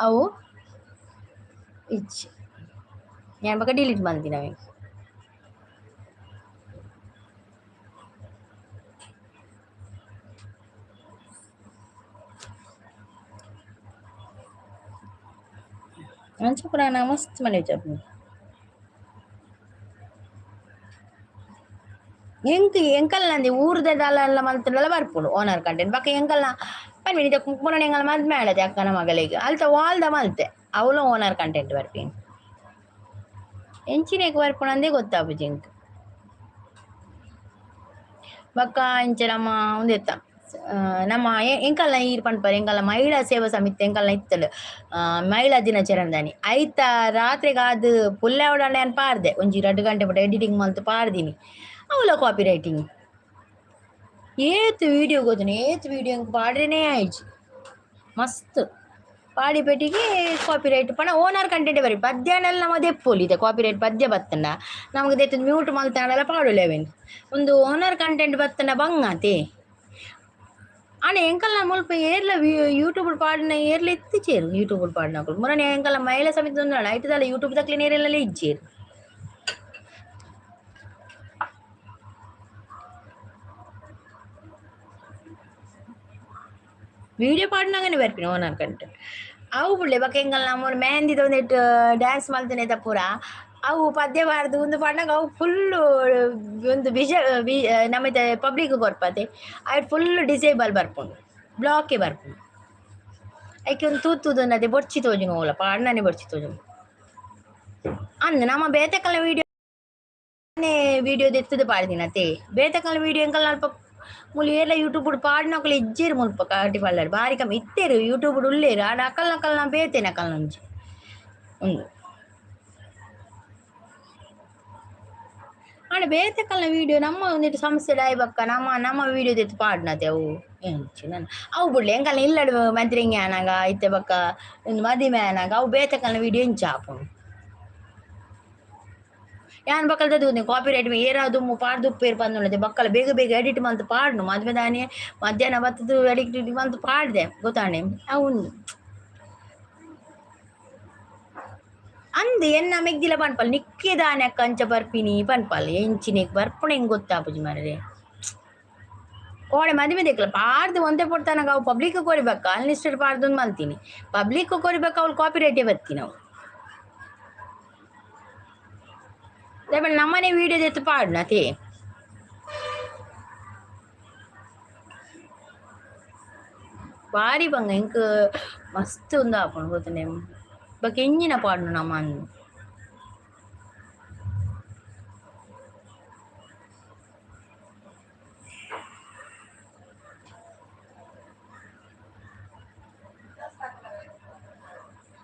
ಅವು ಇಜ್ಜಿ ಯಾನ್ ಬೊಕ ಡಿಲೀಟ್ ಮಲ್ದಿನ ಅವೆನ್. ಅಂಚ ಪೂರ ಮಸ್ತ್ ಮಂಡೆ ಬೆಚ್ಚ. ಎಂಕ್ ಎಂಕಲ್ನಂದಿ ಊರ್ದ ದಾಲ ಮಲ್ತ್ಂಡಲ ಬರ್ಪುಂಡು ಓನರ್ ಕಂಟೆಂಟ್ ಬೊಕ ಎಂಕಲ್ನ ಪನ್ಪಿನಿ ಇತ್ತೆ ಪುನನ ಎಂಕಲ್ನ ಮದ್ಮೆ ಆಂಡತೆ ಅಕ್ಕನ ಮಗಲೆಗ್ ಅಲ್ತ ವಾಲ್ದ ಮಲ್ತೆ ಅವ್ಲ ಓನರ್ ಕಂಟೆಂಟ್ ಬರ್ಪಿನಿ. ಎಂಚಿನೆಕ್ ಬರ್ಪುಂಡಂದೇ ಗೊತ್ತಾಪುಜಿ ಎಂಕ್. ಬೊಕ ಇಂಚ ನಮ್ಮ ಉಂದೆತ್ತ ನಮ್ಮ ಎಂಕಲ್ನ ಈರ್ ಪನ್ಪರ್ ಎಂಕಲ್ನ ಮಹಿಳಾ ಸೇವಾ ಸಮಿತಿ ಎಂಕಲ್ನ ಇತ್ತುಂಡು ಮಹಿಳಾ ದಿನಾಚರಣೆದಾನಿ ಐತ ರಾತ್ರೆಗಾದ್ ಪುಲ್ಯ ಯಾನ್ ಪಾಡ್ದೆ ಒಂಜಿ 2 ಗಂಟೆ ಮುಟ ಎಡಿಟಿಂಗ್ ಮಲ್ತ್ ಪಾಡ್ದಿನಿ ಅವ್ಲ ಕಾಪಿ ರೈಟಿಂಗ್. ಏತ್ ವೀಡಿಯೋ ಗೊತ್ತುಂಡು ಏತ್ ವೀಡಿಯೋ ಎಂಕ್ ಪಾಡ್ರೆನೇ ಆಯ್ಜಿ ಮಸ್ತ್ ಪಾಡಿ ಪೆಟ್ಟಿಗೆ ಕಾಪಿ ರೈಟ್ ಪಂಡ ಓನರ್ ಕಂಟೆಂಟ್ ಬರಿ ಪದ್ಯನೆಲ್ಲ ನಮ ದೆಪ್ಪೊಲಿ ಇತ್ತೆ ಕಾಪಿ ರೈಟ್ ಪದ್ಯ ಬತ್ತಂಡ ನಮಕ್ ದೆತ್ತುದು ಮ್ಯೂಟ್ ಮಲ್ತಾಂಡಲ ಪಾಡೊಲಿ ಅವೆನ್ ಉಂದು ಓನರ್ ಕಂಟೆಂಟ್ ಬತ್ತಂಡ ಬಂಗಾತೆ. ಆಂಡ ಎಂಕಲ್ನ ಮುಲ್ಪ ಏರ್ಲ ಯೂಟ್ಯೂಬ್ ಪಾಡಿನ ಏರ್ಲ ಇತ್ತಿಚೇರು ಯೂಟ್ಯೂಬ್ ಪಾಡಿನಕುಲು ಮೊರನೆ ಎಂಕಲ್ನ ಮಹಿಳಾ ಸಮಿತಿ ಉಂದಲ್ಲ ಐತದಲ್ಲ ಯೂಟ್ಯೂಬ್ ದಕ್ಲೆನ ಏರೆಲ್ಲ ಇಜ್ಜೆರ್. ವೀಡಿಯೋ ಪಾಡ್ನಗನೆ ಬರ್ಪಿನ ಓನರ್ ಕಂಟೆಂಟ್ ಅವು ಬುಡ್ಲೆ ಬೊಕ ಎಂಕಲ್ನ ಮೂಲು ಮೆಹಂದಿದ ಒಂದೆಟ್ ಡ್ಯಾನ್ಸ್ ಮಲ್ತಿನೆತ ಪೂರ ಅವು ಪದ್ಯ ಪಾಡ್ದು ಉಂದು ಪಾಡ್ನಗ ಅವು ಫುಲ್ಲು ಒಂದು ವಿಷ ನಮ್ಮ ಇತ್ತೆ ಪಬ್ಲಿಕ್ ಕೊರ್ಪತೆ ಐಟ್ ಫುಲ್ ಡಿಸೇಬಲ್ ಬರ್ಪುಂಡು ಬ್ಲಾಕೇ ಬರ್ಪುಂಡು. ಐಕೆ ಒಂದು ತೂತ್ ತೂದು ಬೊರ್ಚಿ ತೋಜುನು ಓಲ ಪಾಡ್ನನೆ ಬೊರ್ಚಿ ತೋಜುನು. ಅಂದ್ ನಮ ಬೇತೆಕಲ್ನ ವೀಡಿಯೋ ವೀಡಿಯೋ ದೆತ್ತುದು ಪಾಡ್ದಿನತೆ ಬೇತೆಕಲ್ನ ವೀಡಿಯೋ ಎಂಕಲ್ನ ಅಲ್ಪ ಮೂಲು ಏರ್ಲ ಯೂಟ್ಯೂಬ್ ಪಾಡ್ನಕುಲು ಇಜ್ಜೆರ್ ಮುಲ್ಪ ಕಾಟಿ ಪಳ್ಳಾಡ್ ಬಾರಿ ಕಮ್ಮಿ ಇತ್ತೆರ್ ಯೂಟ್ಯೂಬ್ ಉಲ್ಲೆರ್ ಆಂಡ ಅಕಲ್ನಕಲ್ನ ಬೇತೆನೆ ಅಕಲ್ನ ಒಂಜಿ ಉಂದು. ಆಂಡ ಬೇತೆಕಲ್ನ ವೀಡಿಯೋ ನಮ್ಮ ಒಂದಿಟ್ಟು ಸಮಸ್ಯೆ ಆಯಿ ಬೊಕ್ಕ ನಮ್ಮ ನಮ್ಮ ವೀಡಿಯೋ ದೆತ್ತ್ ಪಾಡ್ನತೆ ಅವು ಎಂಚಿನ ಅವು ಬುಡ್ಲೆ ಎಂಕಲ್ನ ಇಲ್ಲಡ್ ಮಂತ್ರಿಂಗೆ ಆನಗ ಇತ್ತೆ ಬೊಕ್ಕ ಉಂದು ಮದಿಮೆ ಆನಗ ಅವು ಬೇತೆಕಲ್ನ ವೀಡಿಯೋ ಇಂಚ ಆಪುಂಡು. ಯಾನ್ ಬೊಕಲ್ದ ತೂನೆ ಕಾಪಿ ರೈಟ್ ಏರಾ ದುಂಬು ಪಾಡ್ದು ಉಪ್ಪೇರ್ ಪಂದುಂಡತೆ ಬೊಕ್ಕಲ ಬೇಗ ಬೇಗ ಎಡಿಟ್ ಮಲ್ತ್ ಪಾಡ್ನು ಮದ್ಮೆ ದಾನಿ ಮಧ್ಯಾಹ್ನ ಬತ್ತುದು ಎಡಿಟ್ ಮಲ್ತ್ ಪಾಡ್ದೆ ಗೊತ್ತಾಂಡೆ ಅವು ಉಂದು. ಅಂದ್ ಎನ್ನ ಮೆಗ್ದಿಲ ಪನ್ಪಲ್ ನಿಕ್ಕೆ ದಾನೆ ಅಕ್ಕ ಅಂಚ ಬರ್ಪಿನಿ ಪನ್ಪಲ್ ಎಂಚಿನೆಕ್ ಬರ್ಪುನ ಎಂಕ್ ಗೊತ್ತಾಪುಜಿ ಮಾರ್ರೆ. ಕೋಡೆ ಮದಿಮೆ ದೆಕ್ಲ ಪಾಡ್ದು ಒಂತೆ ಪೊಡ್ತಾನಗ ಅವು ಪಬ್ಲಿಕ್ ಕೊರಿಬೇಕ ಅನ್ಲಿಸ್ಟೆಡ್ ಪಾಡ್ದು ಮಲ್ತೀನಿ ಪಬ್ಲಿಕ್ ಕೊರಿಬೇಕು ಅವ್ಳು ಕಾಪಿ ರೇಟೇ ಬತ್ತೀನಿ ಅವು ನಮ್ಮನೆ ವೀಡಿಯೋ ಎತ್ತು ಪಾಡ್ನತೆ ಬಾರಿ ಬಂಗ ಇಂಕ್ ಮಸ್ತ್ ಒಂದು ಆಪುಂಡು ಗೊತ್ತುಂಡೆ ಬೊಕ ಎಂಜಿನ ಪಾಡ್ನು ನಮ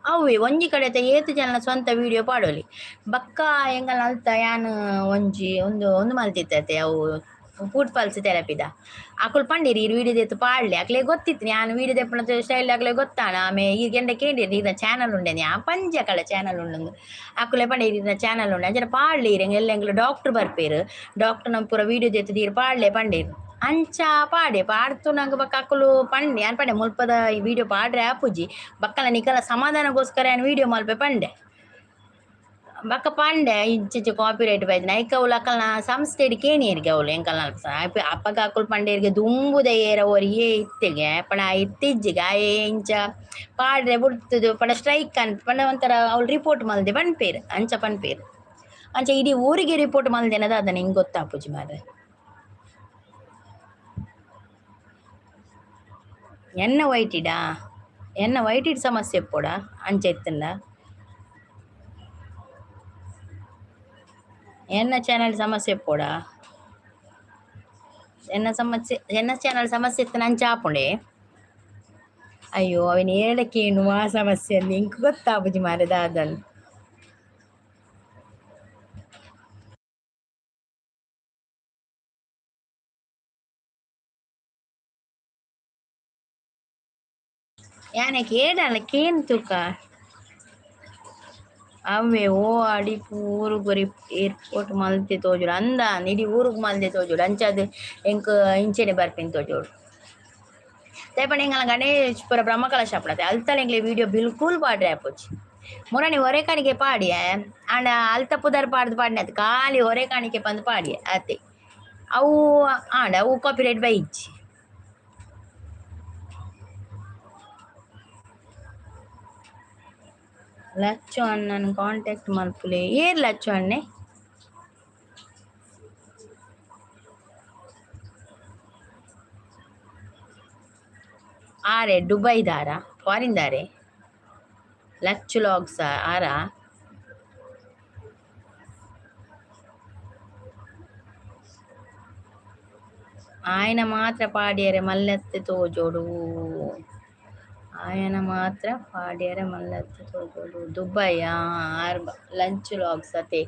ಅವ್ವೆ ಒಂಜಿ ಕಡೆತ ಏತ್ ಜನ ಸ್ವಂತ ವಿಡಿಯೋ ಪಾಡೋಲಿ ಬಕ್ಕ ಎಂಕಲ್ನ ಅಲ್ತ ಯಾನ್ ಒಂಜಿ ಒಂದು ಒಂದು ಮಲ್ತಿತ್ತತೆ ಅವು ಫುಡ್ ಪಲ್ಸ್ ಥೆರಪಿದ ಅಕುಲು ಪಂಡೀರಿ ಈರ್ ವೀಡಿಯೋ ದೆತ್ತ್ ಪಾಡ್ಲೆ ಅಕ್ಲೆ ಗೊತ್ತಿತ್ತು ಯಾನ್ ವೀಡಿಯೋ ದೆಪ್ಪುನ ಸ್ಟೈಲ್ ಅಕ್ಲೆ ಗೊತ್ತಾಣ ಆಮೆ ಈ ಗೆಂಡ ಕೇಂಡಿರಿ ಈರ್ನ ಚಾನಲ್ ಉಂಡೆ ಯಾನ್ ಪಂಜಿ ಅಕಲ ಚಾನಲ್ ಉಂಡು ಅಕುಲೆ ಪಂಡೀರಿ ಈರ್ನ ಚಾನಲ್ ಉಂಡೆ ಅಂಚನೆ ಪಾಡ್ಲೆ ಈರ್ ಎಲ್ಲ ಎಂಕ್ಲು ಡಾಕ್ಟ್ರ್ ಬರ್ಪೇರು ಡಾಕ್ಟರ್ ನಮ್ ಪೂರ ವೀಡಿಯೋ ದೆತ್ತ್ ಈರ್ ಪಾಡ್ಲೆ ಪಂಡೀರ್ ಅಂಚ ಪಾಡೆ ಪಾಡ್ತು ನಂಗೆ ಬಕ್ಕ ಅಕುಲು ಪಂಡೆ ಯಾನ್ ಪಂಡೆ ಮುಲ್ಪದ ಈ ವಿಡಿಯೋ ಪಾಡ್ರೆ ಆಪುಜಿ ಬಕ್ಕಲ ನಿಕಲ ಸಮಾಧಾನಗೋಸ್ಕರ ಯಾನ್ ವೀಡಿಯೋ ಮಲ್ಪೆ ಪಂಡೆ ಬಕ್ಕ ಪಂಡೆ ಇಂಚಿಂಚ ಕಾಪಿ ರೈಟ್ ಬೈದ್ ನೈಕ ಅವ್ಲು ಅಕಲ್ನ ಸಂಸ್ಥೆಡ್ ಕೇನಿಯರಿಗೆ ಅವ್ಲು ಎಂಕಲ್ನ ಅಲ್ಪ ಅಪ್ಪಗ ಅಕುಲು ಪಂಡೇರಿಗೆ ದುಂಬುದ ಏರ ಒರಿಯೇ ಇತ್ತೆಗೆ ಪಣ ಇತ್ತಿಜ್ಜಿಗೆ ಆಯೆ ಇಂಚ ಪಾಡ್ರೆ ಬುಡ್ತುದು ಪಂಡ ಸ್ಟ್ರೈಕ್ ಅನ್ ಪಂಡ ಒಂಥರ ಅವ್ಳು ರಿಪೋರ್ಟ್ ಮಲ್ದೆ ಪನ್ಪೇರು ಅಂಚ ಪನ್ಪೇರು ಅಂಚ ಇಡೀ ಊರಿಗೆ ರಿಪೋರ್ಟ್ ಮಲ್ದೆನದ ಅದನ್ನ ಹಿಂಗೆ ಗೊತ್ತಾಪುಜಿ ಮಾರ್ರೆ. ಎನ್ನ ವೈಟಿಡಾ ಎನ್ನ ವೈಟಿಡ್ ಸಮಸ್ಯೆ ಪೋಡ ಅಂಚ ಇತ್ತಂಡ ಎನ್ನ ಚಾನಲ್ ಸಮಸ್ಯೆ ಪೋಡ ಎನ್ನ ಸಮಸ್ಯೆ ಎನ್ನ ಚಾನಲ್ ಸಮಸ್ಯೆ ಇತ್ತು ನಂಚ ಆಪುಂಡೆ. ಅಯ್ಯೋ ಅವನ ಹೇಳಕ್ಕೇನು ಆ ಸಮಸ್ಯೆ ಇಂಕ್ ಗೊತ್ತಾಪುಜಿ ಮಾರ್ರೆ ದಾದನ್. ಯಾನೆ ಕೇಡಲ್ಲ ಕೇನ್ ತೂಕ ಅವೇ ಓ ಅಡಿಪು ಊರುಗ್ ಒರಿ ಏರ್ಪೋರ್ಟ್ ಮಲ್ತೆ ತೋಜುಡು ಅಂದ ಇಡೀ ಊರುಗ್ ಮಲ್ದೆ ತೋಜುಡು ಅಂಚಾದ್ ಎಂಕ್ ಇಂಚೆನೆ ಬರ್ಪಿನ ತೋಜೋಡು. ದಾಯೆ ಪಂಡ ಎಂಕಲ್ನ ಗಣೇಶ್ ಪೂರ ಬ್ರಹ್ಮಕಲಶ ಆಪುಂಡತೆ ಅಲ್ತಲ ಎಂಕ್ಲೆ ವೀಡಿಯೋ ಬಿಲ್ಕುಲ್ ಪಾಡ್ರೆ ಆಪುಜಿ ಮುರಣಿ ಒರೆ ಕಾಣಿಕೆ ಪಾಡಿಯೆ ಆಂಡ ಅಲ್ತ ಪುದರ್ ಪಾಡ್ದು ಪಾಡಿನ ಖಾಲಿ ಒರೆ ಕಾಣಿಕೆ ಪಂದ್ ಪಾಡಿಯೆ ಆತೆ ಅವು ಆಂಡ ಅವು ಕಾಪಿರೈಟ್ ಬೈಜ್ಜಿ. ಲಚ್ಚು ಅಣ್ಣನ ಕಾಂಟ್ಯಾಕ್ಟ್ ಮಲ್ಪುಲೆ ಏರ್ ಲಚ್ಚು ಅಣ್ಣೆ ಆರೆ ದುಬೈದಾರ ಫಾರಿನ್ದಾರೆ ಲಚ್ಚು ಲಾಗ್ಸ್ ಆರಾ ఆయన ಮಾತ್ರ ಪಾಡ್ಯರೆ ಮಲ್ಲತ್ತೆ ತೋಜೋಡು ఆయన ಮಾತ್ರ ಪಾಡ್ಯರೆ ಮಲ್ಲತ್ತೆ ತೋಜೋಡು ದುಬೈ ಆರ್ ಲಂಚ್ ಲಾಗ್ಸ್ ಅತೆ.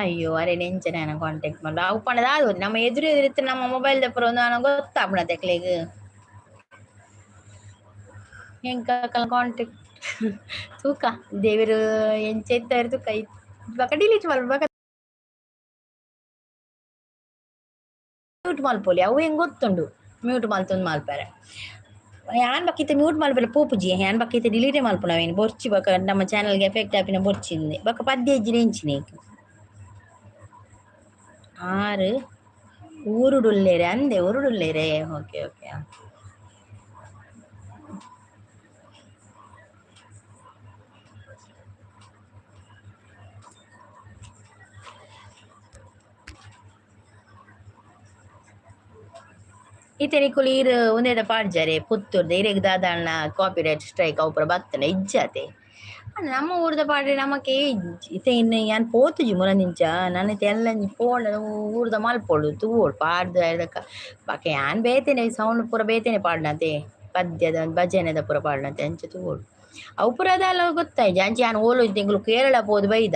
ಅಯ್ಯೋ ಅರೆ ನೆಂಚನೆ ನಾನು ಕಾಂಟ್ಯಾಕ್ಟ್ ಮಾಡ ಅವು ಪಂಡದ ಅದು ನಮ್ಮ ಎದುರು ಎದುರಿತ್ತು ನಮ್ಮ ಮೊಬೈಲ್ ದಪ್ಪರ ಒಂದು ನಾನು ಗೊತ್ತಾಪುಣ ತೆಕ್ಲೆಗ್ ಎಂಕ ಕಾಂಟ್ಯಾಕ್ಟ್ ತೂಕ ದೇವರು ಎಂಚ ಇತ್ತರು ತೂಕ ಬಕ ಡಿಲೀಟ್ ಮಲ್ಪ ಬಕ ಮ್ಯೂಟ್ ಮಲ್ಪೊಲಿ ಅವು ಹೆಂಗ್ ಗೊತ್ತುಂಡು ಮ್ಯೂಟ್ ಮಲ್ತೊಂದು ಮಲ್ಪರೆ ಯಾನ್ ಬಕ್ಕಿತ್ತೆ ಮ್ಯೂಟ್ ಮಲ್ಪೆರೆ ಪೋಪುಜಿ ಯಾನ್ ಬಕ್ಕಿತ್ತೆ ಡಿಲೀಟೇ ಮಲ್ಪುನವೇನು ಬೊರ್ಚಿ ಬಕ ನಮ್ಮ ಚಾನಲ್ಗೆ ಎಫೆಕ್ಟ್ ಆಪಿನ ಬೊರ್ಚಿಂದೆ ಬಕ ಪದ್ಯ ಎಂಚಿನೇಕ್ ಆರು ಊರುಡುಲ್ಲೇರೆ ಅಂದೆ ಊರುಡುಲ್ಲೇರೆ ಓಕೆ ಓಕೆ. ಇತ್ತೆ ನಿಕುಲು ಈರ್ ಉಂದೆದ ಪಾಡ್ಜಾರೆ ಪುತ್ತೂರ್ದ ಇರೆಗ್ ದಾದಾಂಡ ಕಾಪಿರೈಟ್ ಸ್ಟ್ರೈಕ್ ಅವು ಪೂರ ಬತ್ತುಂಡ ಇಜ್ಜಾತೆ ನಮ್ಮ ಊರ್ದ ಪಾಡ್ರೆ ನಮಕ್ ಇತ್ತೆ ಇನ್ನು ಯಾನ್ ಪೋತುಜಿ ಮುರದಿಂಚ ನನ ಇತ್ತೆ ಎಲ್ಲಂಜಿ ಪೋಂಡ ಊರ್ದ ಮಲ್ಪೊಡು ತೂವೊಡು ಪಾಡ್ದು ಐದಕ್ಕ ಬೊಕ ಯಾನ್ ಬೇತೆನೆ ಸೌಂಡ್ ಪೂರ ಬೇತೆನೆ ಪಾಡ್ನತೆ ಪದ್ಯದ ಭಜನೆದ ಪೂರ ಪಾಡ್ನತೆ ಅಂಚ ತೂವೊಡು ಅವು ಪೂರ ದಾಲ ಗೊತ್ತಾಯ್ಜಿ ಅಂಚ ಯಾನ್ ಓಲು ಎಂಕುಲು ಕೇರಳ ಪೋದು ಬೈದ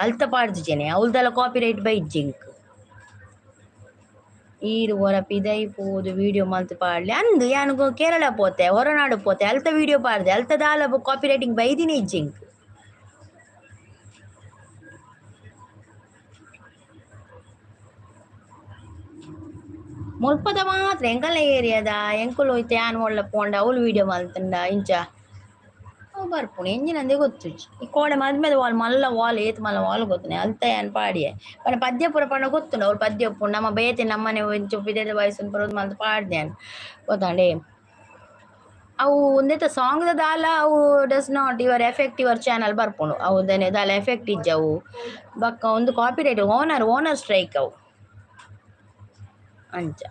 ಅಲ್ತ ಪಾಡ್ದುಜೆನೆ ಅವ್ಲ್ದಾಲ ಕಾಪಿರೈಟ್ ಬೈಜ್ಜಿ ಎಂಕ್. ಈರ್ ಒರ ಪಿದೈ ಪೋದು ವೀಡಿಯೋ ಮಲ್ತ್ ಪಾಡ್ಲೆ ಅಂದ್ ಯಾನ್ ಕೇರಳ ಪೋತೆ ಹೊರನಾಡು ಪೋತೆ ಅಲ್ತ ವೀಡಿಯೋ ಪಾಡ್ದೆ ಅಲ್ತ ದಾಲ ಕಾಪಿ ರೈಟಿಂಗ್ ಬೈದಿನಿ ಇಜ್ಜಿ ಎಂಕ್. ಮುಲ್ಪದ ಮಾತ್ರ ಎಂಕಲ್ನ ಏರಿಯಾದ ಎಂಕುಲು ಇತ್ತೆ ಯಾನ್ ಒಲ್ಲ ಪೋಂಡ ಅವ್ಲು ವೀಡಿಯೋ ಮಲ್ತುಂಡ ಇಂಚ ಅವು ಬರ್ಪುಂಡು ಎಂಜಿನಂದೇ ಗೊತ್ತುಜ್ಜಿ. ಈ ಕೋಡೆ ಮದ್ಮೆದ ವಾಲ್ ಮಲ್ಲ ವಾಲ್ ಏತ್ ಮಲ್ಲ ವಾಲ್ ಗೊತ್ತುಂಡು ಅಲ್ತ ಯಾನ್ ಪಾಡಿಯೆ ಪಂಡ ಪದ್ಯ ಪೂರ ಪಂಡ ಗೊತ್ತುಂಡು ಅವ್ರು ಪದ್ಯ ಉಪ್ಪುಂಡು ನಮ್ಮ ಬೇತೆ ನಮ್ಮನೆ ಒಂಚೂರು ಪಿದಯ್ದ ವಾಯ್ಸ್ ಪೂರ ಮಲ್ತ್ ಪಾಡ್ದೆ ಯಾನ್ ಗೊತ್ತಾಂಡೆ. ಅವು ಉಂದೆತ ಸಾಂಗ್ ದ ದಾಲ ಅವು does not your effect your channel ಬರ್ಪುಂಡು ಅವು ದಾನೆ ದಾಲ ಎಫೆಕ್ಟ್ ಇಜ್ಜಿ ಅವು ಬೊಕ್ಕ ಒಂದು ಕಾಪಿರೈಟ್ ಓನರ್ ಓನರ್ ಸ್ಟ್ರೈಕ್ ಅವು ಅಂಚ.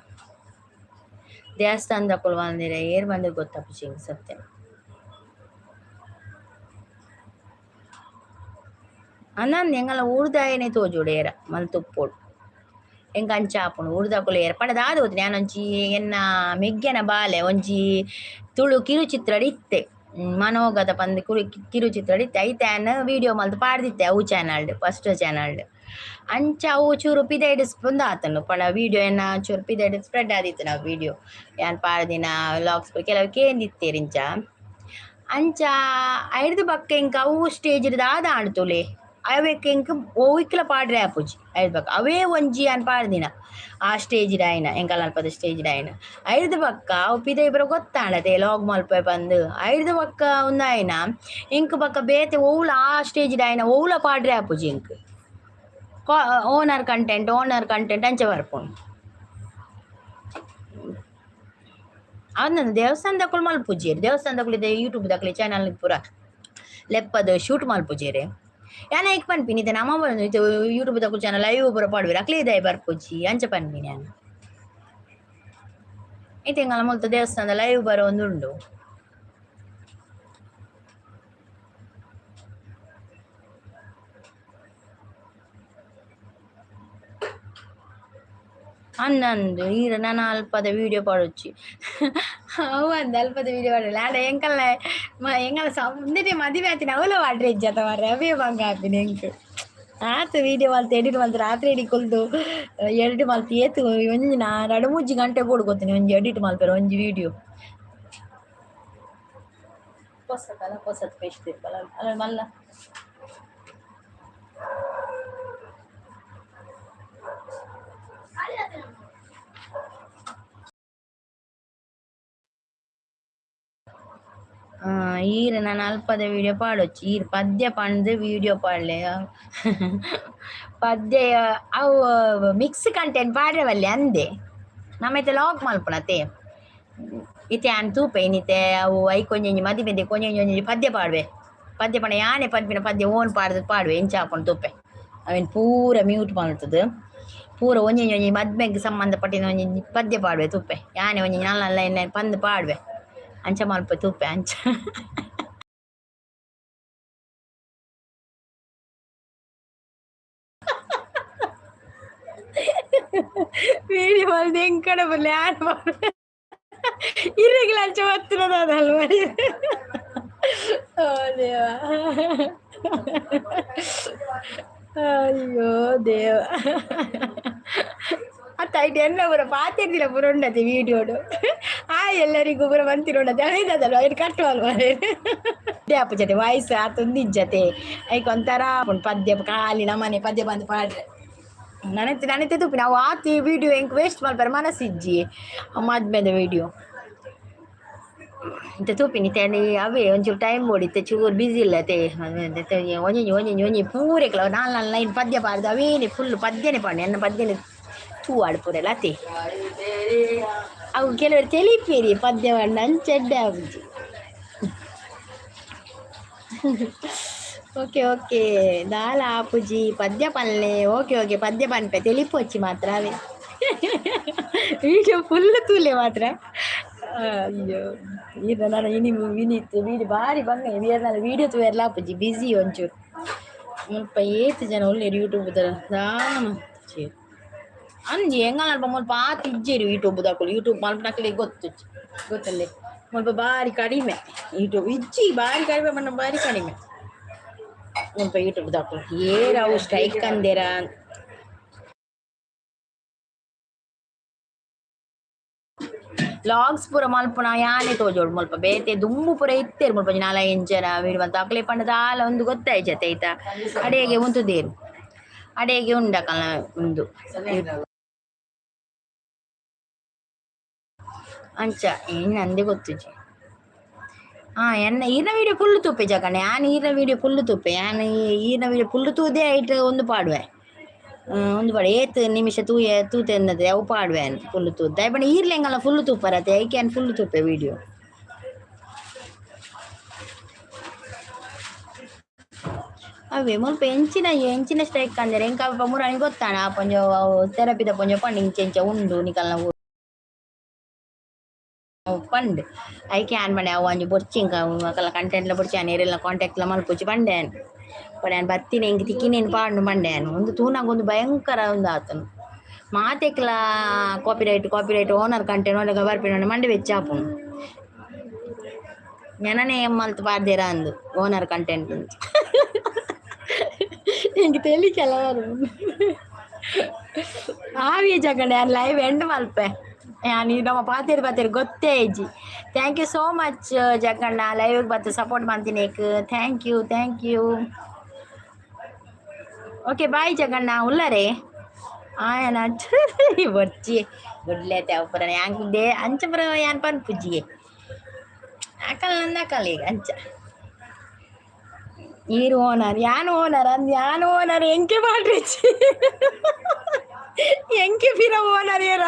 ದೇವಸ್ಥಾನದಕುಲು ಬಂದಿರ ಏರ್ ಬಂದಿರ್ ಗೊತ್ತಾಪುಜಿ ಎಂಕ್ ಸತ್ಯ. ಅಂದಂದ್ ಎಂಕಲ್ನ ಊರ್ದಾಯೆನೆ ತೋಜೊಡು ಏರ ಮಲ್ತ್ ಉಪ್ಪೊಡು ಎಂಕ್ ಅಂಚ ಆಪುಂಡು ಊರ್ದಕುಲು ಏರ ಪಂಡ ದಾದ ಗೊತ್ತುಂಡು ಯಾನೊಂಜಿ ಎನ್ನ ಮೆಗ್ಯನ ಬಾಲೆ ಒಂಜಿ ತುಳು ಕಿರುಚಿತ್ರಡ್ ಇತ್ತೆ ಮನೋಗದ ಪಂದ್ ಕಿರುಚಿತ್ರಡ್ ಇತ್ತೆ ಐತೆ ಯಾನ್ ವೀಡಿಯೋ ಮಲ್ತ್ ಪಾಡ್ದಿತ್ತೆ ಅವು ಚಾನಲ್ಡ್ ಫಸ್ಟ್ ಚಾನಲ್ಡ್ ಅಂಚ ಅವು ಚೂರು ಪಿದಯ್ಡ್ ಉಂದು ಆತುಂಡು ಪಂಡ ವೀಡಿಯೋ ಎನ್ನ ಚೂರು ಪಿದಯ್ಡ್ ಸ್ಪ್ರೆಡ್ ಆದಿತ್ತ್ಂಡ್ ಅವು ವೀಡಿಯೋ ಯಾನ್ ಪಾಡ್ದಿನ ವ್ಲಾಗ್ಸ್ ಪೂರ ಕೆಲವು ಕೇಂದಿತ್ತೆರ್ ಇಂಚ. ಅಂಚ ಐಡ್ದ್ ಬೊಕ್ಕ ಎಂಕ್ ಅವು ಸ್ಟೇಜ್ ಡ್ ದಾದ ಆಂಡ್ ತೂಲೆ ಅವೆಕ್ ಎಂಕ್ ಒವ್ವೆಕ್ಲ ಪಾಡ್ರೆ ಆಪುಜಿ ಐಡ್ದ್ ಬೊಕ್ಕ ಅವೇ ಒಂಜಿ ಯಾನ್ ಪಾಡ್ದಿನ ಆ ಸ್ಟೇಜ್ ಡ್ ಆಯಿನ ಎಂಕಲ್ನ ಅಲ್ಪದ ಸ್ಟೇಜ್ ಡ್ ಆಯಿನ ಐಡ್ದ್ ಬೊಕ್ಕ ಅವು ಪಿದಯಿ ಪೂರ ಗೊತ್ತಾಂಡತೆ ಲಾಗ್ ಮಲ್ಪುವೆ ಪಂದ್ ಐಡ್ದ್ ಬೊಕ್ಕ ಉಂದಾಯಿನ ಎಂಕ್ ಬೊಕ್ಕ ಬೇತೆ ಒವ್ಲ ಆ ಸ್ಟೇಜ್ ಡ್ ಆಯಿನ ಒವ್ಲ ಪಾಡ್ರೆ ಆಪುಜಿ ಎಂಕ್ ಓನರ್ ಕಂಟೆಂಟ್ ಓನರ್ ಕಂಟೆಂಟ್ ಅಂಚ ಬರ್ಪುಂಡು. ಅಂದಂದ್ ದೇವಸ್ಥಾನದಕುಲು ಮಲ್ಪುಜೆರ್ ದೇವಸ್ಥಾನದಕುಲು ಇತ್ತೆ ಯೂಟ್ಯೂಬ್ ದಕುಲು ಚಾನಲ್ ಪೂರ ಲೆಪ್ಪದ್ ಶೂಟ್ ಮಲ್ಪುಜೆರ್. ಯಾನ್ ಐಕ್ ಪನ್ಪಿನಿ ಇತ್ತೆ ನಮ ಇತ್ತೆ ಯೂಟ್ಯೂಬ್ ದಕುಲು ಚಾನಲ್ ಲೈವ್ ಪೂರ ಪಾಡುವೆರ್ ಅಕ್ಲೆ ದಾಯೆ ಬರ್ಪುಜಿ ಅಂಚ ಪನ್ಪಿನಿ ಯಾನ್. ಇತ್ತೆ ಎಂಕಲ್ನ ಮುಲ್ತ ದೇವಸ್ಥಾನದ ಲೈವ್ ಬರೊಂದುಂಡು. ಅಂದಂದು ಈರ್ ನನ ಅಲ್ಪದ ವೀಡಿಯೋ ಪಾಡೊಚ್ಚಿ ಅವು ಅಂದ್ ಅಲ್ಪದ ವೀಡಿಯೋ ಪಾಡೊಲಿ ಆಂಡ ಎಂಕಲ್ನ ಎಂಕಲ್ನ ಉಂದೆಟೆ ಮದಿಮೆ ಆತಿನ ಅವ್ಲ ಪಾಡ್ರೆ ಇಜ್ಜತ ಮಾರ್ರೆ ಅವೇ ಬಂಗ ಆಪಿನ ಎಂಕ್ ಆತ್ ವೀಡಿಯೋ ಮಲ್ತ್ ಎಡಿಟ್ ಮಲ್ತ್ ರಾತ್ರಿ ಇಡೀ ಕುಲ್ದು ಎಡಿಟ್ ಮಲ್ತ್ ಏತ್ ಒಂಜಿ ನಾ ರಡ್ಡ್ ಮೂಜಿ ಗಂಟೆ ಬೋಡು ಗೊತ್ತುಂಡು ಒಂಜಿ ಎಡಿಟ್ ಮಲ್ಪೆರೆ ಒಂಜಿ ವೀಡಿಯೋ. ಪೊಸತಲ್ಲ ಪೊಸತ್ ಪೇಸ್ಟ್ ಇಪ್ಪಲ್ಲ ಅಲ್ಲ ಮಲ್ಲ. ಈರ್ ನನ ಅಲ್ಪದ ವೀಡಿಯೋ ಪಾಡೊಚ್ಚಿ ಈರ್ ಪದ್ಯ ಪಂದ್ ವೀಡಿಯೋ ಪಾಡ್ಲೆ ಪದ್ಯ ಅವು ಮಿಕ್ಸ್ ಕಂಟೆಂಟ್ ಪಾಡ್ರೆ ಬಲ್ಲಿ ಅಂದೆ ನಮ ಇತ್ತೆ ಲಾಗ್ ಮಲ್ಪುನತೆ ಇತ್ತೆ ಯಾನ್ ತೂಪೆ ಇನಿತೆ ಅವು ಐಕ್ ಒಂಜೊಂಜಿ ಮದಿಮೆದ ಒಂಜೊಂಜಿ ಒಂಜೊಂಜಿ ಪದ್ಯ ಪಾಡುವೆ ಪದ್ಯ ಪಂಡ ಯಾನೆ ಪನ್ಪಿನ ಪದ್ಯ ಓನ್ ಪಾಡ್ದ್ ಪಾಡುವೆ ಎಂಚ ಆಪುಂಡು ತೂಪೆ ಅವೆನ್ ಪೂರ ಮ್ಯೂಟ್ ಮಲ್ತುದು ಪೂರ ಒಂಜೊಂಜಿ ಒಂಜಿ ಮದ್ಮೆಗ್ ಸಂಬಂಧಪಟ್ಟಿನ ಒಂಜೊಂಜಿ ಪದ್ಯ ಪಾಡುವೆ ತೂಪೆ ಯಾನೆ ಒಂಜಿ ನಾಲ್ ನಾಲ್ ಲೈನ್ ಲೈನ್ ಪಂದ್ ಪಾಡುವೆ ಅಂಚ ಮಲ್ಪೆ ತೂಪೆ ಅಂಚ. ವೀಡಿಯೋ ಮಲ್ತ್ ಎಂಕಡ ಬಲ್ಲೆ ಯಾನ್ ಇರೆಗ್ಲ ಅಂಚ ಬತ್ತುನ ದಾದ ಓ ದೇವ ಅಯ್ಯೋ ದೇವ ಅತ್ತ ಐಟ್ ಎನ್ನ ಪೂರ ಪಾತೆರ್ದಿನ ಪೂರ ಉಂಡತೆ ವೀಡಿಯೋಡು ಆ ಎಲ್ಲರಿಗೂ ಪೂರ ಬಂತಿರುಂಡತೆ ಅವೇದಲ್ಲ ಐಟ್ ಕಟ್ ಮಲ್ಪುವೆರ್ ಆಪುಜತೆ ವಾಯ್ಸ್ ಆತೊಂದು ಇಜ್ಜತೆ ಐಕ್ ಒಂಥರ ಆಪುಂಡು ಪದ್ಯ ಖಾಲಿ ನಮನೆ ಪದ್ಯ ಬಂದ್ ಪಾಡ್ರೆ ನನತೆ ನನತೆ ತೂಪಿನ ಅವು ಆತ್ ವೀಡಿಯೋ ಎಂಕ್ ವೇಸ್ಟ್ ಮಲ್ಪೆರೆ ಮನಸ್ಸಿಜ್ಜಿ ಮದ್ಮೆದ ವೀಡಿಯೋ ಇತ್ತೆ ತೂಪಿನಿ ಇತ್ತೆ ಅವೇ ಒಂಚೂರು ಟೈಮ್ ಬೋಡು ಇತ್ತೆ ಚೂರು ಬ್ಯುಸಿ ಇಲ್ಲ ಅತೆ ಒಂಜೊಂಜಿ ಒಂಜೊಂಜಿ ಒಂಜಿ ಪೂರೆಕ್ಲ ನಾಲ್ ನಾಲ್ ಲೈನ್ ಪದ್ಯ ಪಾಡ್ದು ಅವೇನೆ ಫುಲ್ ಪದ್ಯನೆ ಪಾಡ್ನೆ ಎನ್ನ ಪದ್ಯನೆ ತೂವಾಡ್ ಪೂರೆಲ ಅತೆ ಅವು ಕೆಲವರು ತೆಲಿಪೇರಿ ಪದ್ಯ ಪಾಡ್ಂಡ ಅಂಚ ಎಡ್ಡೆ ಆಪುಜಿ. ಓಕೆ ಓಕೆ ದಾಲ ಆಪುಜಿ ಪದ್ಯ ಪನ್ಲೆ ಓಕೆ ಓಕೆ ಪದ್ಯ ಪನ್ಪೆ ತೆಲಿಪೊಚ್ಚಿ ಮಾತ್ರ ಅವೇ ವೀಡಿಯೋ ಫುಲ್ ತೂಲೆ ಮಾತ್ರ. ಅಯ್ಯೋ ಈರ್ ನನ ಇನಿ ಇನಿತ್ ವೀಡಿಯೋ ಬಾರಿ ಬಂಗ ಏರ್ನಾಲ ವೀಡಿಯೋ ತೂಯೆರ್ಲ ಆಪುಜಿ ಬ್ಯುಸಿ ಒಂಚೂರು ಮುಲ್ಪ ಏತ್ ಜನ ಉಲ್ಲೆರ್ ಯೂಟ್ಯೂಬ್ ದ ದಾನ ಮಲ್ಪುಜೆರ್ ಅಂಜಿ ಎಂಕಲ್ನ ಅಲ್ಪ ಮುಲ್ಪ ಆತ್ ಇಜ್ಜೆರ್ ಯೂಟ್ಯೂಬ್ ದಕುಲು ಯೂಟ್ಯೂಬ್ ಮಲ್ಪುನಕ್ಲೆಗ್ ಗೊತ್ತುಜ್ಜಿ ಗೊತ್ತಲ್ಲೇ ಮುಲ್ಪ ಬಾರಿ ಕಡಿಮೆ ಯೂಟ್ಯೂಬ್ ಇಜ್ಜಿ ಬಾರಿ ಕಡಿಮೆ ಪಂಡ ಬಾರಿ ಕಡಿಮೆ ಮುಲ್ಪ ಯೂಟ್ಯೂಬ್ ದಕುಲು ಏರ್ ಅವು ಸ್ಟ್ರೈಕ್ ಅಂದೆರಾ. ಲಾಗ್ಸ್ ಪೂರ ಮಲ್ಪುನ ಯಾನೆ ತೋಜೋಡು ಮುಲ್ಪ ಬೇತೆ ದುಂಬು ಪೂರ ಇತ್ತೆರ್ ಮುಲ್ಪ ಒಂಜಿ ನಾಲೈನ್ ಜನ ವೀಡಿಯೋ ಮಲ್ತ್ ಅಕ್ಲೆ ಪಂಡ ದಾಲ ಉಂದು ಗೊತ್ತಾಯಿಜತೆ ಐತ ಅಡೇಗೆ ಉಂತುದೆರ್ ಅಡೇಗೆ ಉಂಡು ಅಕಲ್ನ ಉಂದು ಅಂಚ ಏನ್ ಅಂದೆ ಗೊತ್ತುಜ್ಜಿ. ಹಾಂ, ಎನ್ನ ಈರ್ನ ವೀಡಿಯೋ ಫುಲ್ ತೂಪೆ ಜಗಣ್ಣ. ಯಾನ್ ಈರ್ನ ವೀಡಿಯೋ ಫುಲ್ ತೂಪೆ. ಯಾನ್ ಈರ್ನ ವೀಡಿಯೋ ಫುಲ್ ತೂದೆ ಐಟ್ ಒಂದು ಪಾಡುವೆ. ಒಂದು ಪಾಡು ಏತ್ ನಿಮಿಷ ತೂಯೆ ತೂತೆ ಎನ್ನದೆ ಅವು ಪಾಡುವೆ ಫುಲ್ ತೂದು. ದಾಯೆ ಈರ್ಲೆ ಎಂಗಲ್ಲ ಫುಲ್ ತೂಪರತೆ, ಐಕೆ ಯಾನ್ ಫುಲ್ ತೂಪೆ ವೀಡಿಯೋ. ಅವೇ ಮುಲ್ಪ ಎಂಚಿನ ಎಂಚಿನ ಸ್ಟ್ರೈಕ್ ಅಂದರೆ ಎಂಕ ಅಲ್ಪ ಮುರಾನಿ ಗೊತ್ತಾಣ ಆ ಪೊಂಜೊ ಅವು ಥೆರಪಿದ ಪೊಂಜೊ ಪಂಡ್ ಇಂಚ ಇಂಚ ಉಂಡು ನಿಕಲ್ನ ಪಂಡ್. ಐಕೆ ಯಾನ್ ಪಂಡೆ ಅವು ಒಂಜಿ ಬೊರ್ಚಿ ಎಂಕ ಅಕಲ್ನ ಕಂಟೆಂಟ್ಲ ಬೊರ್ಚಿ, ಯಾನ್ ಏರೆಲ್ನ ಕಾಂಟ್ಯಾಕ್ಟ್ಲ ಮಲ್ಪೊಚ್ಚಿ ಪಂಡೆ ಯಾನ್. ಪಂಡೆ ಯಾನ್ ಬತ್ತಿನ ಎಂಕ್ ತಿಕ್ಕಿನೇನ್ ಪಾಡ್ನು ಪಂಡೆ ಯಾನ್. ಉಂದು ತೂನಾಗ ಒಂದು ಭಯಂಕರ ಉಂದು ಆತುಂಡು. ಮಾತೆಕ್ಲ copyright copyright owner content owner ಬರ್ಪಿನ ಮಂಡೆ ಬೆಚ್ಚ ಆಪುಂಡು. ನೆನನೆ ಮಲ್ತ್ ಪಾಡ್ದೆರ ಅಂದು ಓನರ್ ಕಂಟೆಂಟ್ ಎಂಕ್ ತೆಲಿಕೆಲ ಬರುಂಡು. ಆವಿಯ ಜಗಂಡೆ ಯಾನ್ ಲೈವ್ ಎಂಡ್ ಮಲ್ಪೆ. ಯಾನ್ ಈ ನಮ್ಮ ಪಾತೆರ್ ಪಾತೆರ್ ಗೊತ್ತೇ ಇಜ್ಜಿ. Thank you so much Jagganna, live ಬತ್ತು ಸಪೋರ್ಟ್ ಮಂತಿನೇಕ್. Thank you, thank you. Okay, bye Jagganna. ಉಲ್ಲರೆ ಆಯನ ಬೊರ್ಚಿ ಬುಡ್ಲೇತೆ ಅವು ಪುರ ಯಾಂಕ್ they ಅಂಚ ಪುರ ಯಾನ್ ಪನ್ಪುಜ್ಜಿಯೇ ಅಕಲ್ ನಂದ ಅಕಲ್ ಈಗ ಅಂಚ. ಈರ್ ಓನರ್ ಯಾನ್ ಓನರ್ ಅಂದ್ ಯಾನ್ ಓನರ್ ಎಂಕೆ ಪಾಡ್ರಿಚಿ, ಎಂಕೆ ಪಿರ ಓನರ್ ಏರ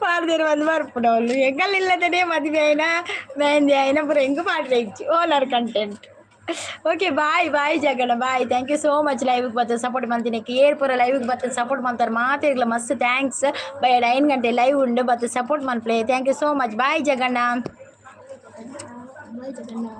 ಪಾಡ್ದೇರು ಬಂದು ಬರ್ಪುಡವಳು. ಎಂಕಲ್ ಇಲ್ಲದನೇ ಮದುವೆ ಆಯ್ನ ಮೆಹಂದಿ ಆಯ್ನ ಪುರ ಎಂಕ್ ಪಾಡ್ರೆ owner content. Okay, bye bye Jagganna, bye. Thank you so much live ಬತ್ತ ಸಪೋರ್ಟ್ ಮಂತಿನಕ್ಕೆ. ಏರ್ ಪೂರ ಲೈವ್ ಬತ್ತ ಸಪೋರ್ಟ್ ಮಾಡ್ತಾರೆ ಮಾತೆರ್ಗ್ಲ ಮಸ್ತ್ thanks. By 9 ಗಂಟೆ ಲೈವ್ ಉಂಡು, ಬತ್ತ support ಮನ್ಪ್ಲೆ. Thank you so much, bye Jagganna. Bye Jagganna.